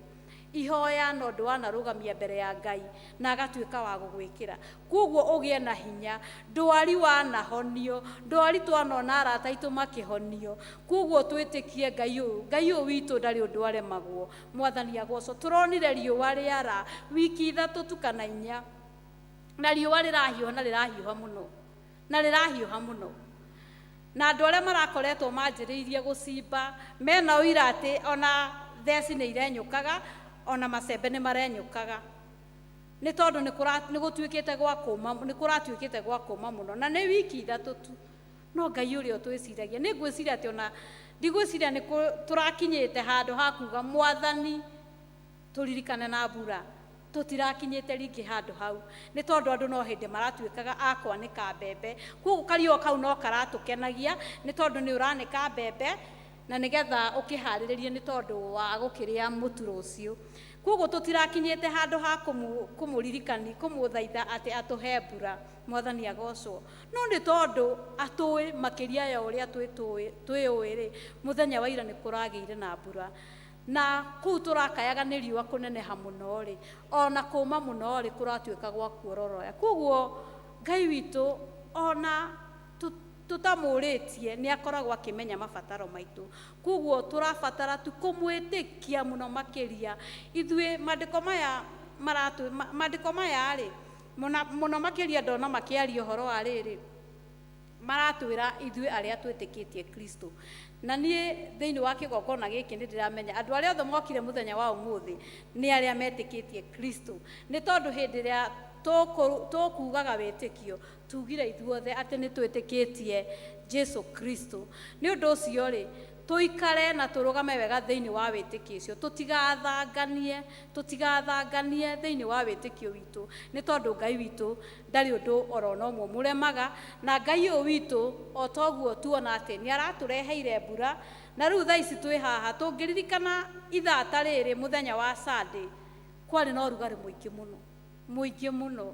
ihoya na ũndũ wanarũgamia mbere ya Ngai na agatuĩka wa gũgwĩkĩra. Koguo ũgĩe na hinya. Ndwari wanahonio, ndwari twanona arata aitũ makĩhonio. Koguo twĩtĩkie Ngai ũyũ. Ngai ũyũ witũ ndarĩ ũndũ aremagwo. Mwathani agocwo. Tũronire riũa rĩara wiki 3 tu kana 4, na riũa rĩrahiũha, na rĩrahiũha mũno, na rĩrahiũha mũno, na andũ arĩa marakoretwo manjĩrĩirie gũcimba mena ũira atĩ ona theci nĩ irenyũkaga, ona macembe nĩ marenyũkaga, nĩ tondũ nĩ gũtuĩkĩte gwa kũma, nĩ kũratuĩkĩte gwa kũma mũno, na nĩ wiki 3 tu. No Ngai ũrĩa ũtwĩciragia, nĩ ngwĩciria atĩ ona ndigwĩciria nĩ tũrakinyĩte handũ ha kuga Mwathani tũririkane na mbura. Tũtirakinyĩte rĩngĩ handũ hau, nĩ tondũ andũ no hĩndĩ maratuĩkaga a kwanĩka mbembe. Koguo kariũa kau no karatũkenagia, nĩ tondũ nĩ ũranĩka mbembe na nĩgetha ũkĩharĩrĩrie nĩ tondũ wa gũkĩrĩa mũtu rũciũ. Koguo tũtirakinyĩte handũ ha kũmũririkani, kũmũthaitha atĩ atũhe mbura. Mwathani agocwo. No nĩ tondũ atũĩ makĩria ya ũrĩa twĩũĩ rĩ, mũthenya wa ira nĩ kũragĩire na mbura, na kũu tũrakayaga nĩ riũa kũneneha mũno rĩ, ona kũma mũno rĩ, kũratuĩka gwa kuororoya. Koguo Ngai witũ ona tũtamũrĩtie nĩ akoragwo akĩmenya mabataro maitũ. Koguo tũrabatara tu kũmwĩtĩkia mũno makĩria ithuĩ. Maandĩko maya maratũ, maandĩko maya rĩ, mũno makĩria ndona makĩaria ũhoro wa rĩrĩ, maratwĩra ithuĩ arĩa twĩtĩkĩtie Kristo. Na niĩ thĩinĩ wa kĩgongona gĩkĩ nĩ ndĩramenya andũ arĩa othe mokire mũthenya wa ũmũthĩ nĩ arĩa metĩkĩtie Kristo, nĩ tondũ hĩndĩ ĩrĩa tũkugaga wĩtĩkio, tugire ithuothe atĩ nĩ twĩtĩkĩtie Jesu Kristo. Nĩ ũndũ ũcio rĩ, tũikare na tũrũgame wega thĩinĩ wa wĩtĩkio ũcio, tũtigathanganie, tũtigathanganie thĩinĩ wa wĩtĩkio witũ, nĩ tondũ Ngai witũ ndarĩ ũndũ oro na ũmwe mũremaga, na Ngai ũyũ witũ o toguo tuona atĩ nĩ aratũreheire mbura, na rĩu thaa ici twĩ haha tũngĩririkana ithaa ta rĩrĩ mũthenya wa Sunday, kwarĩ na ũrugarĩ mũingĩ mũno, mũingĩ mũno.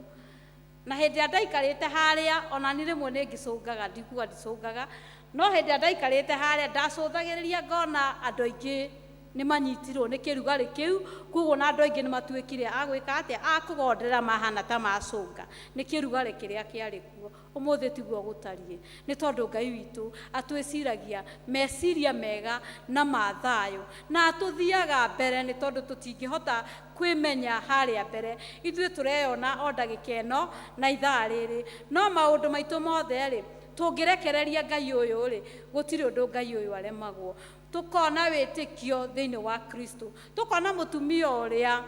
Na hĩndĩ ĩrĩa ndaikarĩte harĩa, ona niĩ rĩmwe nĩ ngĩcũngaga, ndikuga ndicũngaga, no hĩndĩ ĩrĩa ndaikarĩte harĩa ndacũthagĩrĩria ngona andũ aingĩ nĩ manyitirwo nĩ kĩrugarĩ kĩu, koguo na andũ aingĩ nĩ matuĩkire a gwĩka atĩa, a kũgondera mahana ta macũnga nĩ kĩrugarĩ kĩrĩa kĩarĩ kuo. Ũmũthĩ tiguo gũtariĩ, nĩ tondũ Ngai witũ atwĩciragia meciria mega na ma thayũ, na atũthiaga mbere, nĩ tondũ tũtingĩhota kwĩmenya harĩa mbere. Ithuĩ tũreyona o ndagĩka ĩno na ithaa rĩrĩ, no maũndũ maitũ mothe rĩ, tũngĩrekereria Ngai ũyũ rĩ, gũtirĩ ũndũ Ngai ũyũ aremagwo. Tũkona wĩtĩkio thĩinĩ wa Kristo, tũkona mũtumia ũrĩa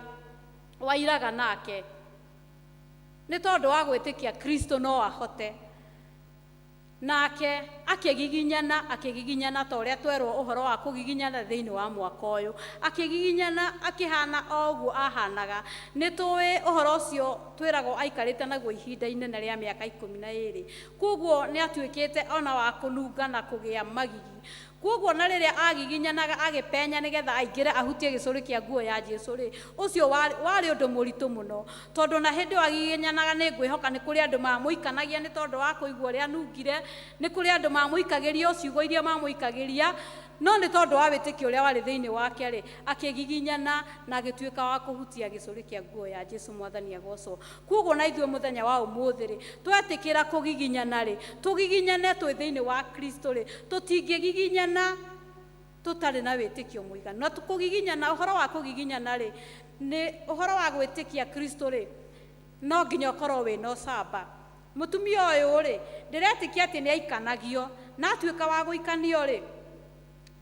wairaga nake nĩ tondũ wa gwĩtĩkia Kristo no ahote, nake akĩgiginyana, akĩgiginyana ta ũrĩa twerwo ũhoro wa kũgiginyana thĩinĩ wa mwaka ũyũ, akĩgiginyana akĩhana o ũguo ahanaga. Nĩ tũĩ ũhoro ũcio twĩragwo aikarĩte naguo ihinda inene rĩa mĩaka 12, koguo nĩ atuĩkĩte ona wa kũnunga na kũgĩa magigi. Koguo na rĩrĩa agiginyanaga agĩpenya nĩgetha aingĩre ahutie gĩcũrĩ kĩa nguo ya Jesu rĩ, ũcio warĩ ũndũ mũritũ mũno, tondũ na hĩndĩ ĩyo agiginyanaga nĩ ngwĩhoka nĩ kũrĩ andũ mamũikanagia nĩ tondũ wa kũigua ũrĩa anungire, nĩ kũrĩ andũ mamũikagĩria ciugo iria mamũikagĩria, no nĩ tondũ wa wĩtĩkio ũrĩa warĩ thĩinĩ wake rĩ, akĩgiginyana na agĩtuĩka wa kũhutia gĩcũrĩ kĩa nguo ya Jesu. Mwathani agocwo. Koguo na ithuĩ mũthenya wa ũmũthĩ rĩ, twetĩkĩra kũgiginyana rĩ, tũgiginyane twĩ thĩinĩ wa Kristo rĩ, tũtingĩgiginyana tũtarĩ na wĩtĩkio mũiganu. Na kũgiginyana, ũhoro wa kũgiginyana rĩ, nĩ ũhoro wa gwĩtĩkia Kristo rĩ, no nginya ũkorwo wĩna ũcamba. Mũtumia ũyũ rĩ, ndĩretĩkia atĩ nĩ aikanagio, na atuĩka wa gũikanio rĩ,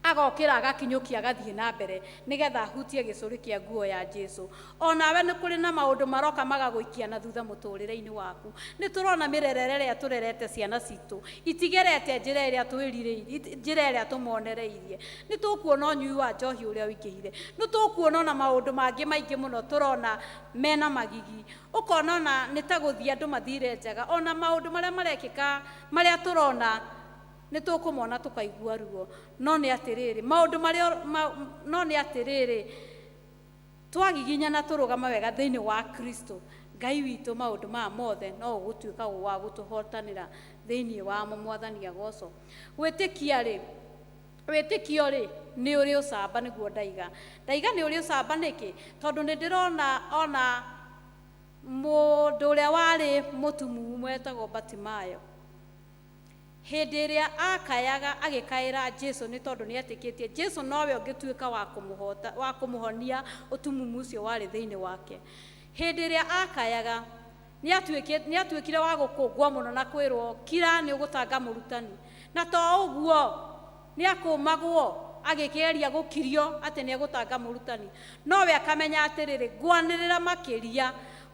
agokĩra agakinyũkia agathiĩ na mbere nĩgetha ahutie gĩcũrĩ kĩa nguo ya Jesu. Onawe nĩ kũrĩ na maũndũ maroka magagũikia na thutha mũtũrĩre-inĩ waku. Nĩ tũrona mĩrerere ĩrĩa tũrerete ciana citũ itigerete njĩra ĩrĩa twĩrirĩirie, njĩra ĩrĩa tũmonereirie. Nĩ tũkuona ũnyui wa njohi ũrĩa ũingĩhire, nĩ tũkuona ona maũndũ mangĩ maingĩ mũno tũrona mena magigi, ũkona ona nĩ ta gũthiĩ andũ mathire njaga, ona maũndũ marĩa marekĩka marĩa tũrona nĩ tũkũmona tũkaigua ruo. No nĩ atĩrĩrĩ, maũndũ marĩa no nĩ atĩrĩrĩ, twagiginyana tũrũgama wega thĩinĩ wa Kristo, Ngai witũ maũndũ maya mothe no ũgũtuĩka wa gũtũhotanĩra thĩinĩ wamo. Mwathani agocwo. Gwĩtĩkia rĩ, wĩtĩkio rĩ nĩ ũrĩ ũcamba, nĩguo ndaiga. Ndaiga nĩ ũrĩ ũcamba nĩkĩ? Tondũ nĩ ndĩrona ona mũndũ ũrĩa warĩ mũtumumu wetagwo Batimayo, hĩndĩ ĩrĩa akayaga agĩkaĩra Jesu nĩ tondũ nĩ etĩkĩtie Jesu nowe ũngĩtuĩka wa kũmũhota, wa kũmũhonia ũtumumu ũcio warĩ thĩinĩ wake. Hĩndĩ ĩrĩa akayaga nĩ atuĩkire wa gũkũngwo mũno na kwĩrwo kira nĩ ũgũtanga mũrutani, na to ũguo nĩ akũmagwo agĩkĩgeria gũkirio atĩ nĩ egũtanga mũrutani, nowe akamenya atĩrĩrĩ, ngwanĩrĩra makĩria,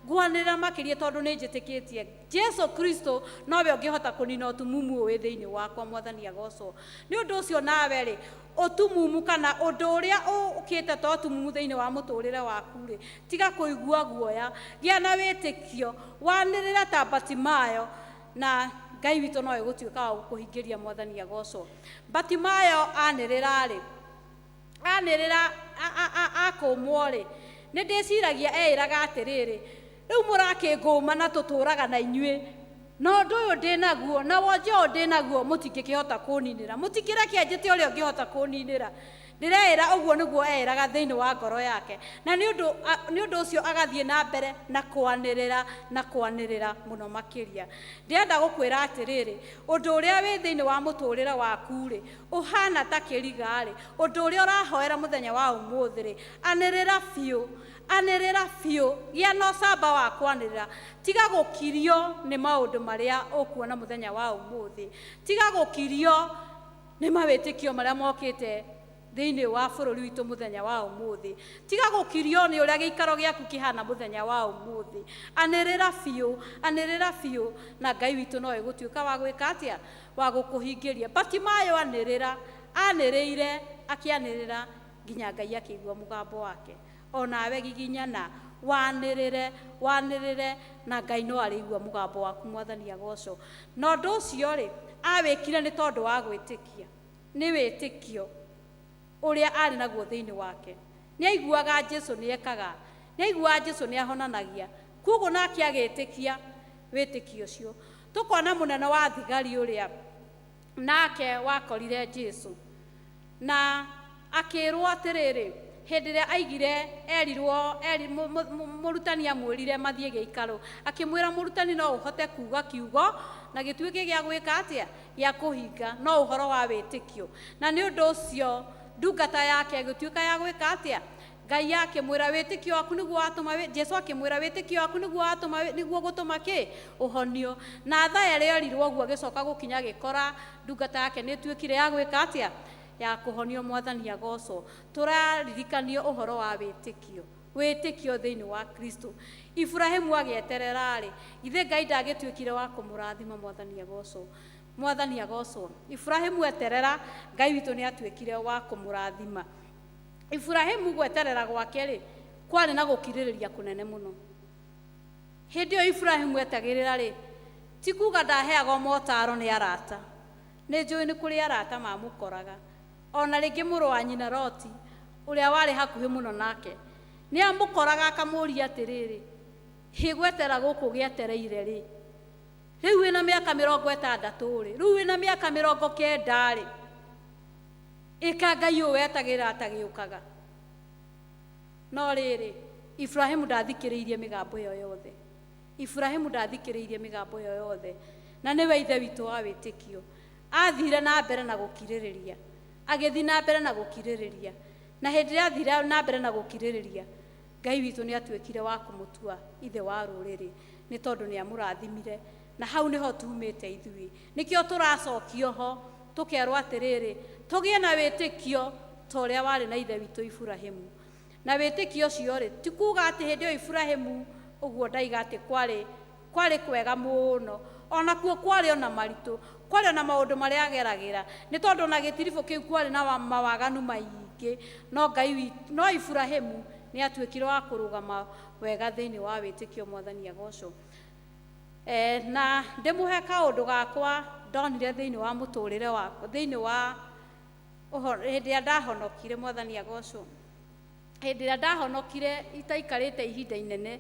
ngwanĩrĩra makĩria tondũ nĩ njĩtĩkĩtie Jesu Kristo nowe ũngĩhota kũnina ũtumumu ũyũ wĩ thĩinĩ wakwa. Mwathani agocwo. Nĩ ũndũ ũcio nawe rĩ, ũtumumu kana ũndũ ũrĩa ũkĩte ta ũtumumu thĩinĩ wa mũtũrĩre waku rĩ, tiga kũigua guoya, gĩa na wĩtĩkio, wanĩrĩra ta Batimayo, na Ngai witũ no egũtuĩka wa gũkũhingĩria. Mwathani agocwo. Batimayo anĩrĩra rĩ, anĩrĩra akũmwo rĩ, nĩ ndĩciragia eĩraga atĩrĩrĩ, rĩu mũrakĩngũma na tũtũraga na inyuĩ, na ũndũ ũyũ ndĩ naguo na wonje ũyũ ndĩ naguo mũtingĩkĩhota kũninĩra, mũtikĩreke njĩte ũrĩa ũngĩhota kũninĩra. Ndĩreĩra ũguo nĩguo eĩraga thĩinĩ wa ngoro yake, na nĩ ũndũ ũcio agathiĩ na mbere na kwanĩrĩra na kwanĩrĩra mũno makĩria. Ndĩrenda gũkwĩra atĩrĩrĩ, ũndũ ũrĩa wĩ thĩinĩ wa mũtũrĩre waku rĩ, ũhana ta kĩriga rĩ, ũndũ ũrĩa ũrahoera mũthenya wa ũmũthĩ rĩ, anĩrĩra biũ, anĩrĩra biũ, gĩa na ũcamba wa kwanĩrĩra, tiga gũkirio nĩ maũndũ marĩa ũkuona mũthenya wa ũmũthĩ, tiga gũkirio nĩ mawĩtĩkio marĩa mokĩte Thĩinĩ wa bũrũri witũ mũthenya wa ũmũthĩ, tiga gũkirio nĩ ũrĩa gĩikaro gĩaku kĩhana mũthenya wa ũmũthĩ. Anĩrĩra biũ, anĩrĩra biũ, na Ngai witũ no egũtuĩka wa gwĩka atĩa, wa gũkũhingĩria. Batimayo anĩrĩra, anĩrĩire, akĩanĩrĩra nginya Ngai akĩigua mũgambo wake. Onawe giginyana, wanĩrĩre, wanĩrĩre, na Ngai no arĩigua mũgambo waku. Mwathani agocwo. Na ũndũ ũcio rĩ, awĩkire nĩ tondũ wa gwĩtĩkia, nĩ wĩtĩkio ũrĩa arĩ naguo thĩinĩ wake. Nĩ aiguaga Jesu nĩ ekaga, nĩ aiguaga Jesu nĩ ahonanagia, koguo nake agĩtĩkia wĩtĩkio ũcio. Tũkona mũnene wa thigari ũrĩa nake wakorire Jesu na akĩrwo atĩrĩrĩ, hĩndĩ ĩrĩa aigire erirwo eri, mũrutani amwĩrire mathiĩ gĩikaro, akĩmwĩra mũrutani no ũhote kuga kiugo na gĩtuĩke gĩa gwĩka atĩa, gĩa kũhinga, no ũhoro wa wĩtĩkio. Na nĩ ũndũ ũcio ndungata yake ĩgĩtuĩka ya gwĩka atĩa, Ngai akĩmwĩra wĩtĩkio waku nĩguo watũma, Jesu akĩmwĩra wĩtĩkio waku nĩguo watũma, nĩguo gũtũma kĩ ũhonio. Na thaa ĩrĩa erirwo ũguo agĩcoka gũkinya agĩkora ndungata yake nĩ ĩtuĩkire ya gwĩka atĩa, ya kũhonio. Mwathani agocwo. Tũraririkanio ũhoro wa wĩtĩkio, wĩtĩkio thĩinĩ wa Kristo. Ibrahimu agĩeterera rĩ, githĩ Ngai ndagĩtuĩkire wa kũmũrathima? Mwathani agocwo, Mwathani agocwo. Ibrahimu eterera, Ngai witũ nĩ atuĩkire wa kũmũrathima. Ibrahimu gweterera gwake rĩ, kwarĩ na gũkirĩrĩria kũnene mũno. Hĩndĩ ĩyo Ibrahimu etagĩrĩra rĩ, ti kuga ndaheagwo motaro nĩ arata, nĩ njũĩ nĩ kũrĩ arata mamũkoraga. Ona rĩngĩ mũrũ wa nyina Loti ũrĩa warĩ hakuhĩ mũno nake nĩ amũkoraga akamũria atĩrĩrĩ, hĩ gwetera gũkũ gĩetereire rĩ, rĩu wĩna mĩaka 60 rĩ, rĩu wĩna mĩaka 90 rĩ, ĩka Ngai ũyũ wetagĩrĩra atagĩũkaga. No rĩrĩ, Ibrahimu ndathikĩrĩirie mĩgambo ĩyo yothe. Ibrahimu ndathikĩrĩirie mĩgambo ĩyo yothe, na nĩwe ithe witũ wa wĩtĩkio. Athire na mbere na gũkirĩrĩria, agĩthiĩ na mbere na gũkirĩrĩria, na hĩndĩ ĩrĩa athire na mbere na gũkirĩrĩria, Ngai witũ nĩ atuĩkire wa kũmũtua ithe wa rũrĩrĩ, nĩ tondũ nĩ amũrathimire. Na hau nĩho tumĩte ithuĩ, nĩkĩo tũracokio ho tũkerwo atĩrĩrĩ, tũgĩe na wĩtĩkio ta ũrĩa warĩ na ithe witũ Ibrahimu. Na wĩtĩkio ũcio rĩ, ti kuga atĩ hĩndĩ ĩyo Ibrahimu ũguo ndaiga atĩ kwarĩ kwega mũno, onakuo kwarĩ ona maritũ, kwarĩ ona maũndũ marĩa ageragĩra, nĩ tondũ na gĩtiribũ kĩu kwarĩ na mawaganu maingĩ. No Ngai witũ, no Ibrahimu nĩ atuĩkire wa kũrũgama wega thĩinĩ wa wĩtĩkio. Mwathani agocwo. Na ndĩmũhe kaũndũ gakwa ndonire thĩinĩ wa mũtũrĩre wakwa, thĩinĩ wa hĩndĩ ĩrĩa ndahonokire. Mwathani agocwo. Hĩndĩ ĩrĩa ndahonokire itaikarĩte ihinda inene,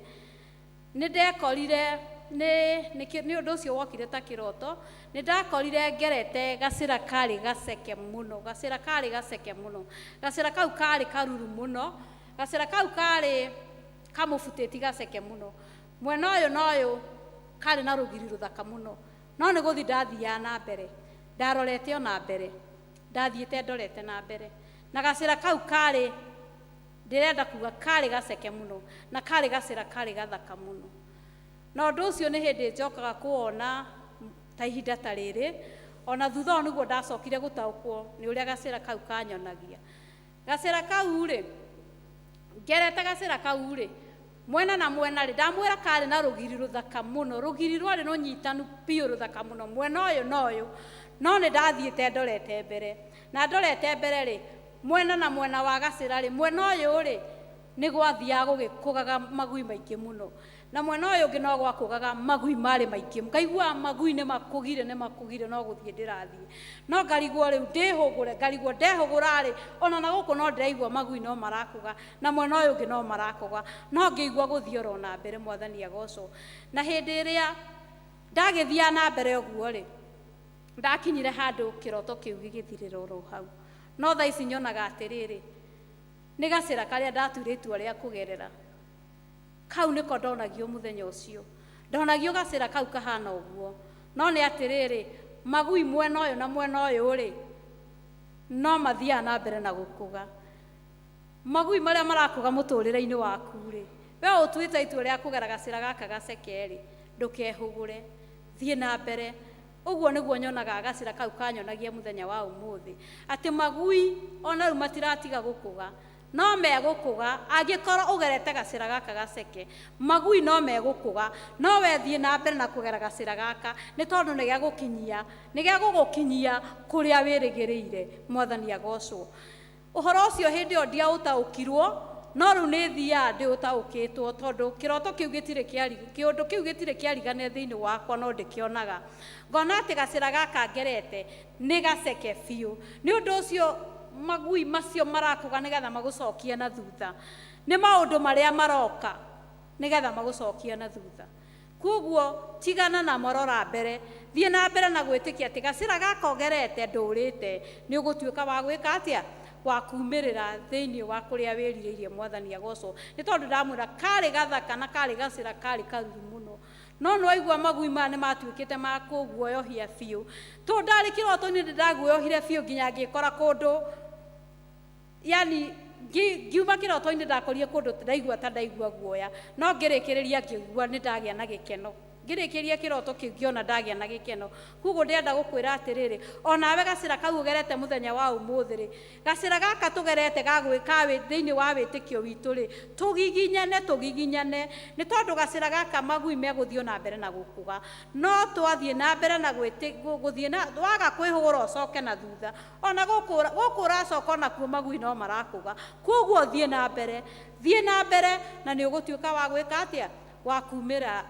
nĩ ndekorire nĩ ũndũ ũcio wokire ta kĩroto. Nĩ ndakorire ngerete gacĩra karĩ gaceke mũno, gacĩra karĩ gaceke mũno, gacĩra kau karĩ karuru mũno, gacĩra kau karĩ kamũbutĩti gaceke mũno, mwena ũyũ na ũyũ karĩ na rũgiri rũthaka mũno. No nĩ gũthiĩ ndathiaga na mbere, ndarorete ona mbere, ndathiĩte ndorete na mbere, na gacĩra kau karĩ, ndĩrenda kuga karĩ gaceke mũno, na karĩ gacĩra karĩ gathaka mũno. Na ũndũ ũcio nĩ hĩndĩ njokaga kuona ta ihinda ta rĩrĩ, ona thutha ũyũ nĩguo ndacokire gũtaũkwo nĩ ũrĩa gacĩra kau kanyonagia. Gacĩra kau rĩ, ngerete gacĩra kau rĩ, mwena na mwena rĩ, ndamwĩra karĩ na rũgiri rũthaka mũno, rũgiri rwarĩ rũnyitanu biũ rũthaka mũno, mwena ũyũ na ũyũ. No nĩ ndathiĩte ndorete mbere, na ndorete mbere rĩ, mwena na mwena wa gacĩra rĩ, mwena ũyũ rĩ, nĩ gwathiaga gũgĩkũgaga magui maingĩ mũno, na mwena ũyũ ũngĩ no gwakũgaga magui marĩ maingĩ. Ngaigua magui nĩ makũgire, nĩ makũgire, no gũthiĩ ndĩrathiĩ, no ngarigwo rĩu ndĩhũgũre, ngarigwo ndehũgũra rĩ, ona na gũkũ no ndĩraigua magui no marakũga, na mwena ũyũ ũngĩ no marakũga, no ngĩigua gũthiĩ oro na mbere. Mwathani agocwo. Na hĩndĩ ĩrĩa ndagĩthiaga na mbere ũguo rĩ, ndakinyire handũ kĩroto kĩu gĩgĩthirĩra oro hau. No thaa ici nyonaga atĩrĩrĩ, nĩ gacĩra karĩa ndatuire itua rĩa kũgerera, kau nĩko ndonagio mũthenya ũcio, ndonagio gacĩra kau kahana ũguo. No nĩ atĩrĩrĩ, magui mwena ũyũ na mwena ũyũ rĩ, no mathiaga na mbere na gũkũga. Magui marĩa marakũga mũtũrĩre-inĩ waku rĩ, we ũtuĩte itua rĩa kũgera gacĩra gaka gaceke rĩ, ndũkehũgũre, thiĩ na mbere. Ũguo nĩguo nyonaga gacĩra kau kanyonagia mũthenya wa ũmũthĩ, atĩ magui ona rĩu matiratiga gũkũga, no megũkũga angĩkorwo ũgerete gacĩra gaka gaceke. Magui no megũkũga, no we thiĩ na mbere na kũgera gacĩra gaka, nĩ tondũ nĩ gegũkinyia, nĩ gegũgũkinyia kũrĩa wĩrĩgĩrĩire. Mwathani agocwo. Ũhoro ũcio hĩndĩ ĩyo ndiaũtaũkirwo, no rĩu nĩ thiaga ndĩũtaũkĩtwo, tondũ kĩroto kĩu gĩtirĩ kĩari, kĩũndũ kĩu gĩtirĩ kĩarigania thĩinĩ wakwa, no ndĩkĩonaga ngona atĩ gacĩra gaka ngerete nĩ gaceke biũ. Nĩ ũndũ ũcio magui macio marakũga nĩgetha magũcokie na thutha, nĩ maũndũ marĩa maroka nĩgetha magũcokie na thutha. Koguo tigana na morora mbere, thiĩ na mbere na gwĩtĩkia atĩ gacĩra gaka ũgerete ndũrĩte, nĩ ũgũtuĩka wa gwĩka atĩa, wa kumĩrĩra thĩinĩ wa kũrĩa wĩrirĩirie. Mwathani agocwo. Nĩ tondũ ndamwĩra karĩ gathaka na karĩ gacĩra karĩ karuru mũno, no nĩwaigua magui maya nĩ matuĩkĩte ma kũguoyohia biũ. Tondũ ndarĩ kĩroto-inĩ nĩ ndaguoyohire biũ nginya ngĩkora kũndũ, yani ngiuma kĩroto-inĩ ndakorire kũndũ ndaigua ta ndaigua guoya, no ngĩrĩkĩrĩria ngĩigua nĩ ndagĩa na gĩkeno. Ngĩrĩkĩria kĩroto kĩu ngĩona ndagĩa na gĩkeno. Koguo ndĩrenda gũkwĩra atĩrĩrĩ, onawe gacĩra kau ũgerete mũthenya wa ũmũthĩ rĩ, gacĩra gaka tũgerete ga gwĩka thĩinĩ wa wĩtĩkio witũ rĩ, tũgiginyane, tũgiginyane, nĩ tondũ gacĩra gaka magui megũthiĩ na mbere na gũkũga. No twathiĩ na mbere na gũthiĩ na waga kwĩhũra ũcoke na thutha, ona gũkũ ũracoka onakuo magui no marakũga. Koguo thiĩ na mbere, thiĩ na mbere, na nĩ ũgũtuĩka wa gwĩka atĩa, wa kumĩra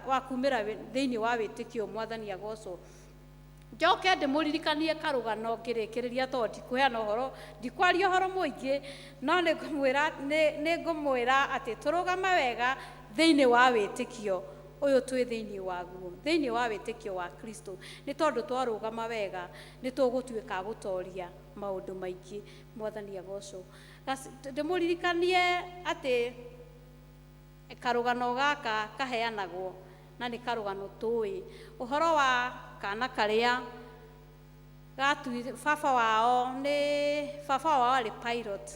thĩinĩ wa wĩtĩkio. Mwathani agocwo. Njoke ndĩmũririkanie karũgano ngĩrĩkĩrĩria, tondũ ndikũheana ũhoro, ndikwaria ũhoro mũingĩ, no nĩ ngũmwĩra atĩ tũrũgame wega thĩinĩ wa wĩtĩkio ũyũ twĩ thĩinĩ waguo, thĩinĩ wa wĩtĩkio wa Kristo, nĩ tondũ twarũgama wega nĩ tũgũtuĩka gũtoria maũndũ maingĩ. Mwathani agocwo. Ndĩmũririkanie atĩ karũgano gaka kaheanagwo na nĩ karũgano tũĩ, ũhoro wa kana karĩa baba wao nĩ baba wao arĩ pilot,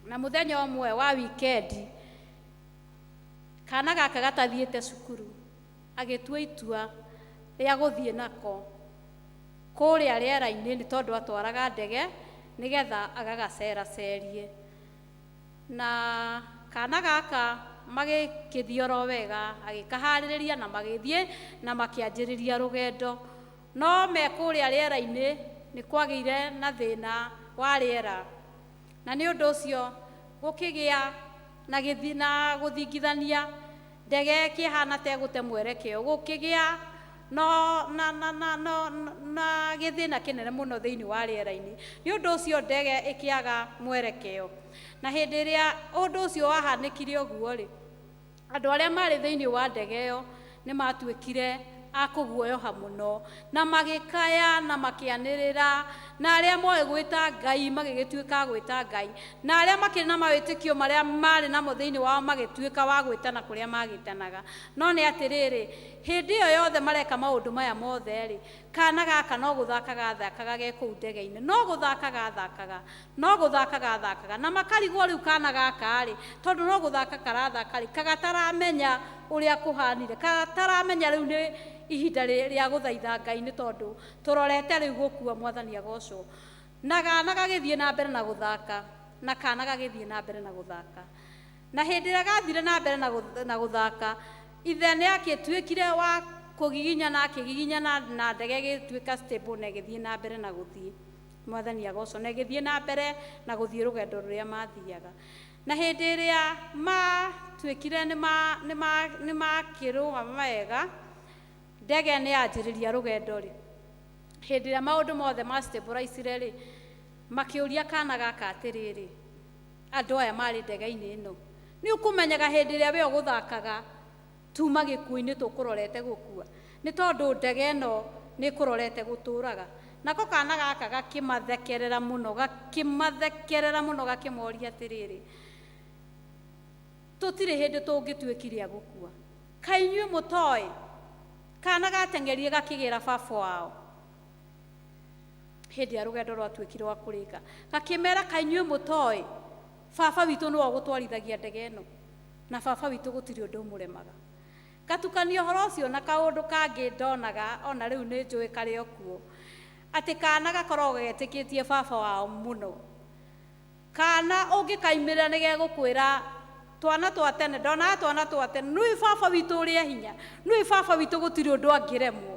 na mũthenya ũmwe wa wikendi kana gaka gatathiĩte cukuru agĩtua itua rĩa gũthiĩ nako kũrĩa rĩera-inĩ, nĩ tondũ atwaraga ndege nĩgetha agagaceracerie. Na kana gaka magĩkĩthiĩ oro wega, agĩkaharĩrĩria na magĩthiĩ na makĩanjĩrĩria rũgendo. No me kũrĩa rĩera-inĩ nĩ kwagĩire na thĩna wa rĩera, na nĩ ũndũ ũcio gũkĩgĩa na gũthingithania ndege ĩkĩhana ta ĩgũte mwerekeo, gũkĩgĩa na gĩthĩna kĩnene mũno thĩinĩ wa rĩera-inĩ. Nĩ ũndũ ũcio ndege ĩkĩaga mwerekeo. Na hĩndĩ ĩrĩa ũndũ ũcio wahanĩkire ũguo rĩ, andũ arĩa marĩ thĩinĩ wa ndege ĩyo nĩ matuĩkire a kũguoyoha mũno, na magĩkaya na makĩanĩrĩra, na arĩa moĩ gwĩta Ngai magĩgĩtuĩka a gwĩta Ngai, na arĩa makĩrĩ na mawĩtĩkio marĩa marĩ namo thĩinĩ wao magĩtuĩka wa gwĩtana kũrĩa magĩtanaga. No nĩ atĩrĩrĩ, hĩndĩ ĩyo yothe mareka maũndũ maya mothe rĩ, kana gaka no gũthaka gathakaga ge kũu ndege-inĩ, no gũthaka gathakaga, no gũthaka gathakaga, na makarigwo rĩu kana gaka rĩ, tondũ no gũthaka karathaka rĩ, kagataramenya ũrĩa kũhanire, kagataramenya rĩu nĩ ihinda rĩa gũthaitha Ngai, nĩ tondũ tũrorete rĩu gũkua. Mwathani agocwo. Na kana gagĩthiĩ na mbere na gũthaka, na kana gagĩthiĩ na mbere na gũthaka, na hĩndĩ ĩrĩa gathire na mbere na gũthaka, ithe nĩ akĩtuĩkire wa kũgiginyana, akĩgiginyana na ndege ĩgĩtuĩka stable na ĩgĩthiĩ na mbere na gũthiĩ. Mwathani agocwo. Na ĩgĩthiĩ na mbere na gũthiĩ rũgendo rũrĩa mathiaga. Na hĩndĩ ĩrĩa matuĩkire nĩ makĩrũgama wega, ndege nĩ yanjĩrĩria rũgendo rĩ, hĩndĩ ĩrĩa maũndũ mothe ma stabilize rĩ, makĩũria kana gaka atĩrĩrĩ, andũ aya marĩ ndege-inĩ ĩno, nĩ ũkũmenyaga hĩndĩ ĩrĩa we ũgũthakaga tuma gĩkuũ-inĩ tũkũrorete gũkua, nĩ tondũ ndege ĩno nĩ ĩkũrorete gũtũraga. Nako kana gaka gakĩmathekerera mũno, gakĩmathekerera mũno, gakĩmoria atĩrĩrĩ, tũtirĩ hĩndĩ tũngĩtuĩkire a gũkua, kaĩ inyuĩ mũtoĩ? Kana gateng'erire gakĩgĩra baba wao hĩndĩ ya rũgendo rwatuĩkire rwa kũrĩka, gakĩmera kaĩ inyuĩ mũtoĩ baba witũ nĩwe ũgũtwarithagia ndege ĩno, na baba witũ gũtirĩ ũndũ ũmũremaga. Ngatukania ũhoro ũcio na kaũndũ kangĩ ndonaga ona rĩu nĩ njũĩ karĩ o kuo, atĩ kana gakoragwo getĩkĩtie baba wao mũno. Kana ũngĩkaimĩrĩra nĩ gegũkwĩra twana twa tene, ndonaga twana twa tene, nĩũĩ baba witũ ũrĩa hinya, nĩũĩ baba witũ gũtirĩ ũndũ angĩremwo.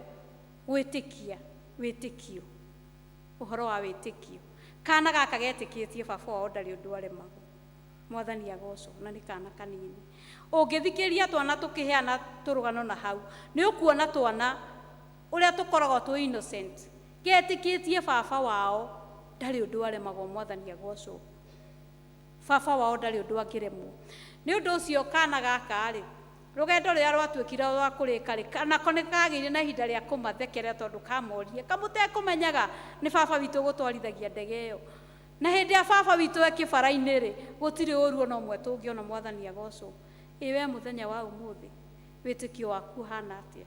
Gwĩtĩkia, wĩtĩkio, ũhoro wa wĩtĩkio. Kana gaka getĩkĩtie baba wao ndarĩ ũndũ aremagwo. Mwathani agocwo, na nĩ kana kanini. Ũngĩthikĩrĩria twana tũkĩheana tũrũgano na hau, nĩ ũkuona twana ũrĩa tũkoragwo twĩ innocent, getĩkĩtie baba wao ndarĩ ũndũ aremagwo. Mwathani agocwo, baba wao ndarĩ ũndũ angĩremwo. Nĩ ũndũ ũcio kana gaka rĩ, rũgendo rũrĩa rwatuĩkire rwa kũrĩka rĩ, nako nĩ kagĩire na ihinda rĩa kũmathekerera tondũ kamorie kamũtekũmenyaga nĩ baba witũ gũtwarithagia ndege ĩyo. Na hĩndĩ ya baba witũ e kĩbara-inĩ rĩ, gũtirĩ ũru ona ũmwe tũngĩona. Mwathani agocwo. Ĩ we mũthenya wa ũmũthĩ wĩtĩkio waku ũhana atĩa?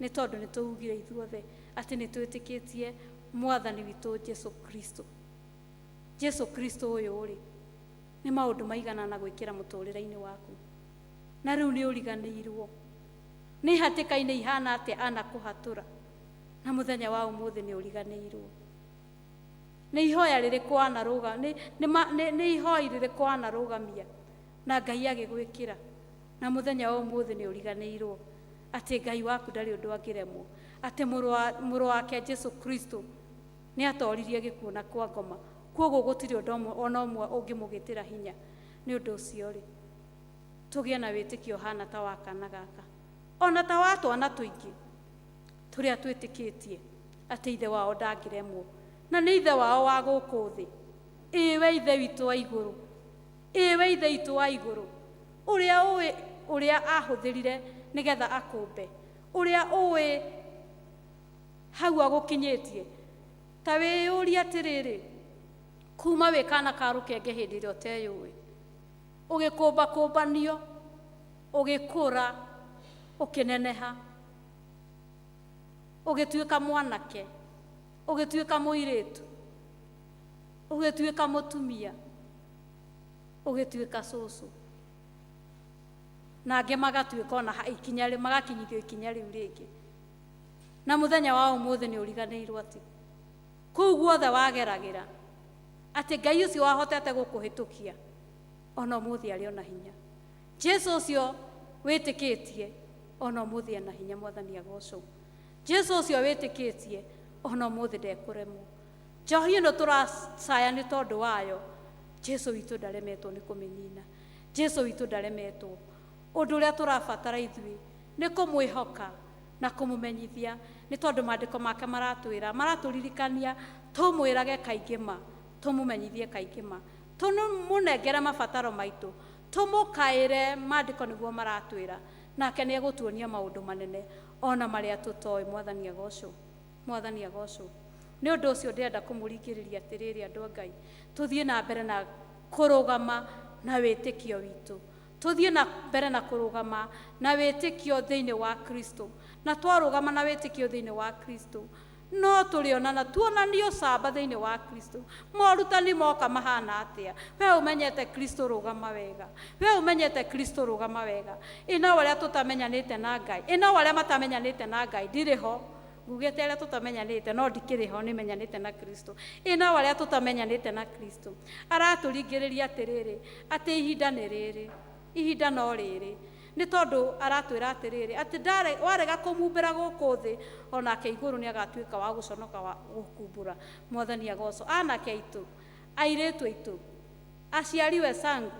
Nĩ tondũ nĩ tũugire ithuothe atĩ nĩ twĩtĩkĩtie mwathani witũ Jesu Kristo. Jesu Kristo ũyũ rĩ, nĩ maũndũ maigana na gwĩkĩra mũtũrĩre-inĩ waku, na rĩu nĩ ũriganĩirwo nĩ hatĩka-inĩ ihana atĩa anakũhatũra, na mũthenya wa ũmũthĩ nĩ ũriganĩirwo nĩ ihoya rĩrĩkũ anarũga, nĩ ihoi rĩrĩkũ anarũgamia na Ngai agĩgwĩkĩra, na mũthenya wa ũmũthĩ nĩ ũriganĩirwo atĩ Ngai waku ndarĩ ũndũ angĩremwo, atĩ mũrũ wake Jesu Kristo nĩ atoririe gĩkuũ na kwa ngoma, kwoguo gũtirĩ ũndũ ona ũmwe ũngĩmũgĩtĩra hinya. Nĩ ũndũ ũcio rĩ, tũgĩe na wĩtĩkio hana ta wa kana gaka, ona ta wa twana tũingĩ tũrĩa twĩtĩkĩtie atĩ ithe wao ndangĩremwo, na nĩ ithe wao wa gũkũ thĩ. Ĩ we ithe witũ wa igũrũ, ĩ we ithe witũ wa igũrũ, ũrĩa ũĩ ũrĩa ahũthĩrire nĩgetha akũmbe, ũrĩa ũĩ hau agũkinyĩtie. Ta wĩyũrie atĩrĩrĩ, kuma wĩ kana ka rũkenge hĩndĩ ĩrĩa ũteyũĩ, ũgĩkũmbakũmbanio, ũgĩkũra, ũkĩneneha, ũgĩtuĩka mwanake, ũgĩtuĩka mũirĩtu, ũgĩtuĩka mũtumia, ũgĩtuĩka cũcũ, na angĩ magatuĩka ona ikinya rĩ, magakinyithio ikinya rĩu rĩngĩ. Na mũthenya wa ũmũthĩ nĩ ũriganĩirwo atĩ kũu guothe wageragĩra, atĩ Ngai ũcio wahotete gũkũhĩtũkia ona ũmũthĩ arĩ ona hinya. Jesu ũcio wĩtĩkĩtie ona ũmũthĩ ena hinya. Mwathani agocwo. Jesu ũcio wĩtĩkĩtie ona ũmũthĩ ndekũremwo. Njohi ĩno tũracaya nĩ tondũ wayo, Jesu witũ ndaremetwo nĩ kũmĩnina. Jesu witũ ndaremetwo. Ũndũ ũrĩa tũrabatara ithuĩ nĩ kũmwĩhoka na kũmũmenyithia, nĩ tondũ maandĩko make maratwĩra, maratũririkania tũmwĩrage kaingĩ ma, tũmũmenyithie kaingĩ ma, tũmũnengere mabataro maitũ, tũmũkaĩre. Maandĩko nĩguo maratwĩra, nake nĩ egũtuonia maũndũ manene ona marĩa tũtoĩ. Mwathani agocwo, Mwathani agocwo. Nĩ ũndũ ũcio ndĩrenda kũmũringĩrĩria atĩrĩrĩ, andũ a Ngai, tũthiĩ na mbere na kũrũgama na wĩtĩkio witũ, tũthiĩ na mbere na kũrũgama na wĩtĩkio thĩinĩ wa Kristo. Na twarũgama na wĩtĩkio thĩinĩ wa Kristo, no tũrĩonana tuonanio camba thĩinĩ wa Kristo. Morutani moka mahana atĩa, we ũmenyete Kristo rũgama wega, we ũmenyete Kristo rũgama wega. Ĩ no arĩa tũtamenyanĩte na Ngai, ĩ no arĩa matamenyanĩte na Ngai, ndirĩ ho ngugĩte arĩa tũtamenyanĩte, no ndikĩrĩ ho nĩmenyanĩte na Kristo. Ĩ no arĩa tũtamenyanĩte na Kristo, aratũringĩrĩria atĩrĩrĩ, atĩ ihinda nĩ rĩrĩ, ihinda no rĩrĩ, nĩ tondũ aratwĩra atĩrĩrĩ, atĩ warega kũmumbĩra gũkũ thĩ, onake igũrũ nĩ agatuĩka wa gũconoka wa gũkumbũra. Mwathani agocwo. Anake aitũ, airĩtu aitũ, aciari wenzangu,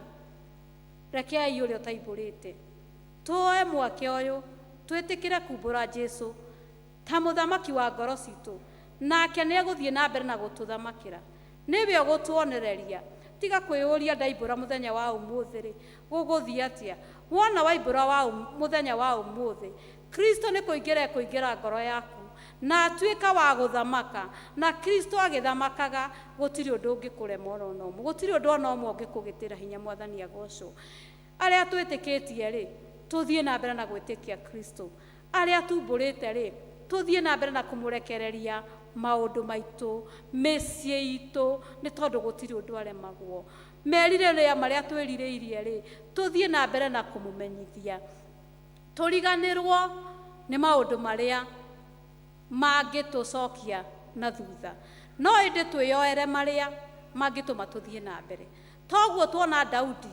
rekei ũrĩa ũtaimbũrĩte tuoe mweke ũyũ twĩtĩkĩre kumbũra Jesu ta mũthamaki wa ngoro citũ, nake nĩ egũthiĩ na mbere na gũtũthamakĩra, nĩwe ũgũtuonereria. Tiga kwĩyũria ndaimbũra mũthenya wa ũmũthĩ rĩ, gũgũthiĩ atĩa. Wona waimbũra wa mũthenya wa ũmũthĩ, Kristo nĩ kũingĩra ekũingĩra ngoro yaku na atuĩka wa gũthamaka, na Kristo agĩthamakaga gũtirĩ ũndũ ũngĩkũrema ona ũmwe, gũtirĩ ũndũ ona ũmwe ũngĩkũgĩtĩra hinya. Mwathani agocwo. Arĩa twĩtĩkĩtie rĩ, tũthiĩ na mbere na gwĩtĩkia Kristo. Arĩa tumbũrĩte rĩ, tũthiĩ na mbere na kũmũrekereria maũndũ maitũ, mĩciĩ itũ, nĩ tondũ gũtirĩ ũndũ aremagwo. Merirĩria marĩa twĩrirĩirie rĩ, tũthiĩ na mbere na kũmũmenyithia. Tũriganĩrwo nĩ maũndũ marĩa mangĩtũcokia na thutha, no ĩndĩ twĩyoere marĩa mangĩtũma tũthiĩ na mbere. Toguo tuona Daudi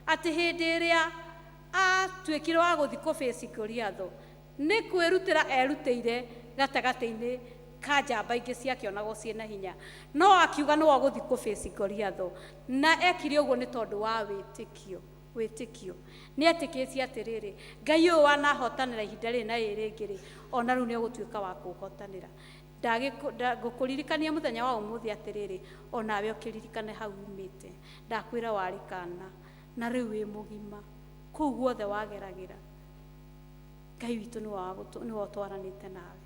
atĩ hĩndĩ ĩrĩa atuĩkire wa gũthiĩ kũbĩci Goliathũ, nĩ kwĩrutĩra erutĩire gatagatĩ-inĩ ka njamba ingĩ ciakĩonagwo ciĩna hinya, no akiuga nĩwe ũgũthiĩ kũbĩci Goliathũ, na ekire ũguo nĩ tondũ wa wĩtĩkio. Wĩtĩkio nĩ etĩkĩtie atĩrĩrĩ, Ngai ũyũ wanahotanĩra ihinda rĩrĩ na rĩrĩ rĩngĩ rĩ, ona rĩu nĩ ũgũtuĩka wa kũhotanĩra. Ngũkũririkania mũthenya wa ũmũthĩ atĩrĩrĩ, onawe ũkĩririkane hau umĩte. Ndakwĩra warĩ kana na rĩu wĩ mũgima, kũu guothe wageragĩra Ngai witũ nĩwe ũtwaranĩte nawe.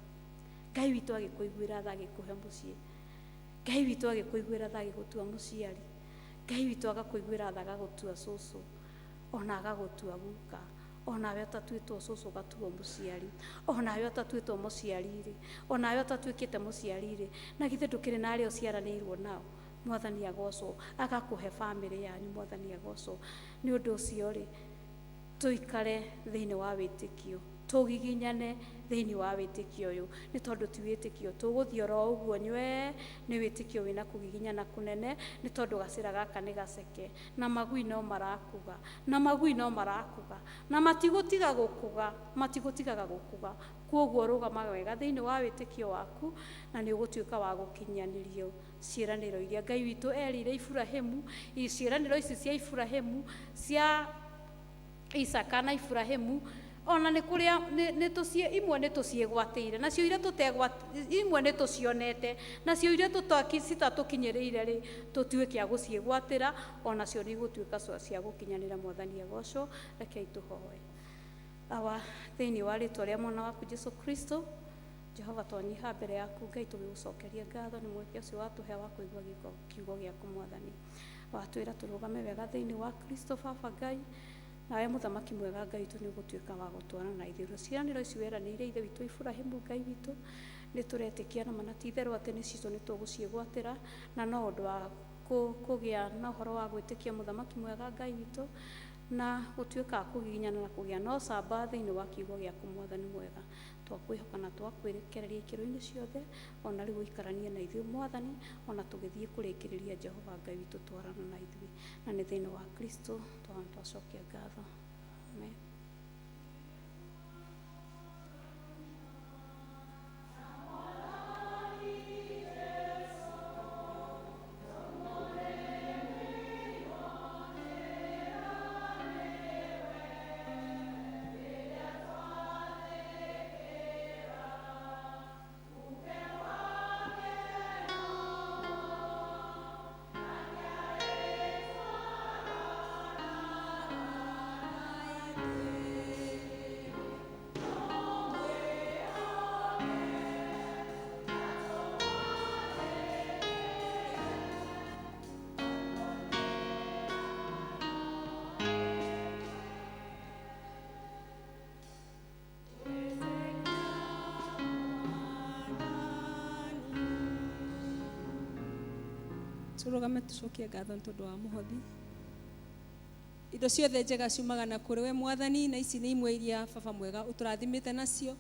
Ngai witũ agĩkũiguĩra tha agĩkũhe mũciĩ, Ngai witũ agĩkũiguĩra tha agĩgũtua mũciari, Ngai witũ agakũiguĩra tha agagũtua cũcũ, ona agagũtua guka, onawe ũtatuĩtwo cũcũ ũgatuo mũciari, onawe ũtatuĩtwo mũciari rĩ, onawe ũtatuĩkĩte mũciari rĩ, na githĩ ndũkĩrĩ na arĩa ũciaranĩirwo nao? Mwathani agocwo, agakũhe bamĩrĩ yanyu. Mwathani agocwo. Nĩ ũndũ ũcio rĩ, tũikare thĩinĩ wa wĩtĩkio, tũgiginyane thĩinĩ wa wĩtĩkio ũyũ, nĩ tondũ ti wĩtĩkio tũgũthiĩ oro ũguo nywee, nĩ wĩtĩkio wĩna kũgiginyana kũnene, nĩ tondũ gacĩra gaka nĩ gaceke, na magui no marakuga, na magui no marakuga, na matigũtiga gũkuga, matigũtigaga gũkuga. Koguo rũgama wega thĩinĩ wa wĩtĩkio waku, na nĩ ũgũtuĩka wa gũkinyanĩrio ciĩranĩro iria Ngai witũ erĩire Iburahĩmu. Ciĩranĩro ici cia Iburahĩmu, cia Isaka na Iburahĩmu, ona nĩ kũrĩa nĩ tũcie imwe nĩ tũciĩgwatĩire, nacio iria imwe nĩ tũcionete, nacio iria citatũkinyĩrĩire rĩ, tũtuĩke a gũciĩgwatĩra, onacio nĩ igũtuĩka cia gũkinyanĩra. Mwathani agocwo. Rekei tũhoe. Awa, thĩinĩ wa rĩtwa rĩa mwana waku Jesu Kristo, Jehova, twanyiha mbere yaku Ngai, tũgĩgũcokeria ngatho nĩ mweke ũcio watũhe wa kũigua kiugo gĩaku. Mwathani, watwĩra tũrũgame wega thĩinĩ wa Kristo. Baba Ngai, nawe mũthamaki mwega Ngai witũ, nĩ ũgũtuĩka wa gũtwarana na ithuĩ. Ciĩranĩro ici weranĩire ithe witũ Iburahĩmu, Ngai witũ, nĩ tũretĩkia na mana ti itherũ atĩ nĩ citũ, nĩ tũgũciĩgwatĩra, na no ũndũ wa kũgĩa na ũhoro wa gwĩtĩkia mũthamaki mwega Ngai witũ, na gũtuĩka a kũgiginyana na kũgĩa na ũcamba thĩinĩ wa kiugo gĩaku. Mwathani mwega, twakwĩhoka na twakwĩrekereria ikĩro-inĩ ciothe, ona rĩu ũikaranie na ithuĩ Mwathani, ona tũgĩthiĩ kũrĩkĩrĩria. Jehova Ngai witũ, twarana na ithuĩ, na nĩ thĩinĩ wa Kristo twacokia ngatho. Amen.
Tũrũgame tũcokie ngatho nĩ tondũ wa mũhothi. Indo ciothe njega ciumaga na kũrĩ we Mwathani, na ici nĩ imwe iria baba mwega ũtũrathimĩte nacio.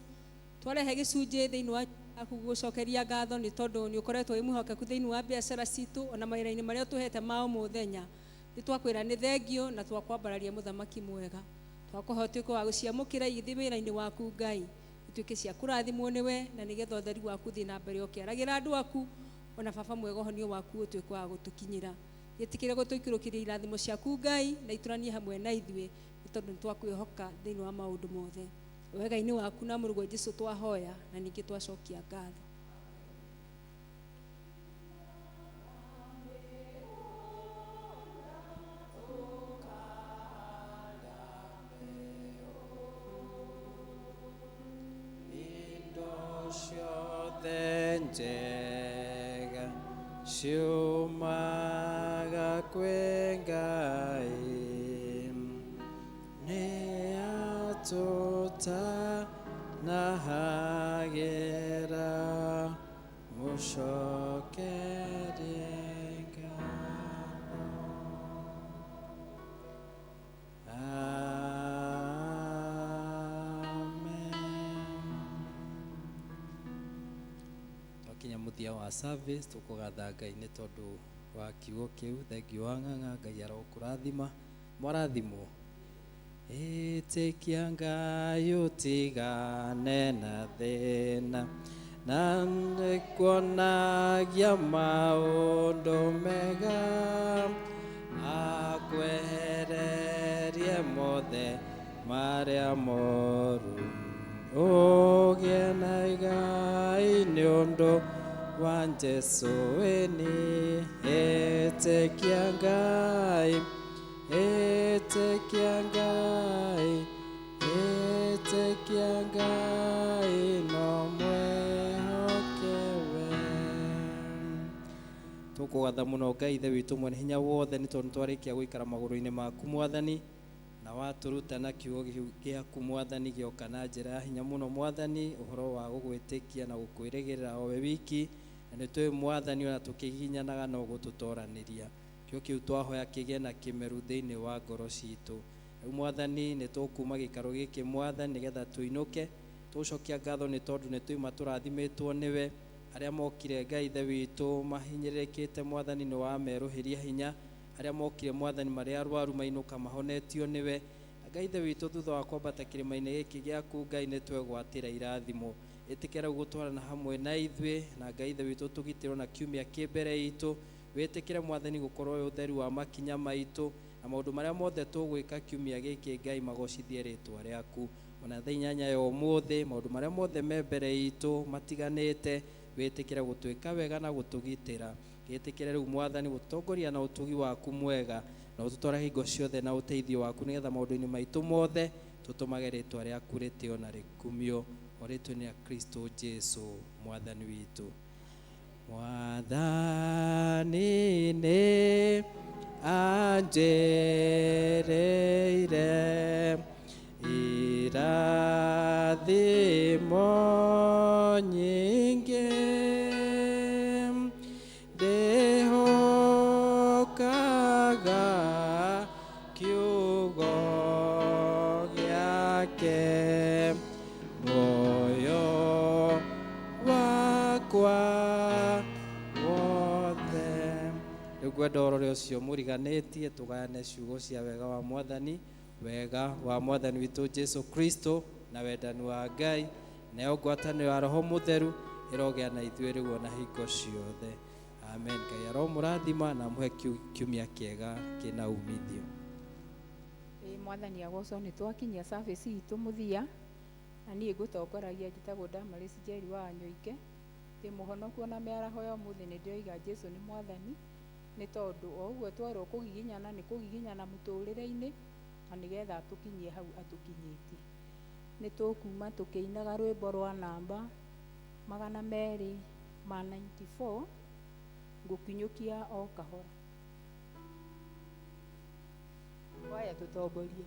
Twarehe gĩcunjĩ thĩinĩ wa aku gũcokeria ngatho nĩ tondũ nĩ ũkoretwo wĩ mwĩhokeku thĩinĩ wa biacara citũ, ona mawĩra-inĩ marĩa ũtũhete ma o mũthenya. Nĩ twakwĩra nĩ thengio na twakwambararia mũthamaki mwega. Twakũhoya ũtuĩke wa gũciamũkĩra igĩthiĩ wĩra-inĩ waku Ngai, ituĩke cia kũrathimwo nĩwe, na nĩgetha ũtheri waku ũthiĩ na mbere ũkĩaragĩra andũ aku, ona baba mwega ũhonio waku ũtuĩke wa gũtũkinyĩra. Gĩtĩkĩre gũtũikũrũkĩria irathimo ciaku Ngai, na itũranie hamwe na ithuĩ, nĩ tondũ nĩ twakwĩhoka thĩinĩ wa maũndũ mothe. Wega-inĩ waku na mũrũguo Jesũ twahoya, na ningĩ twacokia ngatho.
Indo ciothe njega ciumaga kwĩ Ngai, nĩ atũtanahagĩra, mũcokerie ngatho. Mũthia wa service tũkũgatha Ngai nĩ tondũ wa kiugo kĩu. Thengiũ wa Ng'ang'a, Ngai arokũrathima. Mwarathimwo. Ĩtĩkia Ngai ũtigane na thĩna, na nĩkuonagia maũndũ mega, akwehererie mothe marĩa moru, ũgĩe na igai nĩ ũndũ wa Jesũ. Ĩni ĩtĩkia Ngai, ĩtĩkia Ngai, ĩtĩkia Ngai, no mwĩhoke we. Tũkũgatha mũno Ngai Ithe witũ mwene hinya wothe nĩ tondũ nĩtwarĩkia gũikara magũrũ-inĩ maku Mwathani, na watũruta na kiugo gĩaku Mwathani gĩoka na njĩra ya hinya mũno Mwathani, ũhoro wa gũgwĩtĩkia na gũkwĩrĩgĩrĩra o we wiki, na nĩ tũĩ Mwathani ona tũkĩgiginyanaga no gũtũtoranĩria. Kĩo kĩu twahoya kĩgĩe na kĩmeru thĩinĩ wa ngoro citũ. Rĩu Mwathani nĩ tũkuma gĩikaro gĩkĩ Mwathani nĩgetha tũinũke, tũcokia ngatho nĩ tondũ nĩ tũima tũrathimĩtwo nĩwe. Arĩa mokire Ngai Ithe witũ mahinyĩrĩrĩkĩte Mwathani nĩ wamerũhĩria hinya, arĩa mokire Mwathani marĩ arwaru mainũka mahonetio nĩwe. Ngai Ithe witũ thutha wa kwambata kĩrĩma-inĩ gĩkĩ gĩaku Ngai nĩ twegwatĩra irathimo. Ĩtĩkĩra rĩu gũtwarana hamwe na ithuĩ, na Ngai Ithe witũ tũgitĩrwo na kiumia kĩ mbere itũ. Wĩtĩkĩre Mwathani gũkorwo wĩ ũtheru wa makinya maitũ, na maũndũ marĩa mothe tũgwĩka kiumia gĩkĩ Ngai magocithie rĩtwa rĩaku. Ona thaa 8 ya ũmũthĩ maũndũ marĩa mothe me mbere itũ matiganĩte, wĩtĩkĩre gũtwĩka wega na gũtũgitĩra. Gĩtĩkĩre rĩu Mwathani gũtongoria na ũtugi waku mwega, na ũtũtware hingo ciothe na ũteithio waku, nĩgetha maũndũ-inĩ maitũ mothe tũtũmage rĩtwa rĩaku rĩtĩo na rĩkumio, o rĩtwa-inĩ rĩa Kristo Jesu Mwathani witũ. Mwathani nĩ anjĩrĩire irathimo nyingĩ, ndĩhokaga kiugo gĩake, muoyo wakwa wothe. Rĩu ngwenda ũrore ũcio mũriganĩtie tũgayane ciugo cia wega wa Mwathani, wega wa Mwathani witũ Jesu Kristo, na wendani wa Ngai, nayo ngwatanĩro ya Roho Mũtheru ĩrogĩa na ithuĩ rĩu ona hingo ciothe. Amen. Ngai aromũrathima na amũhe kiumia kĩega kĩna umithio.
Ĩ Mwathani agocwo nĩ twakinyia service itũ mũthia, na niĩ ngũtongoragia njĩtagwo Damaris Njeri wa Wanyoike. Ndĩ mũhonoku ona mĩaraho ya ũmũthĩ nĩ ndĩroiga Jesu nĩ Mwathani, nĩ tondũ o ũguo twerwo kũgiginyana nĩ kũgiginyana mũtũrĩre-inĩ, na nĩgetha atũkinyie hau atũkinyĩtie. Nĩ tũkuma tũkĩinaga rwĩmbo rwa namba 294, ngũkinyũkia o kahora. Waya tũtongorie.